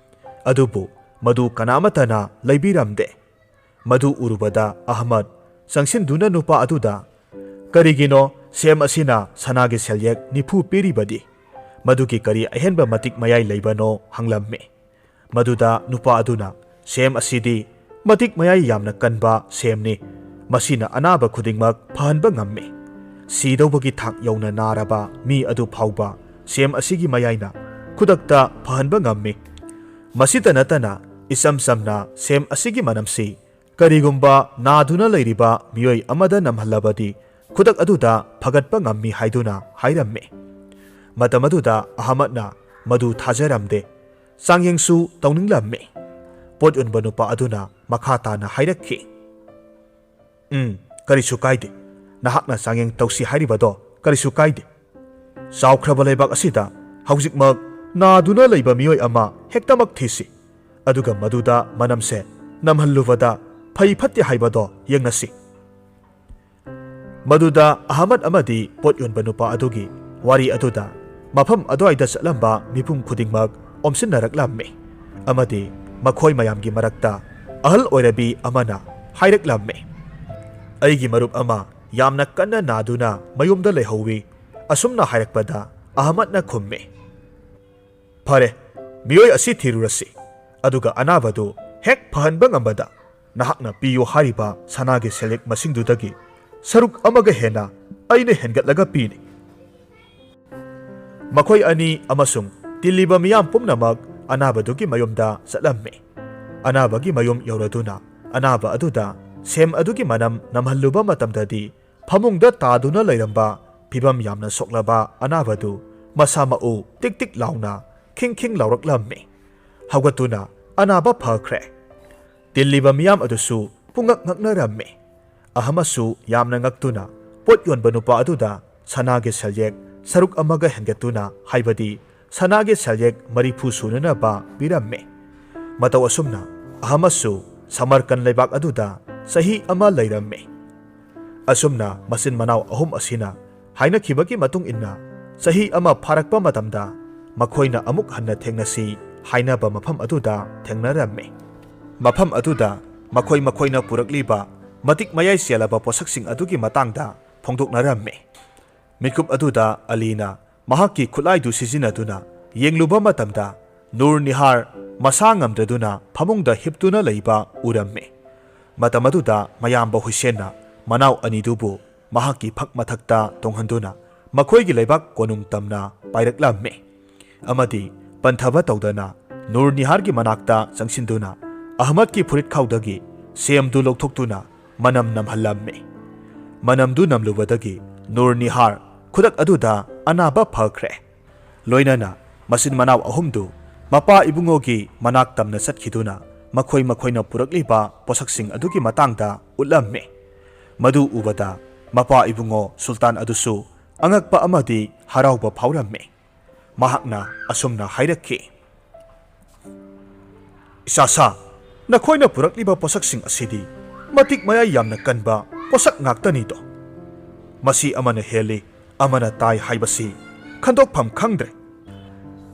ꯑꯗꯨꯕꯨ ꯃꯗꯨ ꯀꯅꯥꯃꯠꯇꯅ ꯂꯩꯕꯤꯔꯝꯗꯦ꯫ ꯃꯗꯨ ꯎꯔꯨꯕꯗ ꯑꯍꯃꯗ ꯆꯪꯁꯤꯟꯗꯨꯅ ꯅꯨꯄꯥ ꯑꯗꯨꯗ, "ꯀꯔꯤꯒꯤꯅꯣ ꯁꯦꯝ ꯑꯁꯤꯅ ꯁꯅꯥꯒꯤ ꯁꯦꯜꯌꯦꯛ ꯅꯤꯐꯨ ꯄꯤꯔꯤꯕꯗꯤ? ꯃꯗꯨꯒꯤ ꯀꯔꯤ ꯑꯍꯦꯟꯕ ꯃꯇꯤꯛ ꯃꯌꯥꯏ ꯂꯩꯕꯅꯣ?" ꯍꯪꯂꯝꯃꯤ꯫ ꯃꯗꯨꯗ ꯅꯨꯄꯥ ꯑꯗꯨꯅ, "ꯁꯦꯝ ꯑꯁꯤꯗꯤ ꯃꯇꯤꯛ ꯃꯌꯥꯏ ꯌꯥꯝꯅ ꯀꯟꯕ ꯁꯦꯝꯅꯤ꯫ ꯃꯁꯤꯅ ꯑꯅꯥꯕ ꯈꯨꯗꯤꯡꯃꯛ ꯐꯍꯟꯕ ꯉꯝꯃꯤ꯫ ꯁꯤꯗꯧꯕꯒꯤ ꯊꯥꯛ ꯌꯧꯅ ꯅꯥꯔꯕ ꯃꯤ ꯑꯗꯨ ꯐꯥꯎꯕ ꯁꯦꯝ ꯑꯁꯤꯒꯤ ꯃꯌꯥꯏꯅ ꯈꯨꯗꯛꯇ ꯐꯍꯟꯕ ꯉꯝꯃꯤ꯫ ꯃꯁꯤꯇ ꯅꯠꯇꯅ, ꯏꯆꯝ ꯆꯝꯅ ꯁꯦꯝ ꯑꯁꯤꯒꯤ ꯃꯅꯝꯁꯤ ꯀꯔꯤꯒꯨꯝꯕ ꯅꯥꯗꯨꯅ ꯂꯩꯔꯤꯕ ꯃꯤꯑꯣꯏ ꯑꯃꯗ ꯅꯝꯍꯜꯂꯕꯗꯤ, ꯈꯨꯗꯛ ꯑꯗꯨꯗ ꯐꯒꯠꯄ ꯉꯝꯃꯤ ꯍꯥꯏꯗꯨꯅ ꯍꯥꯏꯔꯝꯃꯤ꯫ ꯃꯇꯝ ꯑꯗꯨꯗ ꯑꯍꯃꯗꯅ ꯃꯗꯨ ꯊꯥꯖꯔꯝꯗꯦ꯫ ꯆꯥꯡꯌꯦꯡꯁꯨ ꯇꯧꯅꯤꯡꯂꯝꯃꯤ꯫ ꯄꯣꯠ ꯌꯣꯟꯕ ꯅꯨꯄꯥ ꯑꯗꯨꯅ ꯃꯈꯥ ꯇꯥꯅ ꯍꯥꯏꯔꯛꯈꯤ, "ꯎꯝ, ꯀꯔꯤꯁꯨ ꯀꯥꯏꯗꯦ꯫ ꯅꯍꯥꯛꯅ ꯆꯥꯡꯌꯦꯡ ꯇꯧꯁꯤ ꯍꯥꯏꯔꯤꯕꯗꯣ ꯀꯔꯤꯁꯨ ꯀꯥꯏꯗꯦ꯫ ꯆꯥꯎꯈ꯭ꯔꯕ ꯂꯩꯕꯥꯛ ꯑꯁꯤꯗ ꯍꯧꯖꯤꯛꯃꯛ ꯅꯥꯗꯨꯅ ꯂꯩꯕ ꯃꯤꯑꯣꯏ ꯑꯃ ꯍꯦꯛꯇꯃꯛ ꯊꯤꯁꯤ꯫ ꯑꯗꯨꯒ ꯃꯗꯨꯗ ꯃꯅꯝꯁꯦ ꯅꯝꯍꯜꯂꯨꯕꯗ ꯐꯩ ꯐꯠꯇꯦ ꯍꯥꯏꯕꯗꯣ ꯌꯦꯡꯅꯁꯤ꯫" ꯃꯗꯨꯗ ꯑꯍꯃꯗ ꯑꯃꯗꯤ ꯄꯣꯠ ꯌꯣꯟꯕ ꯅꯨꯄꯥ ꯑꯗꯨꯒꯤ ꯋꯥꯔꯤ ꯑꯗꯨꯗ ꯃꯐꯝ ꯑꯗꯨꯋꯥꯏꯗ ꯆꯠꯂꯝꯕ ꯃꯤꯄꯨꯝ ꯈꯨꯗꯤꯡꯃꯛ ꯑꯣꯝꯁꯤꯟꯅꯔꯛꯂꯝꯃꯤ꯫ ꯑꯃꯗꯤ ꯃꯈꯣꯏ ꯃꯌꯥꯝꯒꯤ ꯃꯔꯛꯇ ꯑꯍꯜ ꯑꯣꯏꯔꯕꯤ ꯑꯃꯅ ꯍꯥꯏꯔꯛꯂꯝꯃꯤ, "ꯑꯩꯒꯤ ꯃꯔꯨꯞ ꯑꯃ ꯌꯥꯝꯅ ꯀꯟꯅ ꯅꯥꯗꯨꯅ ꯃꯌꯨꯝꯗ ꯂꯩꯍꯧꯋꯤ꯫" ꯑꯁꯨꯝꯅ ꯍꯥꯏꯔꯛꯄꯗ ꯑꯍꯃꯗꯅ ꯈꯨꯝꯃꯤ, "ꯐꯔꯦ, ꯃꯤꯑꯣꯏ ꯑꯁꯤ ꯊꯤꯔꯨꯔꯁꯤ꯫ ꯑꯗꯨꯒ ꯑꯅꯥꯕꯗꯨ ꯍꯦꯛ ꯐꯍꯟꯕ ꯉꯝꯕꯗ ꯅꯍꯥꯛꯅ ꯄꯤꯌꯨ ꯍꯥꯏꯔꯤꯕ ꯁꯅꯥꯒꯤ ꯁꯦꯜꯌꯦꯛ ꯃꯁꯤꯡꯗꯨꯗꯒꯤ ꯁꯔꯨꯛ ꯑꯃꯒ ꯍꯦꯟꯅ ꯑꯩꯅ ꯍꯦꯟꯒꯠꯂꯒ ꯄꯤꯅꯤ꯫" ꯃꯈꯣꯏ ꯑꯅꯤ ꯑꯃꯁꯨꯡ ꯇꯤꯜꯂꯤꯕ ꯃꯤꯌꯥꯝ ꯄꯨꯝꯅꯃꯛ ꯑꯅꯥꯕꯗꯨꯒꯤ ꯃꯌꯨꯝꯗ ꯆꯠꯂꯝꯃꯤ꯫ ꯑꯅꯥꯕꯒꯤ ꯃꯌꯨꯝ ꯌꯧꯔꯗꯨꯅ ꯑꯅꯥꯕ ꯑꯗꯨꯗ ꯁꯦꯝ ꯑꯗꯨꯒꯤ ꯃꯅꯝ ꯅꯝꯍꯜꯂꯨꯕ ꯃꯇꯝꯗꯗꯤ, ꯐꯃꯨꯡꯗ ꯇꯥꯗꯨꯅ ꯂꯩꯔꯝꯕ ꯐꯤꯕꯝ ꯌꯥꯝꯅ ꯁꯣꯛꯂꯕ ꯑꯅꯥꯕꯗꯨ ꯃꯁꯥ ꯃꯎ ꯇꯤꯛ ꯇꯤꯛ ꯂꯥꯎꯅ ꯈꯤꯡ ꯈꯤꯡ ꯂꯥꯎꯔꯛꯂꯝꯃꯤ꯫ ꯍꯧꯒꯠꯇꯨꯅ ꯑꯅꯥꯕ ꯐꯈ꯭ꯔꯦ꯫ ꯇꯤꯜꯂꯤꯕ ꯃꯤꯌꯥꯝ ꯑꯗꯨꯁꯨ ꯄꯨꯡꯉꯛ ꯉꯛꯅꯔꯝꯃꯤ꯫ ꯑꯍꯃꯗꯁꯨ ꯌꯥꯝꯅ ꯉꯛꯇꯨꯅ ꯄꯣꯠ ꯌꯣꯟꯕ ꯅꯨꯄꯥ ꯑꯗꯨꯗ ꯁꯅꯥꯒꯤ ꯁꯦꯜꯌꯦꯛ ꯁꯔꯨꯛ ꯑꯃꯒ ꯍꯦꯟꯒꯠꯇꯨꯅ, ꯍꯥꯏꯕꯗꯤ ꯁꯅꯥꯒꯤ ꯁꯦꯜꯌꯦꯛ ꯃꯔꯤꯐꯨ ꯁꯨꯅꯅꯕ ꯄꯤꯔꯝꯃꯤ꯫ ꯃꯇꯧ ꯑꯁꯨꯝꯅ ꯑꯍꯃꯗꯁꯨ ꯁꯃꯔꯀꯟ ꯂꯩꯕꯥꯛ ꯑꯗꯨꯗ ꯆꯍꯤ ꯑꯃ ꯂꯩꯔꯝꯃꯤ꯫ ꯑꯁꯨꯝꯅ ꯃꯆꯤꯟ ꯃꯅꯥꯎ ꯑꯍꯨꯝ ꯑꯁꯤꯅ ꯍꯥꯏꯅꯈꯤꯕꯒꯤ ꯃꯇꯨꯡ ꯏꯟꯅ, ꯆꯍꯤ ꯑꯃ ꯐꯥꯔꯛꯄ ꯃꯇꯝꯗ ꯃꯈꯣꯏꯅ ꯑꯃꯨꯛ ꯍꯟꯅ ꯊꯦꯡꯅꯁꯤ ꯍꯥꯏꯅꯕ ꯃꯐꯝ ꯑꯗꯨꯗ ꯊꯦꯡꯅꯔꯝꯃꯤ꯫ ꯃꯐꯝ ꯑꯗꯨꯗ ꯃꯈꯣꯏ ꯃꯈꯣꯏꯅ ꯄꯨꯔꯛꯂꯤꯕ ꯃꯇꯤꯛ ꯃꯌꯥꯏ ꯆꯦꯜꯂꯕ ꯄꯣꯠꯁꯛꯁꯤꯡ ꯑꯗꯨꯒꯤ ꯃꯇꯥꯡꯗ ꯐꯣꯡꯗꯣꯛꯅꯔꯝꯃꯤ꯫ ꯃꯤꯀꯨꯞ ꯑꯗꯨꯗ ꯑꯂꯤꯅ ꯃꯍꯥꯛꯀꯤ ꯈꯨꯠꯂꯥꯏꯗꯨ ꯁꯤꯖꯤꯟꯅꯗꯨꯅ ꯌꯦꯡꯂꯨꯕ ꯃꯇꯝꯗ, ꯅꯨꯔ ꯅꯤꯍꯥꯔ ꯃꯁꯥ ꯉꯝꯗ꯭ꯔꯗꯨꯅ ꯐꯃꯨꯡꯗ ꯍꯤꯞꯇꯨꯅ ꯂꯩꯕ ꯎꯔꯝꯃꯤ꯫ ꯃꯇꯝ ꯑꯗꯨꯗ ꯃꯌꯥꯝꯕ ꯍꯨꯏꯁꯦꯟꯅ ꯃꯅꯥꯎ ꯑꯅꯤꯗꯨꯕꯨ ꯃꯍꯥꯛꯀꯤ ꯐꯛ ꯃꯊꯛꯇ ꯇꯣꯡꯍꯟꯗꯨꯅ ꯃꯈꯣꯏꯒꯤ ꯂꯩꯕꯥꯛ ꯀꯣꯅꯨꯡ ꯇꯝꯅ ꯄꯥꯏꯔꯛꯂꯝꯃꯤ꯫ ꯑꯃꯗꯤ ꯄꯟꯊꯕ ꯇꯧꯗꯅ ꯅꯨꯔ ꯅꯤꯍꯥꯔꯒꯤ ꯃꯅꯥꯛꯇ ꯆꯪꯁꯤꯟꯗꯨꯅ ꯑꯍꯃꯗꯀꯤ ꯐꯨꯔꯤꯠꯈꯥꯎꯗꯒꯤ ꯁꯦꯝꯗꯨ ꯂꯧꯊꯣꯛꯇꯨꯅ ꯃꯅꯝ ꯅꯝꯍꯜꯂꯝꯃꯤ꯫ ꯃꯅꯝꯗꯨ ꯅꯝꯂꯨꯕꯗꯒꯤ ꯅꯨꯔ ꯅꯤꯍꯥꯔ ꯈꯨꯗꯛ ꯑꯗꯨꯗ ꯑꯅꯥꯕ ꯐꯈ꯭ꯔꯦ꯫ ꯂꯣꯏꯅꯅ ꯃꯆꯤꯟ ꯃꯅꯥꯎ ꯑꯍꯨꯝꯗꯨ ꯃꯄꯥ ꯏꯕꯨꯡꯉꯣꯒꯤ ꯃꯅꯥꯛ ꯇꯝꯅ ꯆꯠꯈꯤꯗꯨꯅ ꯃꯈꯣꯏ ꯃꯈꯣꯏꯅ ꯄꯨꯔꯛꯂꯤꯕ ꯄꯣꯠꯁꯛꯁꯤꯡ ꯑꯗꯨꯒꯤ ꯃꯇꯥꯡꯗ ꯎꯠꯂꯝꯃꯤ꯫ ꯃꯗꯨ ꯎꯕꯗ ꯃꯄꯥ ꯏꯕꯨꯡꯉꯣ ꯁꯨꯜꯇꯥꯟ ꯑꯗꯨꯁꯨ ꯑꯉꯛꯄ ꯑꯃꯗꯤ ꯍꯔꯥꯎꯕ ꯐꯥꯎꯔꯝꯃꯤ꯫ ꯃꯍꯥꯛꯅ ꯑꯁꯨꯝꯅ ꯍꯥꯏꯔꯛꯈꯤ, "ꯏꯆꯥꯁꯥ, ꯅꯈꯣꯏꯅ ꯄꯨꯔꯛꯂꯤꯕ ꯄꯣꯠꯁꯛꯁꯤꯡ ꯑꯁꯤꯗꯤ ꯃꯇꯤꯛ ꯃꯌꯥꯏ ꯌꯥꯝꯅ ꯀꯟꯕ ꯄꯣꯠꯁꯛ ꯉꯥꯛꯇꯅꯤꯗꯣ꯫ ꯃꯁꯤ ꯑꯃꯅ ꯍꯦꯜꯂꯤ, ꯑꯃꯅ ꯇꯥꯏ ꯍꯥꯏꯕꯁꯤ ꯈꯟꯗꯣꯛꯐꯝ ꯈꯪꯗ꯭ꯔꯦ꯫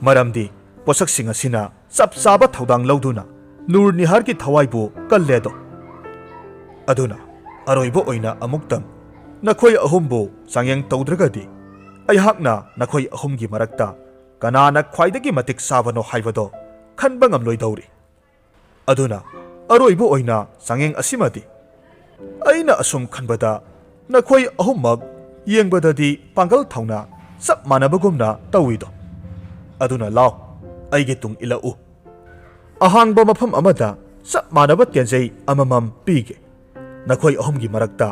ꯃꯔꯝꯗꯤ ꯄꯣꯠꯁꯛꯁꯤꯡ ꯑꯁꯤꯅ ꯆꯞ ꯆꯥꯕ ꯊꯧꯗꯥꯡ ꯂꯧꯗꯨꯅ ꯅꯨꯔ ꯅꯤꯍꯥꯔꯒꯤ ꯊꯋꯥꯏꯕꯨ ꯀꯜꯂꯦꯗꯣ꯫ ꯑꯗꯨꯅ ꯑꯔꯣꯏꯕ ꯑꯣꯏꯅ ꯑꯃꯨꯛꯇꯪ ꯅꯈꯣꯏ ꯑꯍꯨꯝꯕꯨ ꯆꯥꯡꯌꯦꯡ ꯇꯧꯗ꯭ꯔꯒꯗꯤ ꯑꯩꯍꯥꯛꯅ ꯅꯈꯣꯏ ꯑꯍꯨꯝꯒꯤ ꯃꯔꯛꯇ ꯀꯅꯥꯅ ꯈ꯭ꯋꯥꯏꯗꯒꯤ ꯃꯇꯤꯛ ꯆꯥꯕꯅꯣ ꯍꯥꯏꯕꯗꯣ ꯈꯟꯕ ꯉꯝꯂꯣꯏꯗꯧꯔꯤ꯫ ꯑꯗꯨꯅ ꯑꯔꯣꯏꯕ ꯑꯣꯏꯅ ꯆꯥꯡꯌꯦꯡ ꯑꯁꯤꯃꯗꯤ ꯑꯩꯅ ꯑꯁꯨꯝ ꯈꯟꯕꯗ ꯅꯈꯣꯏ ꯑꯍꯨꯝꯃꯛ ꯌꯦꯡꯕꯗꯗꯤ ꯄꯥꯡꯒꯜ ꯊꯧꯅꯥ ꯆꯞ ꯃꯥꯟꯅꯕꯒꯨꯝꯅ ꯇꯧꯏꯗꯣ꯫ ꯑꯗꯨꯅ ꯂꯥꯎ, ꯑꯩꯒꯤ ꯇꯨꯡ ꯏꯜꯂꯛꯎ꯫ ꯑꯍꯥꯡꯕ ꯃꯐꯝ ꯑꯃꯗ ꯆꯞ ꯃꯥꯟꯅꯕ ꯇꯦꯟꯖꯩ ꯑꯃꯃꯝ ꯄꯤꯒꯦ꯫ ꯅꯈꯣꯏ ꯑꯍꯨꯝꯒꯤ ꯃꯔꯛꯇ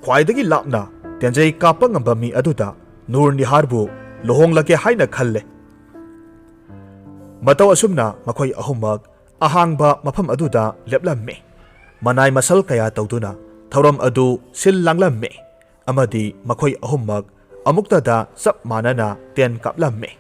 ꯈ꯭ꯋꯥꯏꯗꯒꯤ ꯂꯥꯞꯅ ꯇꯦꯟꯖꯩ ꯀꯥꯞꯄ ꯉꯝꯕ ꯃꯤ ꯑꯗꯨꯗ ꯅꯨꯔ ꯅꯤꯍꯥꯔꯕꯨ ꯂꯨꯍꯣꯡꯂꯒꯦ ꯍꯥꯏꯅ ꯈꯜꯂꯦ꯫" ꯃꯇꯧ ꯑꯁꯨꯝꯅ ꯃꯈꯣꯏ ꯑꯍꯨꯝꯃꯛ ꯑꯍꯥꯡꯕ ꯃꯐꯝ ꯑꯗꯨꯗ ꯂꯦꯞꯂꯝꯃꯤ꯫ ꯃꯅꯥꯏ ꯃꯁꯜ ꯀꯌꯥ ꯇꯧꯗꯨꯅ ꯊꯧꯔꯝ ꯑꯗꯨ ꯁꯤꯜ ꯂꯥꯡꯂꯝꯃꯤ ꯑꯃꯗꯤ ꯃꯈꯣꯏ ꯑꯍꯨꯝꯃꯛ ꯑꯃꯨꯛꯇꯗ ꯆꯞ ꯃꯥꯟꯅꯅ ꯇꯦꯟ ꯀꯥꯞꯂꯝꯃꯤ꯫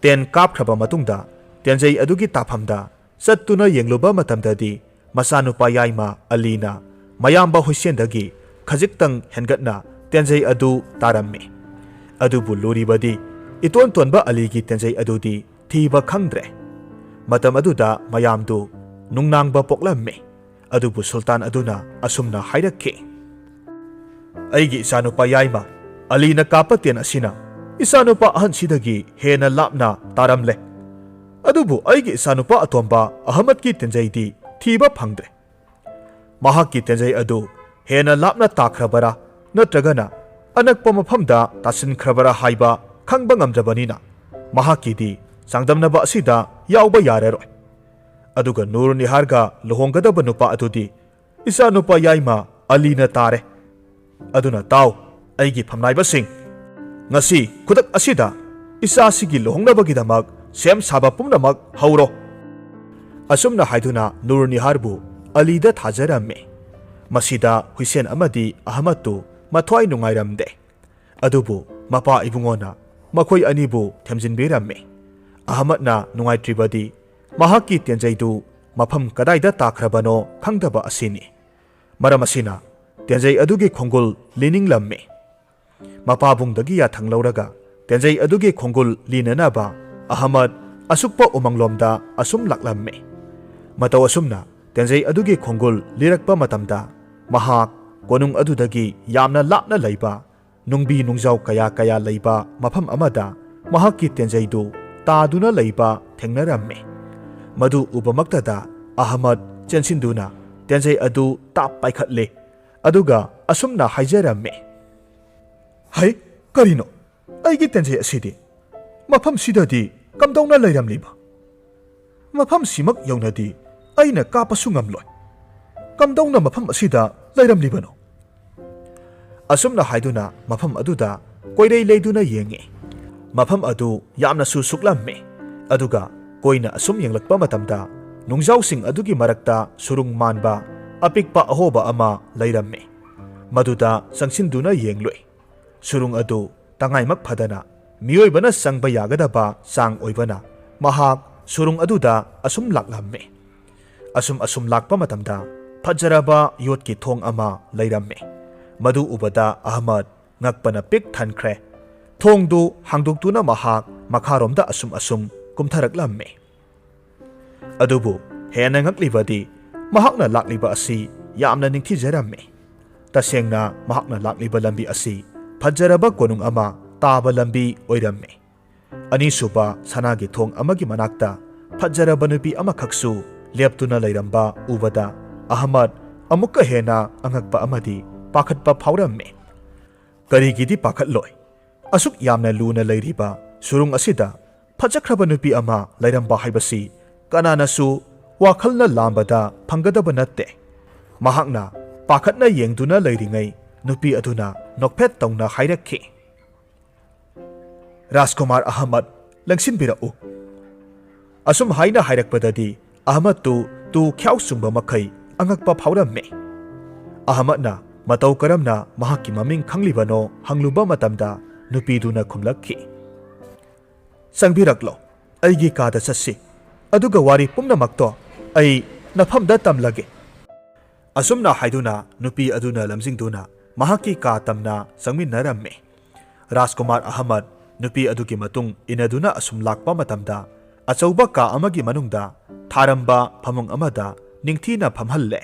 ꯇꯦꯟ ꯀꯥꯞꯈ꯭ꯔꯕ ꯃꯇꯨꯡꯗ ꯇꯦꯟꯖꯩ ꯑꯗꯨꯒꯤ ꯇꯥꯐꯝꯗ ꯆꯠꯇꯨꯅ ꯌꯦꯡꯂꯨꯕ ꯃꯇꯝꯗꯗꯤ ꯃꯆꯥꯅꯨꯄꯥ ꯌꯥꯏꯃ ꯑꯂꯤꯅ ꯃꯌꯥꯝꯕ ꯍꯨꯏꯁꯦꯟꯗꯒꯤ ꯈꯖꯤꯛꯇꯪ ꯍꯦꯟꯒꯠꯅ ꯇꯦꯟꯖꯩ ꯑꯗꯨ ꯇꯥꯔꯝꯃꯤ꯫ ꯑꯗꯨꯕꯨ ꯂꯨꯔꯤꯕꯗꯤ ꯏꯇꯣꯟ ꯇꯣꯟꯕ ꯑꯂꯤꯒꯤ ꯇꯦꯟꯖꯩ ꯑꯗꯨꯗꯤ ꯊꯤꯕ ꯈꯪꯗ꯭ꯔꯦ꯫ ꯃꯇꯝ ꯑꯗꯨꯗ ꯃꯌꯥꯝꯗꯨ ꯅꯨꯡꯅꯥꯡꯕ ꯄꯣꯛꯂꯝꯃꯤ꯫ ꯑꯗꯨꯕꯨ ꯁꯨꯜꯇꯥꯟ ꯑꯗꯨꯅ ꯑꯁꯨꯝꯅ ꯍꯥꯏꯔꯛꯈꯤ, "ꯑꯩꯒꯤ ꯏꯆꯥꯅꯨꯄꯥ ꯌꯥꯏꯃ ꯑꯂꯤꯅ ꯀꯥꯞꯄ ꯇꯦꯟ ꯑꯁꯤꯅ ꯏꯆꯥꯅꯨꯄꯥ ꯑꯍꯟꯁꯤꯗꯒꯤ ꯍꯦꯟꯅ ꯂꯥꯞꯅ ꯇꯥꯔꯝꯂꯦ꯫ ꯑꯗꯨꯕꯨ ꯑꯩꯒꯤ ꯏꯆꯥꯅꯨꯄꯥ ꯑꯇꯣꯝꯕ ꯑꯍꯃꯗꯀꯤ ꯇꯦꯟꯖꯩꯗꯤ ꯊꯤꯕ ꯐꯪꯗ꯭ꯔꯦ꯫ ꯃꯍꯥꯛꯀꯤ ꯇꯦꯟꯖꯩ ꯑꯗꯨ ꯍꯦꯟꯅ ꯂꯥꯞꯅ ꯇꯥꯈ꯭ꯔꯕꯔꯥ ꯅꯠꯇ꯭ꯔꯒꯅ ꯑꯅꯛꯄ ꯃꯐꯝꯗ ꯇꯥꯁꯤꯟꯈ꯭ꯔꯕꯔꯥ ꯍꯥꯏꯕ ꯈꯪꯕ ꯉꯝꯗ꯭ꯔꯕꯅꯤꯅ ꯃꯍꯥꯛꯀꯤꯗꯤ ꯆꯥꯡꯗꯝꯅꯕ ꯑꯁꯤꯗ ꯌꯥꯎꯕ ꯌꯥꯔꯔꯣꯏ꯫ ꯑꯗꯨꯒ ꯅꯨꯔ ꯅꯤꯍꯥꯔꯒ ꯂꯨꯍꯣꯡꯒꯗꯕ ꯅꯨꯄꯥ ꯑꯗꯨꯗꯤ ꯏꯆꯥꯅꯨꯄꯥ ꯌꯥꯏꯃ ꯑꯂꯤꯅ ꯇꯥꯔꯦ꯫ ꯑꯗꯨꯅ ꯇꯥꯎ, ꯑꯩꯒꯤ ꯐꯝꯅꯥꯏꯕꯁꯤꯡ, ꯉꯁꯤ ꯈꯨꯗꯛ ꯑꯁꯤꯗ ꯏꯆꯥꯁꯤꯒꯤ ꯂꯨꯍꯣꯡꯅꯕꯒꯤꯗꯃꯛ ꯁꯦꯝ ꯁꯥꯕ ꯄꯨꯝꯅꯃꯛ ꯍꯧꯔꯣ꯫ ꯑꯁꯨꯝꯅ ꯍꯥꯏꯗꯨꯅ ꯅꯨꯔ ꯅꯤꯍꯥꯔꯕꯨ ꯑꯂꯤꯗ ꯊꯥꯖꯔꯝꯃꯤ꯫ ꯃꯁꯤꯗ ꯍꯨꯏꯁꯦꯟ ꯑꯃꯗꯤ ꯑꯍꯃꯗꯇꯨ ꯃꯊ꯭ꯋꯥꯏ ꯅꯨꯡꯉꯥꯏꯔꯝꯗꯦ꯫ ꯑꯗꯨꯕꯨ ꯃꯄꯥ ꯏꯕꯨꯡꯉꯣꯅ ꯃꯈꯣꯏ ꯑꯅꯤꯕꯨ ꯊꯦꯝꯖꯤꯟꯕꯤꯔꯝꯃꯤ꯫ ꯑꯍꯃꯗꯅ ꯅꯨꯡꯉꯥꯏꯇ꯭ꯔꯤꯕꯗꯤ ꯃꯍꯥꯛꯀꯤ ꯇꯦꯟꯖꯩꯗꯨ ꯃꯐꯝ ꯀꯗꯥꯏꯗ ꯇꯥꯈ꯭ꯔꯕꯅꯣ ꯈꯪꯗꯕ ꯑꯁꯤꯅꯤ꯫ ꯃꯔꯝ ꯑꯁꯤꯅ ꯇꯦꯟꯖꯩ ꯑꯗꯨꯒꯤ ꯈꯣꯡꯒꯨꯜ ꯂꯤꯅꯤꯡꯂꯝꯃꯤ꯫ ꯃꯄꯥꯕꯨꯡꯗꯒꯤ ꯌꯥꯊꯪ ꯂꯧꯔꯒ ꯇꯦꯟꯖꯩ ꯑꯗꯨꯒꯤ ꯈꯣꯡꯒꯨꯜ ꯂꯤꯅꯅꯕ ꯑꯍꯃꯗ ꯑꯁꯨꯛꯄ ꯎꯃꯪꯂꯣꯝꯗ ꯑꯁꯨꯝ ꯂꯥꯛꯂꯝꯃꯤ꯫ ꯃꯇꯧ ꯑꯁꯨꯝꯅ ꯇꯦꯟꯖꯩ ꯑꯗꯨꯒꯤ ꯈꯣꯡꯒꯨꯜ ꯂꯤꯔꯛꯄ ꯃꯇꯝꯗ ꯃꯍꯥꯛ ꯀꯣꯅꯨꯡ ꯑꯗꯨꯗꯒꯤ ꯌꯥꯝꯅ ꯂꯥꯞꯅ ꯂꯩꯕ ꯅꯨꯡꯕꯤ ꯅꯨꯡꯖꯥꯎ ꯀꯌꯥ ꯀꯌꯥ ꯂꯩꯕ ꯃꯐꯝ ꯑꯃꯗ ꯃꯍꯥꯛꯀꯤ ꯇꯦꯟꯖꯩꯗꯨ ꯇꯥꯗꯨꯅ ꯂꯩꯕ ꯊꯦꯡꯅꯔꯝꯃꯤ꯫ ꯃꯗꯨ ꯎꯕꯃꯛꯇꯗ ꯑꯍꯃꯗ ꯆꯦꯟꯁꯤꯟꯗꯨꯅ ꯇꯦꯟꯖꯩ ꯑꯗꯨ ꯇꯥꯞ ꯄꯥꯏꯈꯠꯂꯦ꯫ ꯑꯗꯨꯒ ꯑꯁꯨꯝꯅ ꯍꯥꯏꯖꯔꯝꯃꯤ, "ꯍꯩ, ꯀꯔꯤꯅꯣ? ꯑꯩꯒꯤ ꯇꯦꯟꯖꯩ ꯑꯁꯤꯗꯤ ꯃꯐꯝꯁꯤꯗꯗꯤ ꯀꯝꯗꯧꯅ ꯂꯩꯔꯝꯂꯤꯕ? ꯃꯐꯝꯁꯤꯃꯛ ꯌꯧꯅꯗꯤ ꯑꯩꯅ ꯀꯥꯞꯄꯁꯨ ꯉꯝꯂꯣꯏ꯫ ꯀꯝꯗꯧꯅ ꯃꯐꯝ ꯑꯁꯤꯗ ꯂꯩꯔꯝꯂꯤꯕꯅꯣ?" ꯑꯁꯨꯝꯅ ꯍꯥꯏꯗꯨꯅ ꯃꯐꯝ ꯑꯗꯨꯗ ꯀꯣꯏꯔꯩ ꯂꯩꯗꯨꯅ ꯌꯦꯡꯉꯤ꯫ ꯃꯐꯝ ꯑꯗꯨ ꯌꯥꯝꯅꯁꯨ ꯁꯨꯛꯂꯝꯃꯤ꯫ ꯑꯗꯨꯒ ꯀꯣꯏꯅ ꯑꯁꯨꯝ ꯌꯦꯡꯂꯛꯄ ꯃꯇꯝꯗ ꯅꯨꯡꯖꯥꯎꯁꯤꯡ ꯑꯗꯨꯒꯤ ꯃꯔꯛꯇ ꯁꯨꯔꯨꯡ ꯃꯥꯟꯕ ꯑꯄꯤꯛꯄ ꯑꯍꯣꯕ ꯑꯃ ꯂꯩꯔꯝꯃꯤ꯫ ꯃꯗꯨꯗ ꯆꯪꯁꯤꯟꯗꯨꯅ ꯌꯦꯡꯂꯨꯏ꯫ ꯁꯨꯔꯨꯡ ꯑꯗꯨ ꯇꯉꯥꯏꯃꯛ ꯐꯗꯅ ꯃꯤꯑꯣꯏꯕꯅ ꯆꯪꯕ ꯌꯥꯒꯗꯕ ꯆꯥꯡ ꯑꯣꯏꯕꯅ ꯃꯍꯥꯛ ꯁꯨꯔꯨꯡ ꯑꯗꯨꯗ ꯑꯁꯨꯝ ꯂꯥꯛꯂꯝꯃꯤ꯫ ꯑꯁꯨꯝ ꯑꯁꯨꯝ ꯂꯥꯛꯄ ꯃꯇꯝꯗ ꯐꯖꯔꯕ ꯌꯣꯠꯀꯤ ꯊꯣꯡ ꯑꯃ ꯂꯩꯔꯝꯃꯤ꯫ ꯃꯗꯨ ꯎꯕꯗ ꯑꯍꯃꯗ ꯉꯛꯄꯅ ꯄꯤꯛ ꯊꯟꯈ꯭ꯔꯦ꯫ ꯊꯣꯡꯗꯨ ꯍꯥꯡꯗꯣꯛꯇꯨꯅ ꯃꯍꯥꯛ ꯃꯈꯥꯔꯣꯝꯗ ꯑꯁꯨꯝ ꯑꯁꯨꯝ ꯀꯨꯝꯊꯔꯛꯂꯝꯃꯤ꯫ ꯑꯗꯨꯕꯨ ꯍꯦꯟꯅ ꯉꯛꯂꯤꯕꯗꯤ ꯃꯍꯥꯛꯅ ꯂꯥꯛꯂꯤꯕ ꯑꯁꯤ ꯌꯥꯝꯅ ꯅꯤꯡꯊꯤꯖꯔꯝꯃꯤ꯫ ꯇꯁꯦꯡꯅ ꯃꯍꯥꯛꯅ ꯂꯥꯛꯂꯤꯕ ꯂꯝꯕꯤ ꯑꯁꯤ ꯐꯖꯔꯕ ꯀꯣꯅꯨꯡ ꯑꯃ ꯇꯥꯕ ꯂꯝꯕꯤ ꯑꯣꯏꯔꯝꯃꯤ꯫ ꯑꯅꯤꯁꯨꯕ ꯁꯅꯥꯒꯤ ꯊꯣꯡ ꯑꯃꯒꯤ ꯃꯅꯥꯛꯇ ꯐꯖꯔꯕ ꯅꯨꯄꯤ ꯑꯃꯈꯛꯁꯨ ꯂꯦꯞꯇꯨꯅ ꯂꯩꯔꯝꯕ ꯎꯕꯗ ꯑꯍꯃꯗ ꯑꯃꯨꯛꯀ ꯍꯦꯟꯅ ꯑꯉꯛꯄ ꯑꯃꯗꯤ ꯄꯥꯈꯠꯄ ꯐꯥꯎꯔꯝꯃꯤ꯫ ꯀꯔꯤꯒꯤꯗꯤ ꯄꯥꯈꯠꯂꯣꯏ? ꯑꯁꯨꯛ ꯌꯥꯝꯅ ꯂꯨꯅ ꯂꯩꯔꯤꯕ ꯁꯨꯔꯨꯡ ꯑꯁꯤꯗ ꯐꯖꯈ꯭ꯔꯕ ꯅꯨꯄꯤ ꯑꯃ ꯂꯩꯔꯝꯕ ꯍꯥꯏꯕꯁꯤ ꯀꯅꯥꯅꯁꯨ ꯋꯥꯈꯜꯅ ꯂꯥꯝꯕꯗ ꯐꯪꯒꯗꯕ ꯅꯠꯇꯦ꯫ ꯃꯍꯥꯛꯅ ꯄꯥꯈꯠꯅ ꯌꯦꯡꯗꯨꯅ ꯂꯩꯔꯤꯉꯩ ꯅꯨꯄꯤ ꯑꯗꯨꯅ ꯅꯣꯛꯐꯦꯠ ꯇꯧꯅ ꯍꯥꯏꯔꯛꯈꯤ, "ꯔꯥꯖꯀꯨꯃꯥꯔ ꯑꯍꯃꯗ, ꯂꯦꯡꯁꯤꯟꯕꯤꯔꯛꯎ꯫" ꯑꯁꯨꯝ ꯍꯥꯏꯅ ꯍꯥꯏꯔꯛꯄꯗꯗꯤ ꯑꯍꯃꯗꯇꯨ ꯇꯨ ꯈ꯭ꯌꯥꯎ ꯆꯨꯡꯕ ꯃꯈꯩ ꯑꯉꯛꯄ ꯐꯥꯎꯔꯝꯃꯤ꯫ ꯑꯍꯃꯗꯅ ꯃꯇꯧ ꯀꯔꯝꯅ ꯃꯍꯥꯛꯀꯤ ꯃꯃꯤꯡ ꯈꯪꯂꯤꯕꯅꯣ ꯍꯪꯂꯨꯕ ꯃꯇꯝꯗ ꯅꯨꯄꯤꯗꯨꯅ ꯈꯨꯝꯂꯛꯈꯤ, "ꯆꯪꯕꯤꯔꯛꯂꯣ, ꯑꯩꯒꯤ ꯀꯥꯗ ꯆꯠꯁꯤ, ꯑꯗꯨꯒ ꯋꯥꯔꯤ ꯄꯨꯝꯅꯃꯛꯇꯣ ꯑꯩ ꯅꯐꯝꯗ ꯇꯝꯂꯒꯦ꯫" ꯑꯁꯨꯝꯅ ꯍꯥꯏꯗꯨꯅ ꯅꯨꯄꯤ ꯑꯗꯨꯅ ꯂꯝꯖꯤꯡꯗꯨꯅ ꯃꯍꯥꯛꯀꯤ ꯀꯥ ꯇꯝꯅ ꯆꯪꯃꯤꯟꯅꯔꯝꯃꯤ꯫ ꯔꯥꯖꯀꯨꯃꯥꯔ ꯑꯍꯃꯗ ꯅꯨꯄꯤ ꯑꯗꯨꯒꯤ ꯃꯇꯨꯡ ꯏꯟꯅꯗꯨꯅ ꯑꯁꯨꯝ ꯂꯥꯛꯄ ꯃꯇꯝꯗ, ꯑꯆꯧꯕ ꯀꯥ ꯑꯃꯒꯤ ꯃꯅꯨꯡꯗ ꯊꯥꯔꯝꯕ ꯐꯃꯨꯡ ꯑꯃꯗ ꯅꯤꯡꯊꯤꯅ ꯐꯝꯍꯜꯂꯦ꯫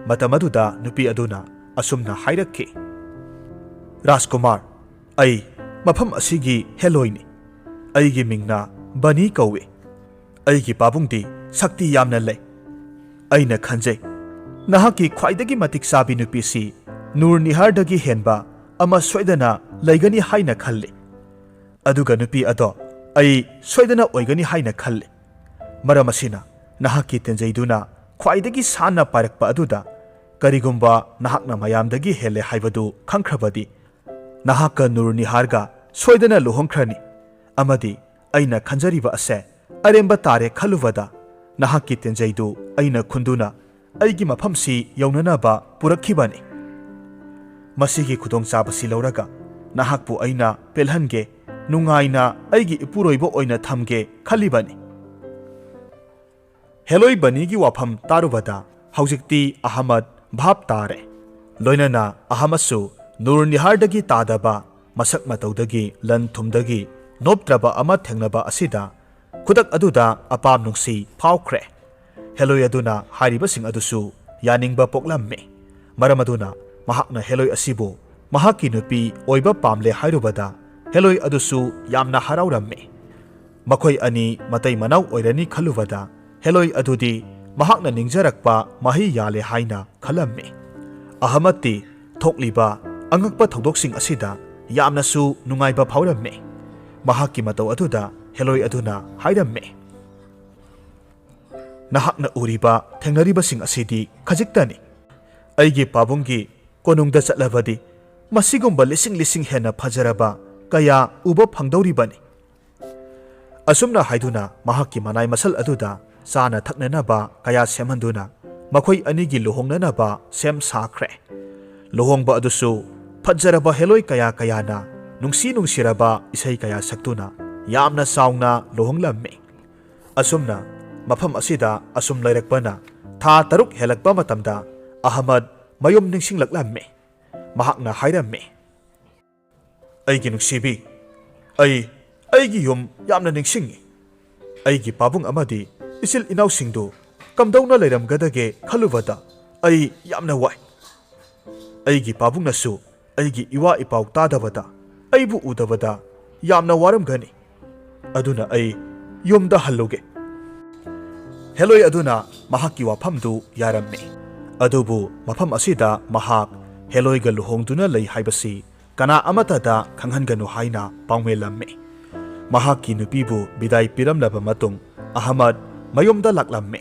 ꯃꯇꯝ ꯑꯗꯨꯗ ꯅꯨꯄꯤ ꯑꯗꯨꯅ ꯑꯁꯨꯝꯅ ꯍꯥꯏꯔꯛꯈꯤ, "ꯔꯥꯖꯀꯨꯃꯥꯔ, ꯑꯩ ꯃꯐꯝ ꯑꯁꯤꯒꯤ ꯍꯦꯂꯣꯏꯅꯤ꯫ ꯑꯩꯒꯤ ꯃꯤꯡꯅ ꯕꯅꯤ ꯀꯧꯏ꯫ ꯑꯩꯒꯤ ꯄꯥꯕꯨꯡꯗꯤ ꯁꯛꯇꯤ ꯌꯥꯝꯅ ꯂꯩ꯫ ꯑꯩꯅ ꯈꯟꯖꯩ, ꯅꯍꯥꯛꯀꯤ ꯈ꯭ꯋꯥꯏꯗꯒꯤ ꯃꯇꯤꯛ ꯆꯥꯕꯤ ꯅꯨꯄꯤꯁꯤ ꯅꯨꯔ ꯅꯤꯍꯥꯔꯗꯒꯤ ꯍꯦꯟꯕ ꯑꯃ ꯁꯣꯏꯗꯅ ꯂꯩꯒꯅꯤ ꯍꯥꯏꯅ ꯈꯜꯂꯤ꯫ ꯑꯗꯨꯒ ꯅꯨꯄꯤ ꯑꯗꯣ ꯑꯩ ꯁꯣꯏꯗꯅ ꯑꯣꯏꯒꯅꯤ ꯍꯥꯏꯅ ꯈꯜꯂꯤ꯫ ꯃꯔꯝ ꯑꯁꯤꯅ ꯅꯍꯥꯛꯀꯤ ꯇꯦꯟꯖꯩꯗꯨꯅ ꯈ꯭ꯋꯥꯏꯗꯒꯤ ꯁꯥꯟꯅ ꯄꯥꯏꯔꯛꯄ ꯑꯗꯨꯗ ꯀꯔꯤꯒꯨꯝꯕ ꯅꯍꯥꯛꯅ ꯃꯌꯥꯝꯗꯒꯤ ꯍꯦꯜꯂꯦ ꯍꯥꯏꯕꯗꯨ ꯈꯪꯈ꯭ꯔꯕꯗꯤ, ꯅꯍꯥꯛꯀ ꯅꯨꯔ ꯅꯤꯍꯥꯔꯒ ꯁꯣꯏꯗꯅ ꯂꯨꯍꯣꯡꯈ꯭ꯔꯅꯤ, ꯑꯃꯗꯤ ꯑꯩꯅ ꯈꯟꯖꯔꯤꯕ ꯑꯁꯦ ꯑꯔꯦꯝꯕ ꯇꯥꯔꯦ ꯈꯜꯂꯨꯕꯗ, ꯅꯍꯥꯛꯀꯤ ꯇꯦꯟꯖꯩꯗꯨ ꯑꯩꯅ ꯈꯨꯟꯗꯨꯅ ꯑꯩꯒꯤ ꯃꯐꯝꯁꯤ ꯌꯧꯅꯅꯕ ꯄꯨꯔꯛꯈꯤꯕꯅꯤ꯫ ꯃꯁꯤꯒꯤ ꯈꯨꯗꯣꯡꯆꯥꯕꯁꯤ ꯂꯧꯔꯒ ꯅꯍꯥꯛꯄꯨ ꯑꯩꯅ ꯄꯦꯜꯍꯟꯒꯦ, ꯅꯨꯡꯉꯥꯏꯅ ꯑꯩꯒꯤ ꯏꯄꯨꯔꯣꯏꯕ ꯑꯣꯏꯅ ꯊꯝꯒꯦ ꯈꯜꯂꯤꯕꯅꯤ꯫" ꯍꯦꯂꯣꯏ ꯕꯅꯤꯒꯤ ꯋꯥꯐꯝ ꯇꯥꯔꯨꯕꯗ ꯍꯧꯖꯤꯛꯇꯤ ꯑꯍꯃꯗ ꯚꯥꯞ ꯇꯥꯔꯦ꯫ ꯂꯣꯏꯅꯅ ꯑꯍꯃꯗꯁꯨ ꯅꯨꯔ ꯅꯤꯍꯥꯔꯗꯒꯤ ꯇꯥꯗꯕ, ꯃꯁꯛ ꯃꯇꯧꯗꯒꯤ, ꯂꯟ ꯊꯨꯝꯗꯒꯤ ꯅꯣꯞꯇ꯭ꯔꯕ ꯑꯃ ꯊꯦꯡꯅꯕ ꯑꯁꯤꯗ ꯈꯨꯗꯛ ꯑꯗꯨꯗ ꯑꯄꯥꯝ ꯅꯨꯡꯁꯤ ꯐꯥꯎꯈ꯭ꯔꯦ꯫ ꯍꯦꯂꯣꯏ ꯑꯗꯨꯅ ꯍꯥꯏꯔꯤꯕꯁꯤꯡ ꯑꯗꯨꯁꯨ ꯌꯥꯅꯤꯡꯕ ꯄꯣꯛꯂꯝꯃꯤ꯫ ꯃꯔꯝ ꯑꯗꯨꯅ ꯃꯍꯥꯛꯅ ꯍꯦꯂꯣꯏ ꯑꯁꯤꯕꯨ ꯃꯍꯥꯛꯀꯤ ꯅꯨꯄꯤ ꯑꯣꯏꯕ ꯄꯥꯝꯂꯦ ꯍꯥꯏꯔꯨꯕꯗ ꯍꯦꯂꯣꯏ ꯑꯗꯨꯁꯨ ꯌꯥꯝꯅ ꯍꯔꯥꯎꯔꯝꯃꯤ꯫ ꯃꯈꯣꯏ ꯑꯅꯤ ꯃꯇꯩ ꯃꯅꯥꯎ ꯑꯣꯏꯔꯅꯤ ꯈꯜꯂꯨꯕꯗ ꯍꯦꯂꯣꯏ ꯑꯗꯨꯗꯤ ꯃꯍꯥꯛꯅ ꯅꯤꯡꯖꯔꯛꯄ ꯃꯍꯩ ꯌꯥꯜꯂꯦ ꯍꯥꯏꯅ ꯈꯜꯂꯝꯃꯤ꯫ ꯑꯍꯃꯗꯇꯤ ꯊꯣꯛꯂꯤꯕ ꯑꯉꯛꯄ ꯊꯧꯗꯣꯛꯁꯤꯡ ꯑꯁꯤꯗ ꯌꯥꯝꯅꯁꯨ ꯅꯨꯡꯉꯥꯏꯕ ꯐꯥꯎꯔꯝꯃꯤ꯫ ꯃꯍꯥꯛꯀꯤ ꯃꯇꯧ ꯑꯗꯨꯗ ꯍꯦꯂꯣꯏ ꯑꯗꯨꯅ ꯍꯥꯏꯔꯝꯃꯤ, "ꯅꯍꯥꯛꯅ ꯎꯔꯤꯕ, ꯊꯦꯡꯅꯔꯤꯕꯁꯤꯡ ꯑꯁꯤꯗꯤ ꯈꯖꯤꯛꯇꯅꯤ꯫ ꯑꯩꯒꯤ ꯄꯥꯕꯨꯡꯒꯤ ꯀꯣꯅꯨꯡꯗ ꯆꯠꯂꯕꯗꯤ ꯃꯁꯤꯒꯨꯝꯕ ꯂꯤꯁꯤꯡ ꯂꯤꯁꯤꯡ ꯍꯦꯟꯅ ꯐꯖꯔꯕ ꯀꯌꯥ ꯎꯕ ꯐꯪꯗꯧꯔꯤꯕꯅꯤ"꯫ ꯑꯁꯨꯝꯅ ꯍꯥꯏꯗꯨꯅ ꯃꯍꯥꯛꯀꯤ ꯃꯅꯥꯏ ꯃꯁꯜ ꯑꯗꯨꯗ ꯆꯥꯅ ꯊꯛꯅꯅꯕ ꯀꯌꯥ ꯁꯦꯝꯍꯟꯗꯨꯅ ꯃꯈꯣꯏ ꯑꯅꯤꯒꯤ ꯂꯨꯍꯣꯡꯅꯅꯕ ꯁꯦꯝ ꯁꯥꯈ꯭ꯔꯦ꯫ ꯂꯨꯍꯣꯡꯕ ꯑꯗꯨꯁꯨ ꯐꯖꯔꯕ ꯍꯦꯂꯣꯏ ꯀꯌꯥ ꯀꯌꯥꯅ ꯅꯨꯡꯁꯤ ꯅꯨꯡꯁꯤꯔꯕ ꯏꯁꯩ ꯀꯌꯥ ꯁꯛꯇꯨꯅ ꯌꯥꯝꯅ ꯆꯥꯎꯅ ꯂꯨꯍꯣꯡꯂꯝꯃꯤ꯫ ꯑꯁꯨꯝꯅ ꯃꯐꯝ ꯑꯁꯤꯗ ꯑꯁꯨꯝ ꯂꯩꯔꯛꯄꯅ ꯊꯥ ꯇꯔꯨꯛ ꯍꯦꯜꯂꯛꯄ ꯃꯇꯝꯗ ꯑꯍꯃꯗ ꯃꯌꯨꯝ ꯅꯤꯡꯁꯤꯡꯂꯛꯂꯝꯃꯤ꯫ ꯃꯍꯥꯛꯅ ꯍꯥꯏꯔꯝꯃꯤ, "ꯑꯩꯒꯤ ꯅꯨꯡꯁꯤꯕꯤ, ꯑꯩ ꯑꯩꯒꯤ ꯌꯨꯝ ꯌꯥꯝꯅ ꯅꯤꯡꯁꯤꯡꯉꯤ꯫ ꯑꯩꯒꯤ ꯄꯥꯕꯨꯡ ꯑꯃꯗꯤ ꯏꯆꯤꯜ ꯏꯅꯥꯎꯁꯤꯡꯗꯨ ꯀꯝꯗꯧꯅ ꯂꯩꯔꯝꯒꯗꯒꯦ ꯈꯜꯂꯨꯕꯗ ꯑꯩ ꯌꯥꯝꯅ ꯋꯥꯏ꯫ ꯑꯩꯒꯤ ꯄꯥꯕꯨꯡꯅꯁꯨ ꯑꯩꯒꯤ ꯏꯋꯥ ꯏꯄꯥꯎ ꯇꯥꯗꯕꯗ, ꯑꯩꯕꯨ ꯎꯗꯕꯗ ꯌꯥꯝꯅ ꯋꯥꯔꯝꯒꯅꯤ꯫ ꯑꯗꯨꯅ ꯑꯩ ꯌꯨꯝꯗ ꯍꯜꯂꯨꯒꯦ"꯫ ꯍꯦꯂꯣꯏ ꯑꯗꯨꯅ ꯃꯍꯥꯛꯀꯤ ꯋꯥꯐꯝꯗꯨ ꯌꯥꯔꯝꯃꯤ꯫ ꯑꯗꯨꯕꯨ ꯃꯐꯝ ꯑꯁꯤꯗ ꯃꯍꯥꯛ ꯍꯦꯂꯣꯏꯒ ꯂꯨꯍꯣꯡꯗꯨꯅ ꯂꯩ ꯍꯥꯏꯕꯁꯤ ꯀꯅꯥ ꯑꯃꯠꯇꯗ ꯈꯪꯍꯟꯒꯅꯨ ꯍꯥꯏꯅ ꯄꯥꯎꯃꯦꯜꯂꯝꯃꯤ꯫ ꯃꯍꯥꯛꯀꯤ ꯅꯨꯄꯤꯕꯨ ꯕꯤꯗꯥꯏ ꯄꯤꯔꯝꯂꯕ ꯃꯇꯨꯡ ꯑꯍꯃꯗ ꯃꯌꯨꯝꯗ ꯂꯥꯛꯂꯝꯃꯤ꯫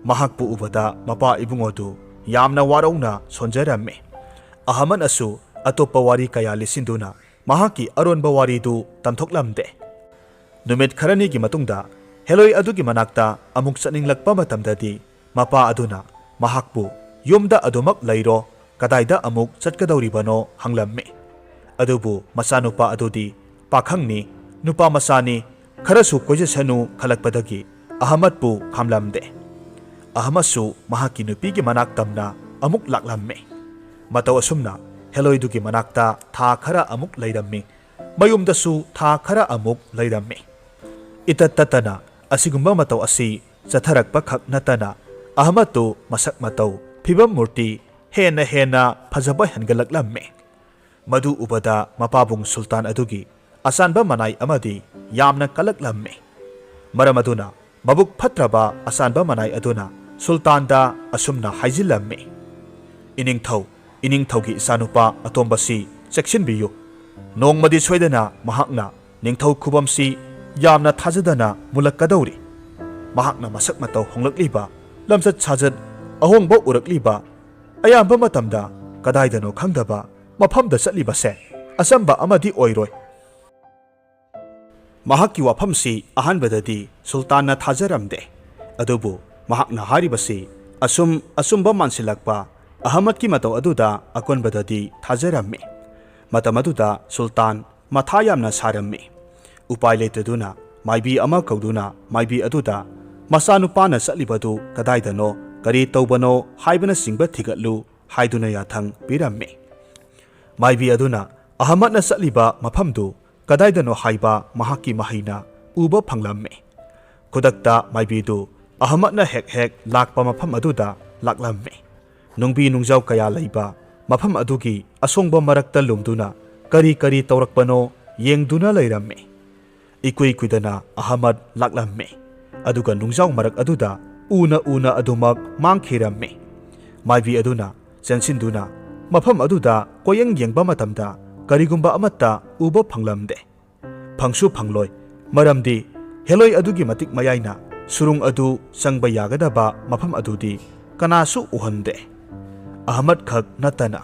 ꯃꯍꯥꯛꯄꯨ ꯎꯕꯗ ꯃꯄꯥ ꯏꯕꯨꯡꯉꯣꯗꯨ ꯌꯥꯝꯅ ꯋꯥꯔꯧꯅ ꯁꯣꯟꯖꯔꯝꯃꯤ꯫ ꯑꯍꯃꯗꯅꯁꯨ ꯑꯇꯣꯞꯄ ꯋꯥꯔꯤ ꯀꯌꯥ ꯂꯤꯁꯤꯟꯗꯨꯅ ꯃꯍꯥꯛꯀꯤ ꯑꯔꯣꯟꯕ ꯋꯥꯔꯤꯗꯨ ꯇꯝꯊꯣꯛꯂꯝꯗꯦ꯫ ꯅꯨꯃꯤꯠ ꯈꯔꯅꯤꯒꯤ ꯃꯇꯨꯡꯗ ꯍꯦꯂꯣꯏ ꯑꯗꯨꯒꯤ ꯃꯅꯥꯛꯇ ꯑꯃꯨꯛ ꯆꯠꯅꯤꯡꯂꯛꯄ ꯃꯇꯝꯗꯗꯤ ꯃꯄꯥ ꯑꯗꯨꯅ ꯃꯍꯥꯛꯄꯨ "ꯌꯨꯝꯗ ꯑꯗꯨꯃꯛ ꯂꯩꯔꯣ, ꯀꯗꯥꯏꯗ ꯑꯃꯨꯛ ꯆꯠꯀꯗꯧꯔꯤꯕꯅꯣ?" ꯍꯪꯂꯝꯃꯤ꯫ ꯑꯗꯨꯕꯨ ꯃꯆꯥꯅꯨꯄꯥ ꯑꯗꯨꯗꯤ ꯄꯥꯈꯪꯅꯤ, ꯅꯨꯄꯥ ꯃꯆꯥꯅꯤ, ꯈꯔꯁꯨ ꯀꯣꯏꯖꯁꯅꯨ ꯈꯜꯂꯛꯄꯗꯒꯤ ꯑꯍꯃꯗꯄꯨ ꯈꯥꯝꯂꯝꯗꯦ꯫ ꯑꯍꯃꯗꯁꯨ ꯃꯍꯥꯛꯀꯤ ꯅꯨꯄꯤꯒꯤ ꯃꯅꯥꯛ ꯇꯝꯅ ꯑꯃꯨꯛ ꯂꯥꯛꯂꯝꯃꯤ꯫ ꯃꯇꯧ ꯑꯁꯨꯝꯅ ꯍꯦꯂꯣꯏꯗꯨꯒꯤ ꯃꯅꯥꯛꯇ ꯊꯥ ꯈꯔ ꯑꯃꯨꯛ ꯂꯩꯔꯝꯃꯤ꯫ ꯃꯌꯨꯝꯗꯁꯨ ꯊꯥ ꯈꯔ ꯑꯃꯨꯛ ꯂꯩꯔꯝꯃꯤ꯫ ꯏꯇꯠ ꯇꯠꯇꯅ ꯑꯁꯤꯒꯨꯝꯕ ꯃꯇꯧ ꯑꯁꯤ ꯆꯠꯊꯔꯛꯄ ꯈꯛ ꯅꯠꯇꯅ ꯑꯍꯃꯗꯇꯨ ꯃꯁꯛ ꯃꯇꯧ, ꯐꯤꯕꯝ ꯃꯨꯔꯇꯤ ꯍꯦꯟꯅ ꯍꯦꯟꯅ ꯐꯖꯕ ꯍꯦꯟꯒꯠꯂꯛꯂꯝꯃꯤ꯫ ꯃꯗꯨ ꯎꯕꯗ ꯃꯄꯥꯕꯨꯡ ꯁꯨꯜꯇꯥꯟ ꯑꯗꯨꯒꯤ ꯑꯆꯥꯟꯕ ꯃꯅꯥꯏ ꯑꯃꯗꯤ ꯌꯥꯝꯅ ꯀꯜꯂꯛꯂꯝꯃꯤ꯫ ꯃꯔꯝ ꯑꯗꯨꯅ ꯃꯕꯨꯛ ꯐꯠꯇ꯭ꯔꯕ ꯑꯆꯥꯟꯕ ꯃꯅꯥꯏ ꯑꯗꯨꯅ ꯁꯨꯜꯇꯥꯟꯗ ꯑꯁꯨꯝꯅ ꯍꯥꯏꯖꯤꯜꯂꯝꯃꯤ, "ꯏꯅꯤꯡꯊꯧ, ꯏꯅꯤꯡꯊꯧꯒꯤ ꯏꯆꯥꯅꯨꯄꯥ ꯑꯇꯣꯝꯕꯁꯤ ꯆꯦꯛꯁꯤꯟꯕꯤꯌꯨ꯫ ꯅꯣꯡꯃꯗꯤ ꯁꯣꯏꯗꯅ ꯃꯍꯥꯛꯅ ꯅꯤꯡꯊꯧ ꯈꯨꯕꯝꯁꯤ ꯌꯥꯝꯅ ꯊꯥꯖꯗꯅ ꯃꯨꯜꯂꯛꯀꯗꯧꯔꯤ꯫ ꯃꯍꯥꯛꯅ ꯃꯁꯛ ꯃꯇꯧ ꯍꯣꯡꯂꯛꯂꯤꯕ, ꯂꯝꯆꯠ ꯁꯥꯖꯠ ꯑꯍꯣꯡꯕ ꯎꯔꯛꯂꯤꯕ, ꯑꯌꯥꯝꯕ ꯃꯇꯝꯗ ꯀꯗꯥꯏꯗꯅꯣ ꯈꯪꯗꯕ ꯃꯐꯝꯗ ꯆꯠꯂꯤꯕꯁꯦ ꯑꯆꯝꯕ ꯑꯃꯗꯤ ꯑꯣꯏꯔꯣꯏ꯫ ꯃꯍꯥꯛꯀꯤ ꯋꯥꯐꯝꯁꯤ ꯑꯍꯥꯟꯕꯗꯗꯤ ꯁꯨꯜꯇꯥꯟꯅ ꯊꯥꯖꯔꯝꯗꯦ, ꯑꯗꯨꯕꯨ ꯃꯍꯥꯛꯅ ꯍꯥꯏꯔꯤꯕꯁꯤ ꯑꯁꯨꯝ ꯑꯆꯨꯝꯕ ꯃꯥꯟꯁꯤꯜꯂꯛꯄ ꯑꯍꯃꯗꯀꯤ ꯃꯇꯧ ꯑꯗꯨꯗ ꯑꯀꯣꯟꯕꯗꯗꯤ ꯊꯥꯖꯔꯝꯃꯤ꯫ ꯃꯇꯝ ꯑꯗꯨꯗ ꯁꯨꯜꯇꯥꯟ ꯃꯊꯥ ꯌꯥꯝꯅ ꯁꯥꯔꯝꯃꯤ꯫ ꯎꯄꯥꯏ ꯂꯩꯇꯗꯨꯅ ꯃꯥꯏꯕꯤ ꯑꯃ ꯀꯧꯗꯨꯅ ꯃꯥꯏꯕꯤ ꯑꯗꯨꯗ ꯃꯆꯥꯅꯨꯄꯥꯅ ꯆꯠꯂꯤꯕꯗꯨ ꯀꯗꯥꯏꯗꯅꯣ, ꯀꯔꯤ ꯇꯧꯕꯅꯣ ꯍꯥꯏꯕꯅꯆꯤꯡꯕ ꯊꯤꯒꯠꯂꯨ ꯍꯥꯏꯗꯨꯅ ꯌꯥꯊꯪ ꯄꯤꯔꯝꯃꯤ꯫ ꯃꯥꯏꯕꯤ ꯑꯗꯨꯅ ꯑꯍꯃꯗꯅ ꯆꯠꯂꯤꯕ ꯃꯐꯝꯗꯨ ꯀꯗꯥꯏꯗꯅꯣ ꯍꯥꯏꯕ ꯃꯍꯥꯛꯀꯤ ꯃꯍꯩꯅ ꯎꯕ ꯐꯪꯂꯝꯃꯤ꯫ ꯈꯨꯗꯛꯇ ꯃꯥꯏꯕꯤꯗꯨ ꯑꯍꯃꯗꯅ ꯍꯦꯛ ꯍꯦꯛ ꯂꯥꯛꯄ ꯃꯐꯝ ꯑꯗꯨꯗ ꯂꯥꯛꯂꯝꯃꯤ꯫ ꯅꯨꯡꯕꯤ ꯅꯨꯡꯖꯥꯎ ꯀꯌꯥ ꯂꯩꯕ ꯃꯐꯝ ꯑꯗꯨꯒꯤ ꯑꯁꯣꯡꯕ ꯃꯔꯛꯇ ꯂꯨꯝꯗꯨꯅ ꯀꯔꯤ ꯀꯔꯤ ꯇꯧꯔꯛꯄꯅꯣ ꯌꯦꯡꯗꯨꯅ ꯂꯩꯔꯝꯃꯤ꯫ ꯏꯀꯨꯏ ꯀꯨꯏꯗꯅ ꯑꯍꯃꯗ ꯂꯥꯛꯂꯝꯃꯤ, ꯑꯗꯨꯒ ꯅꯨꯡꯖꯥꯎ ꯃꯔꯛ ꯑꯗꯨꯗ ꯎꯅ ꯎꯅ ꯑꯗꯨꯃꯛ ꯃꯥꯡꯈꯤꯔꯝꯃꯤ꯫ ꯃꯥꯏꯕꯤ ꯑꯗꯨꯅ ꯆꯦꯟꯁꯤꯟꯗꯨꯅ ꯃꯐꯝ ꯑꯗꯨꯗ ꯀꯣꯌꯦꯡ ꯌꯦꯡꯕ ꯃꯇꯝꯗ ꯀꯔꯤꯒꯨꯝꯕ ꯑꯃꯠꯇ ꯎꯕ ꯐꯪꯂꯝꯗꯦ꯫ ꯐꯪꯁꯨ ꯐꯪꯂꯣꯏ, ꯃꯔꯝꯗꯤ ꯍꯦꯂꯣꯏ ꯑꯗꯨꯒꯤ ꯃꯇꯤꯛ ꯃꯌꯥꯏꯅ ꯁꯨꯔꯨꯡ ꯑꯗꯨ ꯆꯪꯕ ꯌꯥꯒꯗꯕ ꯃꯐꯝ ꯑꯗꯨꯗꯤ ꯀꯅꯥꯁꯨ ꯎꯍꯟꯗꯦ, ꯑꯍꯃꯗ ꯈꯛ ꯅꯠꯇꯅ꯫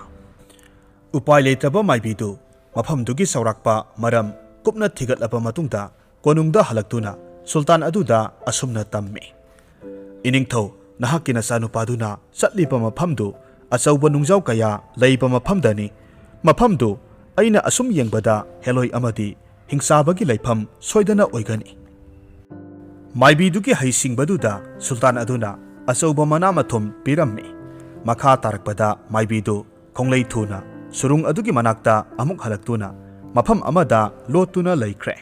ꯎꯄꯥꯏ ꯂꯩꯇ꯭ꯔꯕ ꯃꯥꯏꯕꯤꯗꯨ ꯃꯐꯝꯗꯨꯒꯤ ꯆꯥꯎꯔꯥꯛꯄ ꯃꯔꯝ ꯀꯨꯞꯅ ꯊꯤꯒꯠꯂꯕ ꯃꯇꯨꯡꯗ ꯀꯣꯅꯨꯡꯗ ꯍꯜꯂꯛꯇꯨꯅ ꯁꯨꯜꯇꯥꯟ ꯑꯗꯨꯗ ꯑꯁꯨꯝꯅ ꯇꯝꯃꯤ, "ꯏꯅꯤꯡꯊꯧ, ꯅꯍꯥꯛꯀꯤ ꯅꯆꯥꯅꯨꯄꯥꯗꯨꯅ ꯆꯠꯂꯤꯕ ꯃꯐꯝꯗꯨ ꯑꯆꯧꯕ ꯅꯨꯡꯖꯥꯎ ꯀꯌꯥ ꯂꯩꯕ ꯃꯐꯝꯗꯅꯤ꯫ ꯃꯐꯝꯗꯨ ꯑꯩꯅ ꯑꯁꯨꯝ ꯌꯦꯡꯕꯗ ꯍꯦꯂꯣꯏ ꯑꯃꯗꯤ ꯍꯤꯡꯆꯥꯕꯒꯤ ꯂꯩꯐꯝ ꯁꯣꯏꯗꯅ ꯑꯣꯏꯒꯅꯤ꯫" ꯃꯥꯏꯕꯤꯗꯨꯒꯤ ꯍꯩꯁꯤꯡꯕꯗꯨꯗ ꯁꯨꯜꯇꯥꯟ ꯑꯗꯨꯅ ꯑꯆꯧꯕ ꯃꯅꯥ ꯃꯊꯨꯝ ꯄꯤꯔꯝꯃꯤ꯫ ꯃꯈꯥ ꯇꯥꯔꯛꯄꯗ ꯃꯥꯏꯕꯤꯗꯨ ꯈꯣꯡꯂꯩ ꯊꯨꯅ ꯁꯨꯔꯨꯡ ꯑꯗꯨꯒꯤ ꯃꯅꯥꯛꯇ ꯑꯃꯨꯛ ꯍꯜꯂꯛꯇꯨꯅ ꯃꯐꯝ ꯑꯃꯗ ꯂꯣꯠꯇꯨꯅ ꯂꯩꯈ꯭ꯔꯦ꯫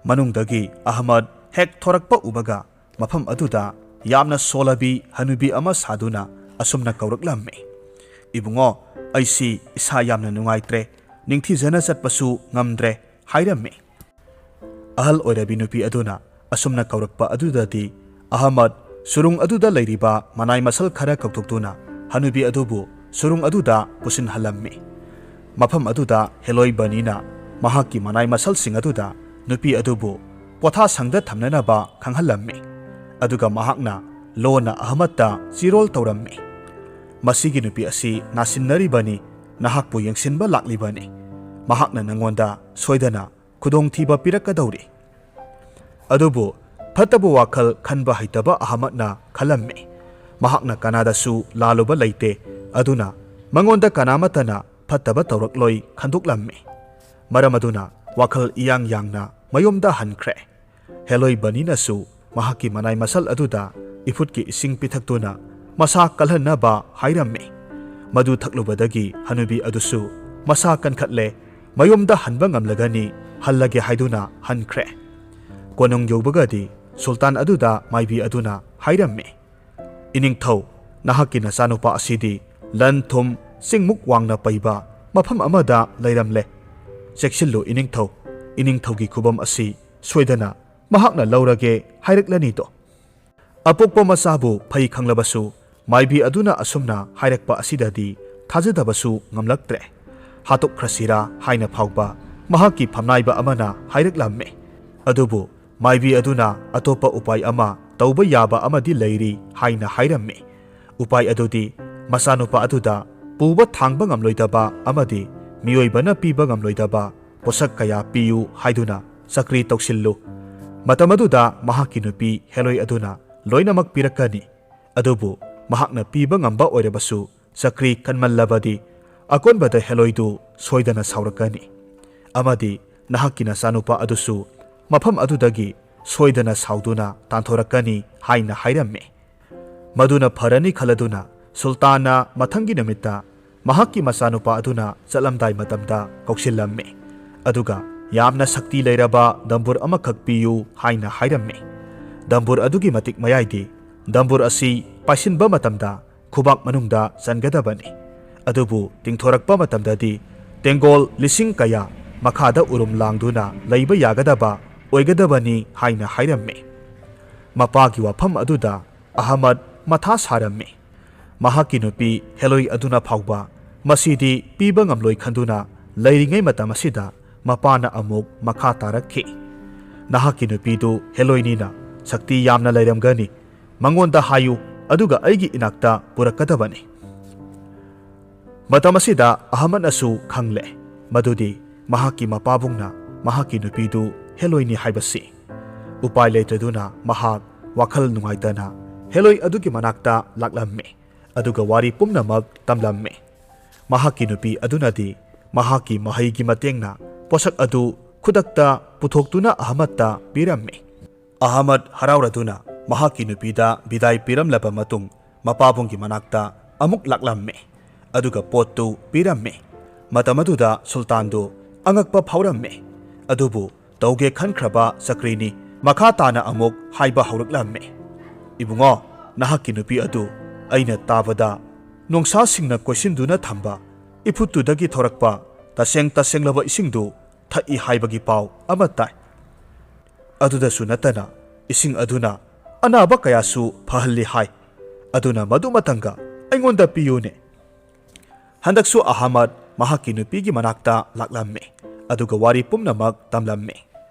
ꯃꯅꯨꯡꯗꯒꯤ ꯑꯍꯃꯗ ꯍꯦꯛ ꯊꯣꯔꯛꯄ ꯎꯕꯒ ꯃꯐꯝ ꯑꯗꯨꯗ ꯌꯥꯝꯅ ꯁꯣꯜꯂꯕꯤ ꯍꯅꯨꯕꯤ ꯑꯃ ꯁꯥꯗꯨꯅ ꯑꯁꯨꯝꯅ ꯀꯧꯔꯛꯂꯝꯃꯤ, "ꯏꯕꯨꯡꯉꯣ, ꯑꯩꯁꯤ ꯏꯁꯥ ꯌꯥꯝꯅ ꯅꯨꯡꯉꯥꯏꯇ꯭ꯔꯦ, ꯅꯤꯡꯊꯤꯖꯅ ꯆꯠꯄꯁꯨ ꯉꯝꯗ꯭ꯔꯦ" ꯍꯥꯏꯔꯝꯃꯤ꯫ ꯑꯍꯜ ꯑꯣꯏꯔꯕꯤ ꯅꯨꯄꯤ ꯑꯗꯨꯅ ꯑꯁꯨꯝꯅ ꯀꯧꯔꯛꯄ ꯑꯗꯨꯗꯗꯤ ꯑꯍꯃꯗ ꯁꯨꯔꯨꯡ ꯑꯗꯨꯗ ꯂꯩꯔꯤꯕ ꯃꯅꯥꯏ ꯃꯁꯜ ꯈꯔ ꯀꯧꯊꯣꯛꯇꯨꯅ ꯍꯅꯨꯕꯤ ꯑꯗꯨꯕꯨ ꯁꯨꯔꯨꯡ ꯑꯗꯨꯗ ꯄꯨꯁꯤꯟꯍꯜꯂꯝꯃꯤ꯫ ꯃꯐꯝ ꯑꯗꯨꯗ ꯍꯦꯂꯣꯏ ꯕꯅꯤꯅ ꯃꯍꯥꯛꯀꯤ ꯃꯅꯥꯏ ꯃꯁꯜꯁꯤꯡ ꯑꯗꯨꯗ ꯅꯨꯄꯤ ꯑꯗꯨꯕꯨ ꯄꯣꯊꯥꯁꯪꯗ ꯊꯝꯅꯅꯕ ꯈꯪꯍꯜꯂꯝꯃꯤ꯫ ꯑꯗꯨꯒ ꯃꯍꯥꯛꯅ ꯂꯣꯟꯅ ꯑꯍꯃꯗꯇ ꯆꯤꯔꯣꯜ ꯇꯧꯔꯝꯃꯤ, "ꯃꯁꯤꯒꯤ ꯅꯨꯄꯤ ꯑꯁꯤ ꯅꯥꯁꯤꯟꯅꯔꯤꯕꯅꯤ, ꯅꯍꯥꯛꯄꯨ ꯌꯦꯡꯁꯤꯟꯕ ꯂꯥꯛꯂꯤꯕꯅꯤ꯫ ꯃꯍꯥꯛꯅ ꯅꯉꯣꯟꯗ ꯁꯣꯏꯗꯅ ꯈꯨꯗꯣꯡꯊꯤꯕ ꯄꯤꯔꯛꯀꯗꯧꯔꯤ"꯫ ꯑꯗꯨꯕꯨ ꯐꯠꯇꯕ ꯋꯥꯈꯜ ꯈꯟꯕ ꯍꯩꯇꯕ ꯑꯍꯃꯗꯅ ꯈꯜꯂꯝꯃꯤ, ꯃꯍꯥꯛꯅ ꯀꯅꯥꯗꯁꯨ ꯂꯥꯜꯂꯨꯕ ꯂꯩꯇꯦ, ꯑꯗꯨꯅ ꯃꯉꯣꯟꯗ ꯀꯅꯥꯃꯠꯇꯅ ꯐꯠꯇꯕ ꯇꯧꯔꯛꯂꯣꯏ ꯈꯟꯗꯣꯛꯂꯝꯃꯤ꯫ ꯃꯔꯝ ꯑꯗꯨꯅ ꯋꯥꯈꯜ ꯏꯌꯥꯡ ꯌꯥꯡꯅ ꯃꯌꯨꯝꯗ ꯍꯟꯈ꯭ꯔꯦ꯫ ꯍꯦꯂꯣꯏ ꯕꯅꯤꯅꯁꯨ ꯃꯍꯥꯛꯀꯤ ꯃꯅꯥꯏ ꯃꯁꯜ ꯑꯗꯨꯗ ꯏꯐꯨꯠꯀꯤ ꯏꯁꯤꯡ ꯄꯤꯊꯛꯇꯨꯅ ꯃꯁꯥ ꯀꯜꯍꯟꯅꯕ ꯍꯥꯏꯔꯝꯃꯤ꯫ ꯃꯗꯨ ꯊꯛꯂꯨꯕꯗꯒꯤ ꯍꯅꯨꯕꯤ ꯑꯗꯨꯁꯨ ꯃꯁꯥ ꯀꯟꯈꯠꯂꯦ, ꯃꯌꯨꯝꯗ ꯍꯟꯕ ꯉꯝꯂꯒꯅꯤ, ꯍꯜꯂꯒꯦ ꯍꯥꯏꯗꯨꯅ ꯍꯟꯈ꯭ꯔꯦ꯫ ꯀꯣꯅꯨꯡ ꯌꯧꯕꯒꯗꯤ ꯁꯨꯜꯇꯥꯟ ꯑꯗꯨꯗ ꯃꯥꯏꯕꯤ ꯑꯗꯨꯅ ꯍꯥꯏꯔꯝꯃꯤ, "ꯏꯅꯤꯡꯊꯧ, ꯅꯍꯥꯛꯀꯤ ꯅꯆꯥꯅꯨꯄꯥ ꯑꯁꯤꯗꯤ ꯂꯟ ꯊꯨꯝ ꯆꯤꯡꯃꯨꯛ ꯋꯥꯡꯅ ꯄꯩꯕ ꯃꯐꯝ ꯑꯃꯗ ꯂꯩꯔꯝꯂꯦ꯫ ꯆꯦꯛꯁꯤꯜꯂꯨ ꯏꯅꯤꯡꯊꯧ, ꯏꯅꯤꯡꯊꯧꯒꯤ ꯈꯨꯕꯝ ꯑꯁꯤ ꯁꯣꯏꯗꯅ ꯃꯍꯥꯛꯅ ꯂꯧꯔꯒꯦ ꯍꯥꯏꯔꯛꯂꯅꯤꯗꯣ"꯫ ꯑꯄꯣꯛꯄ ꯃꯆꯥꯕꯨ ꯐꯩ ꯈꯪꯂꯕꯁꯨ ꯃꯥꯏꯕꯤ ꯑꯗꯨꯅ ꯑꯁꯨꯝꯅ ꯍꯥꯏꯔꯛꯄ ꯑꯁꯤꯗꯗꯤ ꯊꯥꯖꯗꯕꯁꯨ ꯉꯝꯂꯛꯇ꯭ꯔꯦ꯫ "ꯍꯥꯠꯇꯣꯛꯈ꯭ꯔꯁꯤꯔꯥ" ꯍꯥꯏꯅ ꯐꯥꯎꯕ ꯃꯍꯥꯛꯀꯤ ꯐꯝꯅꯥꯏꯕ ꯑꯃꯅ ꯍꯥꯏꯔꯛꯂꯝꯃꯤ꯫ ꯑꯗꯨꯕꯨ ꯃꯥꯏꯕꯤ ꯑꯗꯨꯅ ꯑꯇꯣꯞꯄ ꯎꯄꯥꯏ ꯑꯃ ꯇꯧꯕ ꯌꯥꯕ ꯑꯃꯗꯤ ꯂꯩꯔꯤ ꯍꯥꯏꯅ ꯍꯥꯏꯔꯝꯃꯤ꯫ ꯎꯄꯥꯏ ꯑꯗꯨꯗꯤ ꯃꯆꯥꯅꯨꯄꯥ ꯑꯗꯨꯗ ꯄꯨꯕ ꯊꯥꯡꯕ ꯉꯝꯂꯣꯏꯗꯕ ꯑꯃꯗꯤ ꯃꯤꯑꯣꯏꯕꯅ ꯄꯤꯕ ꯉꯝꯂꯣꯏꯗꯕ ꯄꯣꯠꯁꯛ ꯀꯌꯥ ꯄꯤꯌꯨ ꯍꯥꯏꯗꯨꯅ ꯆꯀ꯭ꯔꯤ ꯇꯧꯁꯤꯜꯂꯨ꯫ ꯃꯇꯝ ꯑꯗꯨꯗ ꯃꯍꯥꯛꯀꯤ ꯅꯨꯄꯤ ꯍꯦꯂꯣꯏ ꯑꯗꯨꯅ ꯂꯣꯏꯅꯃꯛ ꯄꯤꯔꯛꯀꯅꯤ꯫ ꯑꯗꯨꯕꯨ ꯃꯍꯥꯛꯅ ꯄꯤꯕ ꯉꯝꯕ ꯑꯣꯏꯔꯕꯁꯨ ꯆꯀ꯭ꯔꯤ ꯀꯟꯃꯜꯂꯕꯗꯤ ꯑꯀꯣꯟꯕꯗ ꯍꯦꯂꯣꯏꯗꯨ ꯁꯣꯏꯗꯅ ꯁꯥꯎꯔꯛꯀꯅꯤ꯫ ꯑꯃꯗꯤ ꯅꯍꯥꯛꯀꯤ ꯅꯆꯥꯅꯨꯄꯥ ꯑꯗꯨꯁꯨ ꯃꯐꯝ ꯑꯗꯨꯗꯒꯤ ꯁꯣꯏꯗꯅ ꯁꯥꯎꯗꯨꯅ ꯇꯥꯟꯊꯣꯔꯛꯀꯅꯤ ꯍꯥꯏꯅ ꯍꯥꯏꯔꯝꯃꯤ꯫ ꯃꯗꯨꯅ ꯐꯔꯅꯤ ꯈꯜꯂꯗꯨꯅ ꯁꯨꯜꯇꯥꯟꯅ ꯃꯊꯪꯒꯤ ꯅꯨꯃꯤꯠꯇ ꯃꯍꯥꯛꯀꯤ ꯃꯆꯥꯅꯨꯄꯥ ꯑꯗꯨꯅ ꯆꯠꯂꯝꯗꯥꯏ ꯃꯇꯝꯗ ꯀꯧꯁꯤꯜꯂꯝꯃꯤ꯫ ꯑꯗꯨꯒ ꯌꯥꯝꯅ ꯁꯛꯇꯤ ꯂꯩꯔꯕ ꯗꯝꯕꯨꯔ ꯑꯃꯈꯛ ꯄꯤꯌꯨ ꯍꯥꯏꯅ ꯍꯥꯏꯔꯝꯃꯤ꯫ ꯗꯝꯕꯨꯔ ꯑꯗꯨꯒꯤ ꯃꯇꯤꯛ ꯃꯌꯥꯏꯗꯤ ꯗꯝꯕꯨꯔ ꯑꯁꯤ ꯄꯥꯏꯁꯤꯟꯕ ꯃꯇꯝꯗ ꯈꯨꯕꯥꯛ ꯃꯅꯨꯡꯗ ꯆꯟꯒꯗꯕꯅꯤ꯫ ꯑꯗꯨꯕꯨ ꯇꯤꯡꯊꯣꯔꯛꯄ ꯃꯇꯝꯗꯗꯤ ꯇꯦꯡꯒꯣꯜ ꯂꯤꯁꯤꯡ ꯀꯌꯥ ꯃꯈꯥꯗ ꯎꯔꯨꯝ ꯂꯥꯡꯗꯨꯅ ꯂꯩꯕ ꯌꯥꯒꯗꯕ ꯑꯣꯏꯒꯗꯕꯅꯤ ꯍꯥꯏꯅ ꯍꯥꯏꯔꯝꯃꯤ꯫ ꯃꯄꯥꯒꯤ ꯋꯥꯐꯝ ꯑꯗꯨꯗ ꯑꯍꯃꯗ ꯃꯊꯥ ꯁꯥꯔꯝꯃꯤ꯫ ꯃꯍꯥꯛꯀꯤ ꯅꯨꯄꯤ ꯍꯦꯂꯣꯏ ꯑꯗꯨꯅ ꯐꯥꯎꯕ ꯃꯁꯤꯗꯤ ꯄꯤꯕ ꯉꯝꯂꯣꯏ ꯈꯟꯗꯨꯅ ꯂꯩꯔꯤꯉꯩ ꯃꯇꯝ ꯑꯁꯤꯗ ꯃꯄꯥꯅ ꯑꯃꯨꯛ ꯃꯈꯥ ꯇꯥꯔꯛꯈꯤ꯫ "ꯅꯍꯥꯛꯀꯤ ꯅꯨꯄꯤꯗꯨ ꯍꯦꯂꯣꯏꯅꯤꯅ ꯁꯛꯇꯤ ꯌꯥꯝꯅ ꯂꯩꯔꯝꯒꯅꯤ꯫ ꯃꯉꯣꯟꯗ ꯍꯥꯏꯌꯨ, ꯑꯗꯨꯒ ꯑꯩꯒꯤ ꯏꯅꯥꯛꯇ ꯄꯨꯔꯛꯀꯗꯕꯅꯤ꯫" ꯃꯇꯝ ꯑꯁꯤꯗ ꯑꯍꯃꯗꯅꯁꯨ ꯈꯪꯂꯦ ꯃꯗꯨꯗꯤ ꯃꯍꯥꯛꯀꯤ ꯃꯄꯥꯕꯨꯡꯅ ꯃꯍꯥꯛꯀꯤ ꯅꯨꯄꯤꯗꯨ ꯍꯦꯂꯣꯏꯅꯤ ꯍꯥꯏꯕꯁꯤ꯫ ꯎꯄꯥꯏ ꯂꯩꯇ꯭ꯔꯗꯨꯅ ꯃꯍꯥꯛ ꯋꯥꯈꯜ ꯅꯨꯡꯉꯥꯏꯇꯅ ꯍꯦꯂꯣꯏ ꯑꯗꯨꯒꯤ ꯃꯅꯥꯛꯇ ꯂꯥꯛꯂꯝꯃꯤ, ꯑꯗꯨꯒ ꯋꯥꯔꯤ ꯄꯨꯝꯅꯃꯛ ꯇꯝꯂꯝꯃꯤ꯫ ꯃꯍꯥꯛꯀꯤ ꯅꯨꯄꯤ ꯑꯗꯨꯅꯗꯤ ꯃꯍꯥꯛꯀꯤ ꯃꯍꯩꯒꯤ ꯃꯇꯦꯡꯅ ꯄꯣꯠꯁꯛ ꯑꯗꯨ ꯈꯨꯗꯛꯇ ꯄꯨꯊꯣꯛꯇꯨꯅ ꯑꯍꯃꯗꯇ ꯄꯤꯔꯝꯃꯤ꯫ ꯑꯍꯃꯗ ꯍꯔꯥꯎꯔꯗꯨꯅ ꯃꯍꯥꯛꯀꯤ ꯅꯨꯄꯤꯗ ꯕꯤꯗꯥꯏ ꯄꯤꯔꯝꯂꯕ ꯃꯇꯨꯡ, ꯃꯄꯥꯕꯨꯡꯒꯤ ꯃꯅꯥꯛꯇ ꯑꯃꯨꯛ ꯂꯥꯛꯂꯝꯃꯤ, ꯑꯗꯨꯒ ꯄꯣꯠꯇꯨ ꯄꯤꯔꯝꯃꯤ꯫ ꯃꯇꯝ ꯑꯗꯨꯗ ꯁꯨꯜꯇꯥꯟꯗꯨ ꯑꯉꯛꯄ ꯐꯥꯎꯔꯝꯃꯤ꯫ ꯑꯗꯨꯕꯨ ꯇꯧꯒꯦ ꯈꯟꯈ꯭ꯔꯕ ꯆꯀ꯭ꯔꯤꯅꯤ ꯃꯈꯥ ꯇꯥꯅ ꯑꯃꯨꯛ ꯍꯥꯏꯕ ꯍꯧꯔꯛꯂꯝꯃꯤ, "ꯏꯕꯨꯡꯉꯣ, ꯅꯍꯥꯛꯀꯤ ꯅꯨꯄꯤ ꯑꯗꯨ ꯑꯩꯅ ꯇꯥꯕꯗ ꯅꯣꯡꯁꯥꯁꯤꯡꯅ ꯀꯣꯏꯁꯤꯟꯗꯨꯅ ꯊꯝꯕ ꯏꯐꯨꯠꯇꯨꯗꯒꯤ ꯊꯣꯔꯛꯄ ꯇꯁꯦꯡ ꯇꯁꯦꯡꯂꯕ ꯏꯁꯤꯡꯗꯨ ꯊꯛꯏ ꯍꯥꯏꯕꯒꯤ ꯄꯥꯎ ꯑꯃ ꯇꯥꯏ꯫ ꯑꯗꯨꯗꯁꯨ ꯅꯠꯇꯅ ꯏꯁꯤꯡ ꯑꯗꯨꯅ ꯑꯅꯥꯕ ꯀꯌꯥꯁꯨ ꯐꯍꯜꯂꯤ ꯍꯥꯏ꯫ ꯑꯗꯨꯅ ꯃꯗꯨꯃꯇꯪꯒ ꯑꯩꯉꯣꯟꯗ ꯄꯤꯌꯨꯅꯦ꯫" ꯍꯟꯗꯛꯁꯨ ꯑꯍꯃꯗ ꯃꯍꯥꯛꯀꯤ ꯅꯨꯄꯤꯒꯤ ꯃꯅꯥꯛꯇ ꯂꯥꯛꯂꯝꯃꯤ, ꯑꯗꯨꯒ ꯋꯥꯔꯤ ꯄꯨꯝꯅꯃꯛ ꯇꯝꯂꯝꯃꯤ꯫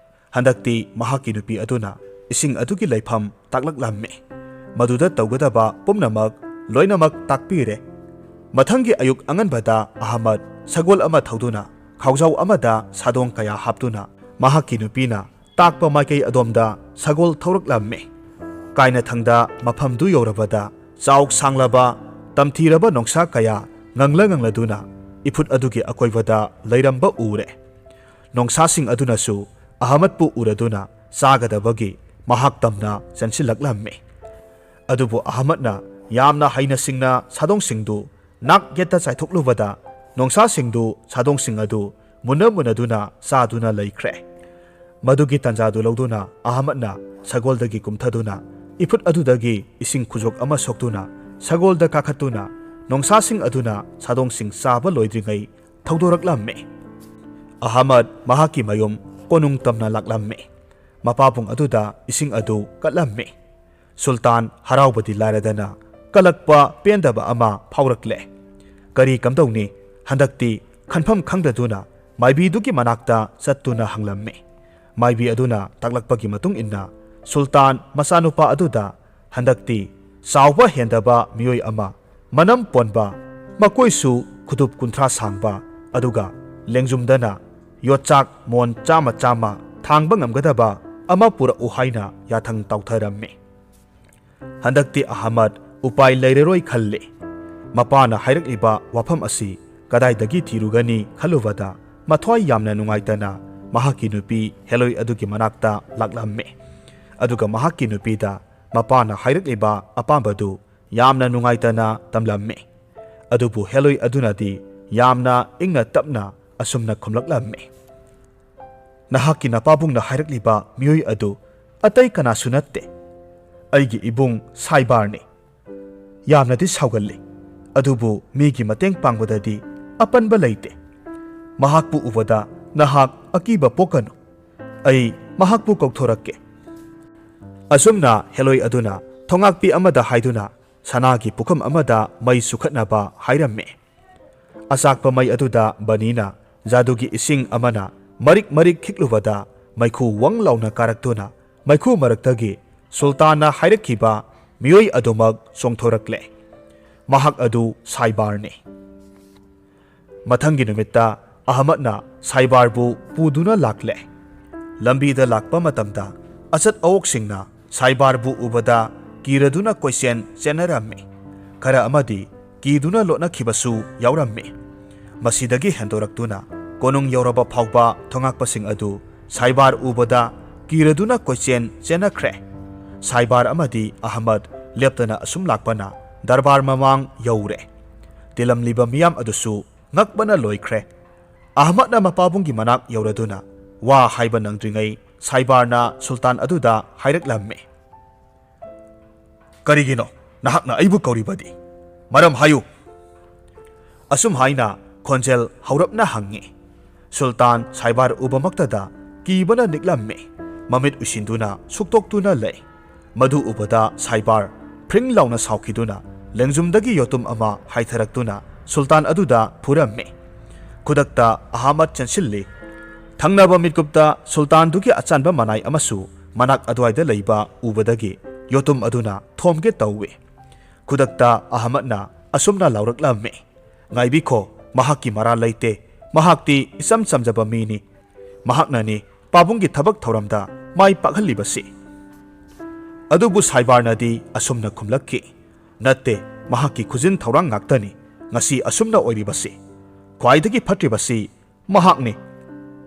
ꯍꯟꯗꯛꯇꯤ ꯃꯍꯥꯛꯀꯤ ꯅꯨꯄꯤ ꯑꯗꯨꯅ ꯏꯁꯤꯡ ꯑꯗꯨꯒꯤ ꯂꯩꯐꯝ ꯇꯥꯛꯂꯛꯂꯝꯃꯤ꯫ ꯃꯗꯨꯗ ꯇꯧꯒꯗꯕ ꯄꯨꯝꯅꯃꯛ ꯂꯣꯏꯅꯃꯛ ꯇꯥꯛꯄꯤꯔꯦ꯫ ꯃꯊꯪꯒꯤ ꯑꯌꯨꯛ ꯑꯉꯟꯕꯗ ꯑꯍꯃꯗ ꯁꯒꯣꯜ ꯑꯃ ꯊꯧꯗꯨꯅ ꯈꯥꯎꯖꯥꯎ ꯑꯃꯗ ꯁꯥꯗꯣꯡ ꯀꯌꯥ ꯍꯥꯞꯇꯨꯅ ꯃꯍꯥꯛꯀꯤ ꯅꯨꯄꯤꯅ ꯇꯥꯛꯄ ꯃꯥꯏꯀꯩ ꯑꯗꯣꯝꯗ ꯁꯒꯣꯜ ꯊꯧꯔꯛꯂꯝꯃꯤ꯫ ꯀꯥꯏꯅꯊꯪꯗ ꯃꯐꯝꯗꯨ ꯌꯧꯔꯕꯗ ꯆꯥꯎ ꯁꯥꯡꯂꯕ, ꯇꯝꯊꯤꯔꯕ ꯅꯣꯡꯁꯥ ꯀꯌꯥ ꯉꯪꯂ ꯉꯪꯂꯗꯨꯅ ꯏꯐꯨꯠ ꯑꯗꯨꯒꯤ ꯑꯀꯣꯏꯕꯗ ꯂꯩꯔꯝꯕ ꯎꯔꯦ꯫ ꯅꯣꯡꯁꯥꯁꯤꯡ ꯑꯗꯨꯅꯁꯨ ꯑꯍꯃꯗꯄꯨ ꯎꯔꯗꯨꯅ ꯆꯥꯒꯗꯕꯒꯤ ꯃꯍꯥꯛ ꯇꯝꯅ ꯆꯦꯟꯁꯤꯜꯂꯛꯂꯝꯃꯤ꯫ ꯑꯗꯨꯕꯨ ꯑꯍꯃꯗꯅ ꯌꯥꯝꯅ ꯍꯩꯅ ꯁꯤꯡꯅ ꯁꯥꯗꯣꯡꯁꯤꯡꯗꯨ ꯅꯥꯛ ꯌꯦꯠꯇ ꯆꯥꯏꯊꯣꯛꯂꯨꯕꯗ ꯅꯣꯡꯁꯥꯁꯤꯡꯗꯨ ꯁꯥꯗꯣꯡꯁꯤꯡ ꯑꯗꯨ ꯃꯨꯟꯅ ꯃꯨꯟꯅꯗꯨꯅ ꯆꯥꯗꯨꯅ ꯂꯩꯈ꯭ꯔꯦ꯫ ꯃꯗꯨꯒꯤ ꯇꯥꯟꯖꯥꯗꯨ ꯂꯧꯗꯨꯅ ꯑꯍꯃꯗꯅ ꯁꯒꯣꯜꯗꯒꯤ ꯀꯨꯝꯊꯗꯨꯅ ꯏꯐꯨꯠ ꯑꯗꯨꯗꯒꯤ ꯏꯁꯤꯡ ꯈꯨꯖꯣꯛ ꯑꯃ ꯁꯣꯛꯇꯨꯅ ꯁꯒꯣꯜꯗ ꯀꯥꯈꯠꯇꯨꯅ ꯅꯣꯡꯁꯥꯁꯤꯡ ꯑꯗꯨꯅ ꯁꯥꯗꯣꯡꯁꯤꯡ ꯆꯥꯕ ꯂꯣꯏꯗ꯭ꯔꯤꯉꯩ ꯊꯧꯗꯣꯔꯛꯂꯝꯃꯤ꯫ ꯑꯍꯃꯗ ꯃꯍꯥꯛꯀꯤ ꯃꯌꯨꯝ ꯀꯣꯅꯨꯡ ꯇꯝꯅ ꯂꯥꯛꯂꯝꯃꯤ꯫ ꯃꯄꯥꯕꯨꯡ ꯑꯗꯨꯗ ꯏꯁꯤꯡ ꯑꯗꯨ ꯀꯠꯂꯝꯃꯤ꯫ ꯁꯨꯜꯇꯥꯟ ꯍꯔꯥꯎꯕꯗꯤ ꯂꯥꯏꯔꯗꯅ ꯀꯂꯛꯄ ꯄꯦꯟꯗꯕ ꯑꯃ ꯐꯥꯎꯔꯛꯂꯦ꯫ ꯀꯔꯤ ꯀꯝꯗꯧꯅꯤ? ꯍꯟꯗꯛꯇꯤ ꯈꯟꯐꯝ ꯈꯪꯗꯗꯨꯅ ꯃꯥꯏꯕꯤꯗꯨꯒꯤ ꯃꯅꯥꯛꯇ ꯆꯠꯇꯨꯅ ꯍꯪꯂꯝꯃꯤ꯫ ꯃꯥꯏꯕꯤ ꯑꯗꯨꯅ ꯇꯥꯛꯂꯛꯄꯒꯤ ꯃꯇꯨꯡ ꯏꯟꯅ ꯁꯨꯜꯇꯥꯟ ꯃꯆꯥꯅꯨꯄꯥ ꯑꯗꯨꯗ ꯍꯟꯗꯛꯇꯤ ꯆꯥꯎꯕ ꯍꯦꯟꯗꯕ ꯃꯤꯑꯣꯏ ꯑꯃ, ꯃꯅꯝ ꯄꯣꯟꯕ, ꯃꯀꯣꯏꯁꯨ ꯈꯨꯗꯨꯞ ꯀꯨꯟꯊ꯭ꯔꯥ ꯁꯥꯡꯕ, ꯑꯗꯨꯒ ꯂꯦꯡꯖꯨꯝꯗꯅ ꯌꯣꯠꯆꯥꯛ ꯃꯣꯟ ꯆꯥꯝꯃ ꯆꯥꯝꯃ ꯊꯥꯡꯕ ꯉꯝꯒꯗꯕ ꯑꯃ ꯄꯨꯔꯛꯎ ꯍꯥꯏꯅ ꯌꯥꯊꯪ ꯇꯧꯊꯔꯝꯃꯤ꯫ ꯍꯟꯗꯛꯇꯤ ꯑꯍꯃꯗ ꯎꯄꯥꯏ ꯂꯩꯔꯔꯣꯏ ꯈꯜꯂꯤ꯫ ꯃꯄꯥꯅ ꯍꯥꯏꯔꯛꯂꯤꯕ ꯋꯥꯐꯝ ꯑꯁꯤ ꯀꯗꯥꯏꯗꯒꯤ ꯊꯤꯔꯨꯒꯅꯤ ꯈꯜꯂꯨꯕꯗ ꯃꯊ꯭ꯋꯥꯏ ꯌꯥꯝꯅ ꯅꯨꯡꯉꯥꯏꯇꯅ ꯃꯍꯥꯛꯀꯤ ꯅꯨꯄꯤ ꯍꯦꯂꯣꯏ ꯑꯗꯨꯒꯤ ꯃꯅꯥꯛꯇ ꯂꯥꯛꯂꯝꯃꯤ꯫ ꯑꯗꯨꯒ ꯃꯍꯥꯛꯀꯤ ꯅꯨꯄꯤꯗ ꯃꯄꯥꯅ ꯍꯥꯏꯔꯛꯂꯤꯕ ꯑꯄꯥꯝꯕꯗꯨ ꯌꯥꯝꯅ ꯅꯨꯡꯉꯥꯏꯇꯅ ꯇꯝꯂꯝꯃꯤ꯫ ꯑꯗꯨꯕꯨ ꯍꯦꯂꯣꯏ ꯑꯗꯨꯅꯗꯤ ꯌꯥꯝꯅ ꯏꯪꯅ ꯇꯞꯅ ꯑꯁꯨꯝꯅ ꯈꯨꯝꯂꯛꯂꯝꯃꯤ, "ꯅꯍꯥꯛꯀꯤ ꯅꯄꯥꯕꯨꯡꯅ ꯍꯥꯏꯔꯛꯂꯤꯕ ꯃꯤꯑꯣꯏ ꯑꯗꯨ ꯑꯇꯩ ꯀꯅꯥꯁꯨ ꯅꯠꯇꯦ, ꯑꯩꯒꯤ ꯏꯕꯨꯡ ꯁꯥꯏꯕꯥꯔꯅꯤ꯫ ꯌꯥꯝꯅꯗꯤ ꯁꯥꯎꯒꯜꯂꯤ, ꯑꯗꯨꯕꯨ ꯃꯤꯒꯤ ꯃꯇꯦꯡ ꯄꯥꯡꯕꯗꯗꯤ ꯑꯄꯟꯕ ꯂꯩꯇꯦ꯫ ꯃꯍꯥꯛꯄꯨ ꯎꯕꯗ ꯅꯍꯥꯛ ꯑꯀꯤꯕ ꯄꯣꯛꯀꯅꯨ꯫ ꯑꯩ ꯃꯍꯥꯛꯄꯨ ꯀꯧꯊꯣꯔꯛꯀꯦ꯫" ꯑꯁꯨꯝꯅ ꯍꯦꯂꯣꯏ ꯑꯗꯨꯅ ꯊꯣꯉꯥꯛꯄꯤ ꯑꯃꯗ ꯍꯥꯏꯗꯨꯅ ꯁꯅꯥꯒꯤ ꯄꯨꯈꯝ ꯑꯃꯗ ꯃꯩ ꯆꯨꯈꯠꯅꯕ ꯍꯥꯏꯔꯝꯃꯤ꯫ ꯑꯆꯥꯛꯄ ꯃꯩ ꯑꯗꯨꯗ ꯕꯅꯤꯅ ꯖꯥꯗꯨꯒꯤ ꯏꯁꯤꯡ ꯑꯃꯅ ꯃꯔꯤꯛ ꯃꯔꯤꯛ ꯈꯤꯛꯂꯨꯕꯗ ꯃꯩꯈꯨ ꯋꯪ ꯂꯥꯎꯅ ꯀꯥꯔꯛꯇꯨꯅ ꯃꯩꯈꯨ ꯃꯔꯛꯇꯒꯤ ꯁꯨꯜꯇꯥꯟꯅ ꯍꯥꯏꯔꯛꯈꯤꯕ ꯃꯤꯑꯣꯏ ꯑꯗꯨꯃꯛ ꯆꯣꯡꯊꯣꯔꯛꯂꯦ꯫ ꯃꯍꯥꯛ ꯑꯗꯨ ꯁꯥꯏꯕꯥꯔꯅꯤ꯫ ꯃꯊꯪꯒꯤ ꯅꯨꯃꯤꯠꯇ ꯑꯍꯃꯗꯅ ꯁꯥꯏꯕꯥꯔꯕꯨ ꯄꯨꯗꯨꯅ ꯂꯥꯛꯂꯦ꯫ ꯂꯝꯕꯤꯗ ꯂꯥꯛꯄ ꯃꯇꯝꯗ ꯑꯆꯠ ꯑꯋꯣꯛꯁꯤꯡꯅ ꯁꯥꯏꯕꯥꯔꯕꯨ ꯎꯕꯗ ꯀꯤꯔꯗꯨꯅ ꯀꯣꯏꯆꯦꯟ ꯆꯦꯟꯅꯔꯝꯃꯤ꯫ ꯈꯔ ꯑꯃꯗꯤ ꯀꯤꯗꯨꯅ ꯂꯣꯠꯅꯈꯤꯕꯁꯨ ꯌꯥꯎꯔꯝꯃꯤ꯫ ꯃꯁꯤꯗꯒꯤ ꯍꯦꯟꯗꯣꯔꯛꯇꯨꯅ ꯀꯣꯅꯨꯡ ꯌꯧꯔꯕ ꯐꯥꯎꯕ ꯊꯣꯉꯥꯛꯄꯁꯤꯡ ꯑꯗꯨ ꯁꯥꯏꯕꯥꯔ ꯎꯕꯗ ꯀꯤꯔꯗꯨꯅ ꯀꯣꯏꯆꯦꯟ ꯆꯦꯟꯅꯈ꯭ꯔꯦ꯫ ꯁꯥꯏꯕꯥꯔ ꯑꯃꯗꯤ ꯑꯍꯃꯗ ꯂꯦꯞꯇꯅ ꯑꯁꯨꯝ ꯂꯥꯛꯄꯅ ꯗꯔꯕꯥꯔ ꯃꯃꯥꯡ ꯌꯧꯔꯦ꯫ ꯇꯤꯜꯂꯝꯂꯤꯕ ꯃꯤꯌꯥꯝ ꯑꯗꯨꯁꯨ ꯉꯛꯄꯅ ꯂꯣꯏꯈ꯭ꯔꯦ꯫ ꯑꯍꯃꯗꯅ ꯃꯄꯥꯕꯨꯡꯒꯤ ꯃꯅꯥꯛ ꯌꯧꯔꯗꯨꯅ ꯋꯥ ꯍꯥꯏꯕ ꯅꯪꯗ꯭ꯔꯤꯉꯩ ꯁꯥꯏꯕꯥꯔꯅ ꯁꯨꯜꯇꯥꯟ ꯑꯗꯨꯗ ꯍꯥꯏꯔꯛꯂꯝꯃꯤ, "ꯀꯔꯤꯒꯤꯅꯣ ꯅꯍꯥꯛꯅ ꯑꯩꯕꯨ ꯀꯧꯔꯤꯕꯗꯤ? ꯃꯔꯝ ꯍꯥꯏꯌꯨ!" ꯑꯁꯨꯝ ꯍꯥꯏꯅ ꯈꯣꯟꯖꯦꯜ ꯍꯧꯔꯞꯅ ꯍꯪꯉꯤ꯫ ꯁꯨꯜꯇꯥꯟ ꯁꯥꯏꯕꯥꯔ ꯎꯕꯃꯛꯇꯗ ꯀꯤꯕꯅ ꯅꯤꯛꯂꯝꯃꯤ꯫ ꯃꯃꯤꯠ ꯎꯏꯁꯤꯟꯗꯨꯅ ꯁꯨꯛꯇꯣꯛꯇꯨꯅ ꯂꯩ꯫ ꯃꯗꯨ ꯎꯕꯗ ꯁꯥꯏꯕꯥꯔ ꯐ꯭ꯔꯤꯡ ꯂꯥꯎꯅ ꯁꯥꯎꯈꯤꯗꯨꯅ ꯂꯦꯡꯖꯨꯝꯗꯒꯤ ꯌꯣꯇꯨꯝ ꯑꯃ ꯍꯥꯏꯊꯔꯛꯇꯨꯅ ꯁꯨꯜꯇꯥꯟ ꯑꯗꯨꯗ ꯐꯨꯔꯝꯃꯤ꯫ ꯈꯨꯗꯛꯇ ꯑꯍꯃꯗ ꯆꯦꯟꯁꯤꯜꯂꯤ꯫ ꯊꯪꯅꯕ ꯃꯤꯠꯀꯨꯞꯇ ꯁꯨꯜꯇꯥꯟꯗꯨꯒꯤ ꯑꯆꯥꯟꯕ ꯃꯅꯥꯏ ꯑꯃꯁꯨ ꯃꯅꯥꯛ ꯑꯗꯨꯋꯥꯏꯗ ꯂꯩꯕ ꯎꯕꯗꯒꯤ ꯌꯣꯇꯨꯝ ꯑꯗꯨꯅ ꯊꯣꯝꯒꯦ ꯇꯧꯏ꯫ ꯈꯨꯗꯛꯇ ꯑꯍꯃꯗꯅ ꯑꯁꯨꯝꯅ ꯂꯥꯎꯔꯛꯂꯝꯃꯤ, "ꯉꯥꯏꯕꯤꯈꯣ, ꯃꯍꯥꯛꯀꯤ ꯃꯔꯥꯜ ꯂꯩꯇꯦ꯫ ꯃꯍꯥꯛꯇꯤ ꯏꯆꯝ ꯆꯝꯖꯕ ꯃꯤꯅꯤ꯫ ꯃꯍꯥꯛꯅꯅꯤ ꯄꯥꯕꯨꯡꯒꯤ ꯊꯕꯛ ꯊꯧꯔꯝꯗ ꯃꯥꯏ ꯄꯥꯛꯍꯜꯂꯤꯕꯁꯤ꯫" ꯑꯗꯨꯕꯨ ꯁꯥꯏꯕꯥꯔꯅꯗꯤ ꯑꯁꯨꯝꯅ ꯈꯨꯝꯂꯛꯈꯤ, "ꯅꯠꯇꯦ, ꯃꯍꯥꯛꯀꯤ ꯈꯨꯖꯤꯟ ꯊꯧꯔꯥꯡ ꯉꯥꯛꯇꯅꯤ ꯉꯁꯤ ꯑꯁꯨꯝꯅ ꯑꯣꯏꯔꯤꯕꯁꯤ꯫ ꯈ꯭ꯋꯥꯏꯗꯒꯤ ꯐꯠꯇ꯭ꯔꯤꯕꯁꯤ ꯃꯍꯥꯛꯅꯤ꯫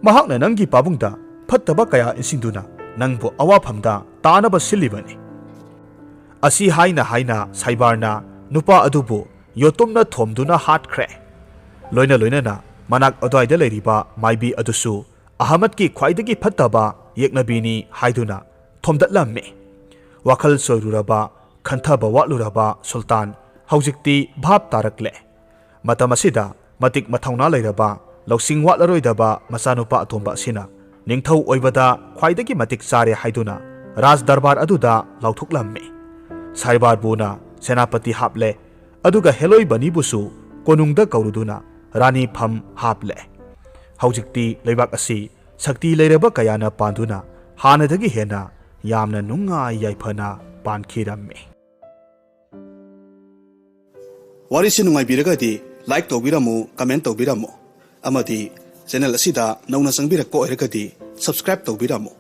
ꯃꯍꯥꯛꯅ ꯅꯪꯒꯤ ꯄꯥꯕꯨꯡꯗ ꯐꯠꯇꯕ ꯀꯌꯥ ꯏꯟꯁꯤꯟꯗꯨꯅ ꯅꯪꯕꯨ ꯑꯋꯥꯐꯝꯗ ꯇꯥꯅꯕ ꯁꯤꯜꯂꯤꯕꯅꯤ꯫" ꯑꯁꯤ ꯍꯥꯏꯅ ꯍꯥꯏꯅ ꯁꯥꯏꯕꯥꯔꯅ ꯅꯨꯄꯥ ꯑꯗꯨꯕꯨ ꯌꯣꯇꯨꯝꯅ ꯊꯣꯝꯗꯨꯅ ꯍꯥꯠꯈ꯭ꯔꯦ꯫ ꯂꯣꯏꯅ ꯂꯣꯏꯅꯅ ꯃꯅꯥꯛ ꯑꯗꯨꯋꯥꯏꯗ ꯂꯩꯔꯤꯕ ꯃꯥꯏꯕꯤ ꯑꯗꯨꯁꯨ ꯑꯍꯃꯗꯀꯤ ꯈ꯭ꯋꯥꯏꯗꯒꯤ ꯐꯠꯇꯕ ꯌꯦꯛꯅꯕꯤꯅꯤ ꯍꯥꯏꯗꯨꯅ ꯊꯣꯝꯗꯠꯂꯝꯃꯤ꯫ ꯋꯥꯈꯜ ꯆꯣꯏꯔꯨꯔꯕ, ꯈꯟꯊꯕ ꯋꯥꯠꯂꯨꯔꯕ ꯁꯨꯜꯇꯥꯟ ꯍꯧꯖꯤꯛꯇꯤ ꯚꯥꯞ ꯇꯥꯔꯛꯂꯦ꯫ ꯃꯇꯝ ꯑꯁꯤꯗ ꯃꯇꯤꯛ ꯃꯊꯧꯅꯥ ꯂꯩꯔꯕ, ꯂꯧꯁꯤꯡ ꯋꯥꯠꯂꯔꯣꯏꯗꯕ ꯃꯆꯥꯅꯨꯄꯥ ꯑꯇꯣꯝꯕ ꯑꯁꯤꯅ ꯅꯤꯡꯊꯧ ꯑꯣꯏꯕꯗ ꯈ꯭ꯋꯥꯏꯗꯒꯤ ꯃꯇꯤꯛ ꯆꯥꯔꯦ ꯍꯥꯏꯗꯨꯅ ꯔꯥꯖ ꯗꯔꯕꯥꯔ ꯑꯗꯨꯗ ꯂꯥꯎꯊꯣꯛꯂꯝꯃꯤ꯫ ꯁꯥꯏꯕꯥꯔꯕꯨꯅ ꯁꯦꯅꯥꯄꯇꯤ ꯍꯥꯞꯂꯦ, ꯑꯗꯨꯒ ꯍꯦꯂꯣꯏꯕꯅꯤꯕꯨꯁꯨ ꯀꯣꯅꯨꯡꯗ ꯀꯧꯔꯨꯗꯨꯅ ꯔꯥꯅꯤ ꯐꯝ ꯍꯥꯞꯂꯦ꯫ ꯍꯧꯖꯤꯛꯇꯤ ꯂꯩꯕꯥꯛ ꯑꯁꯤ ꯁꯛꯇꯤ ꯂꯩꯔꯕ ꯀꯌꯥꯅ ꯄꯥꯟꯗꯨꯅ ꯍꯥꯟꯅꯗꯒꯤ ꯍꯦꯟꯅ ꯌꯥꯝꯅ ꯅꯨꯡꯉꯥꯏ ꯌꯥꯏꯐꯅ ꯄꯥꯟꯈꯤꯔꯝꯃꯤ꯫ ꯋꯥꯔꯤꯁꯤ ꯅꯨꯡꯉꯥꯏꯕꯤꯔꯒꯗꯤ like ꯇꯧꯕꯤꯔꯝꯃꯨ, comment ꯇꯧꯕꯤꯔꯝꯃꯨ, ꯑꯃꯗꯤ channel ꯑꯁꯤꯗ ꯅꯧꯅ ꯆꯪꯕꯤꯔꯛꯄ ꯑꯣꯏꯔꯒꯗꯤ subscribe ꯇꯧꯕꯤꯔꯝꯃꯨ꯫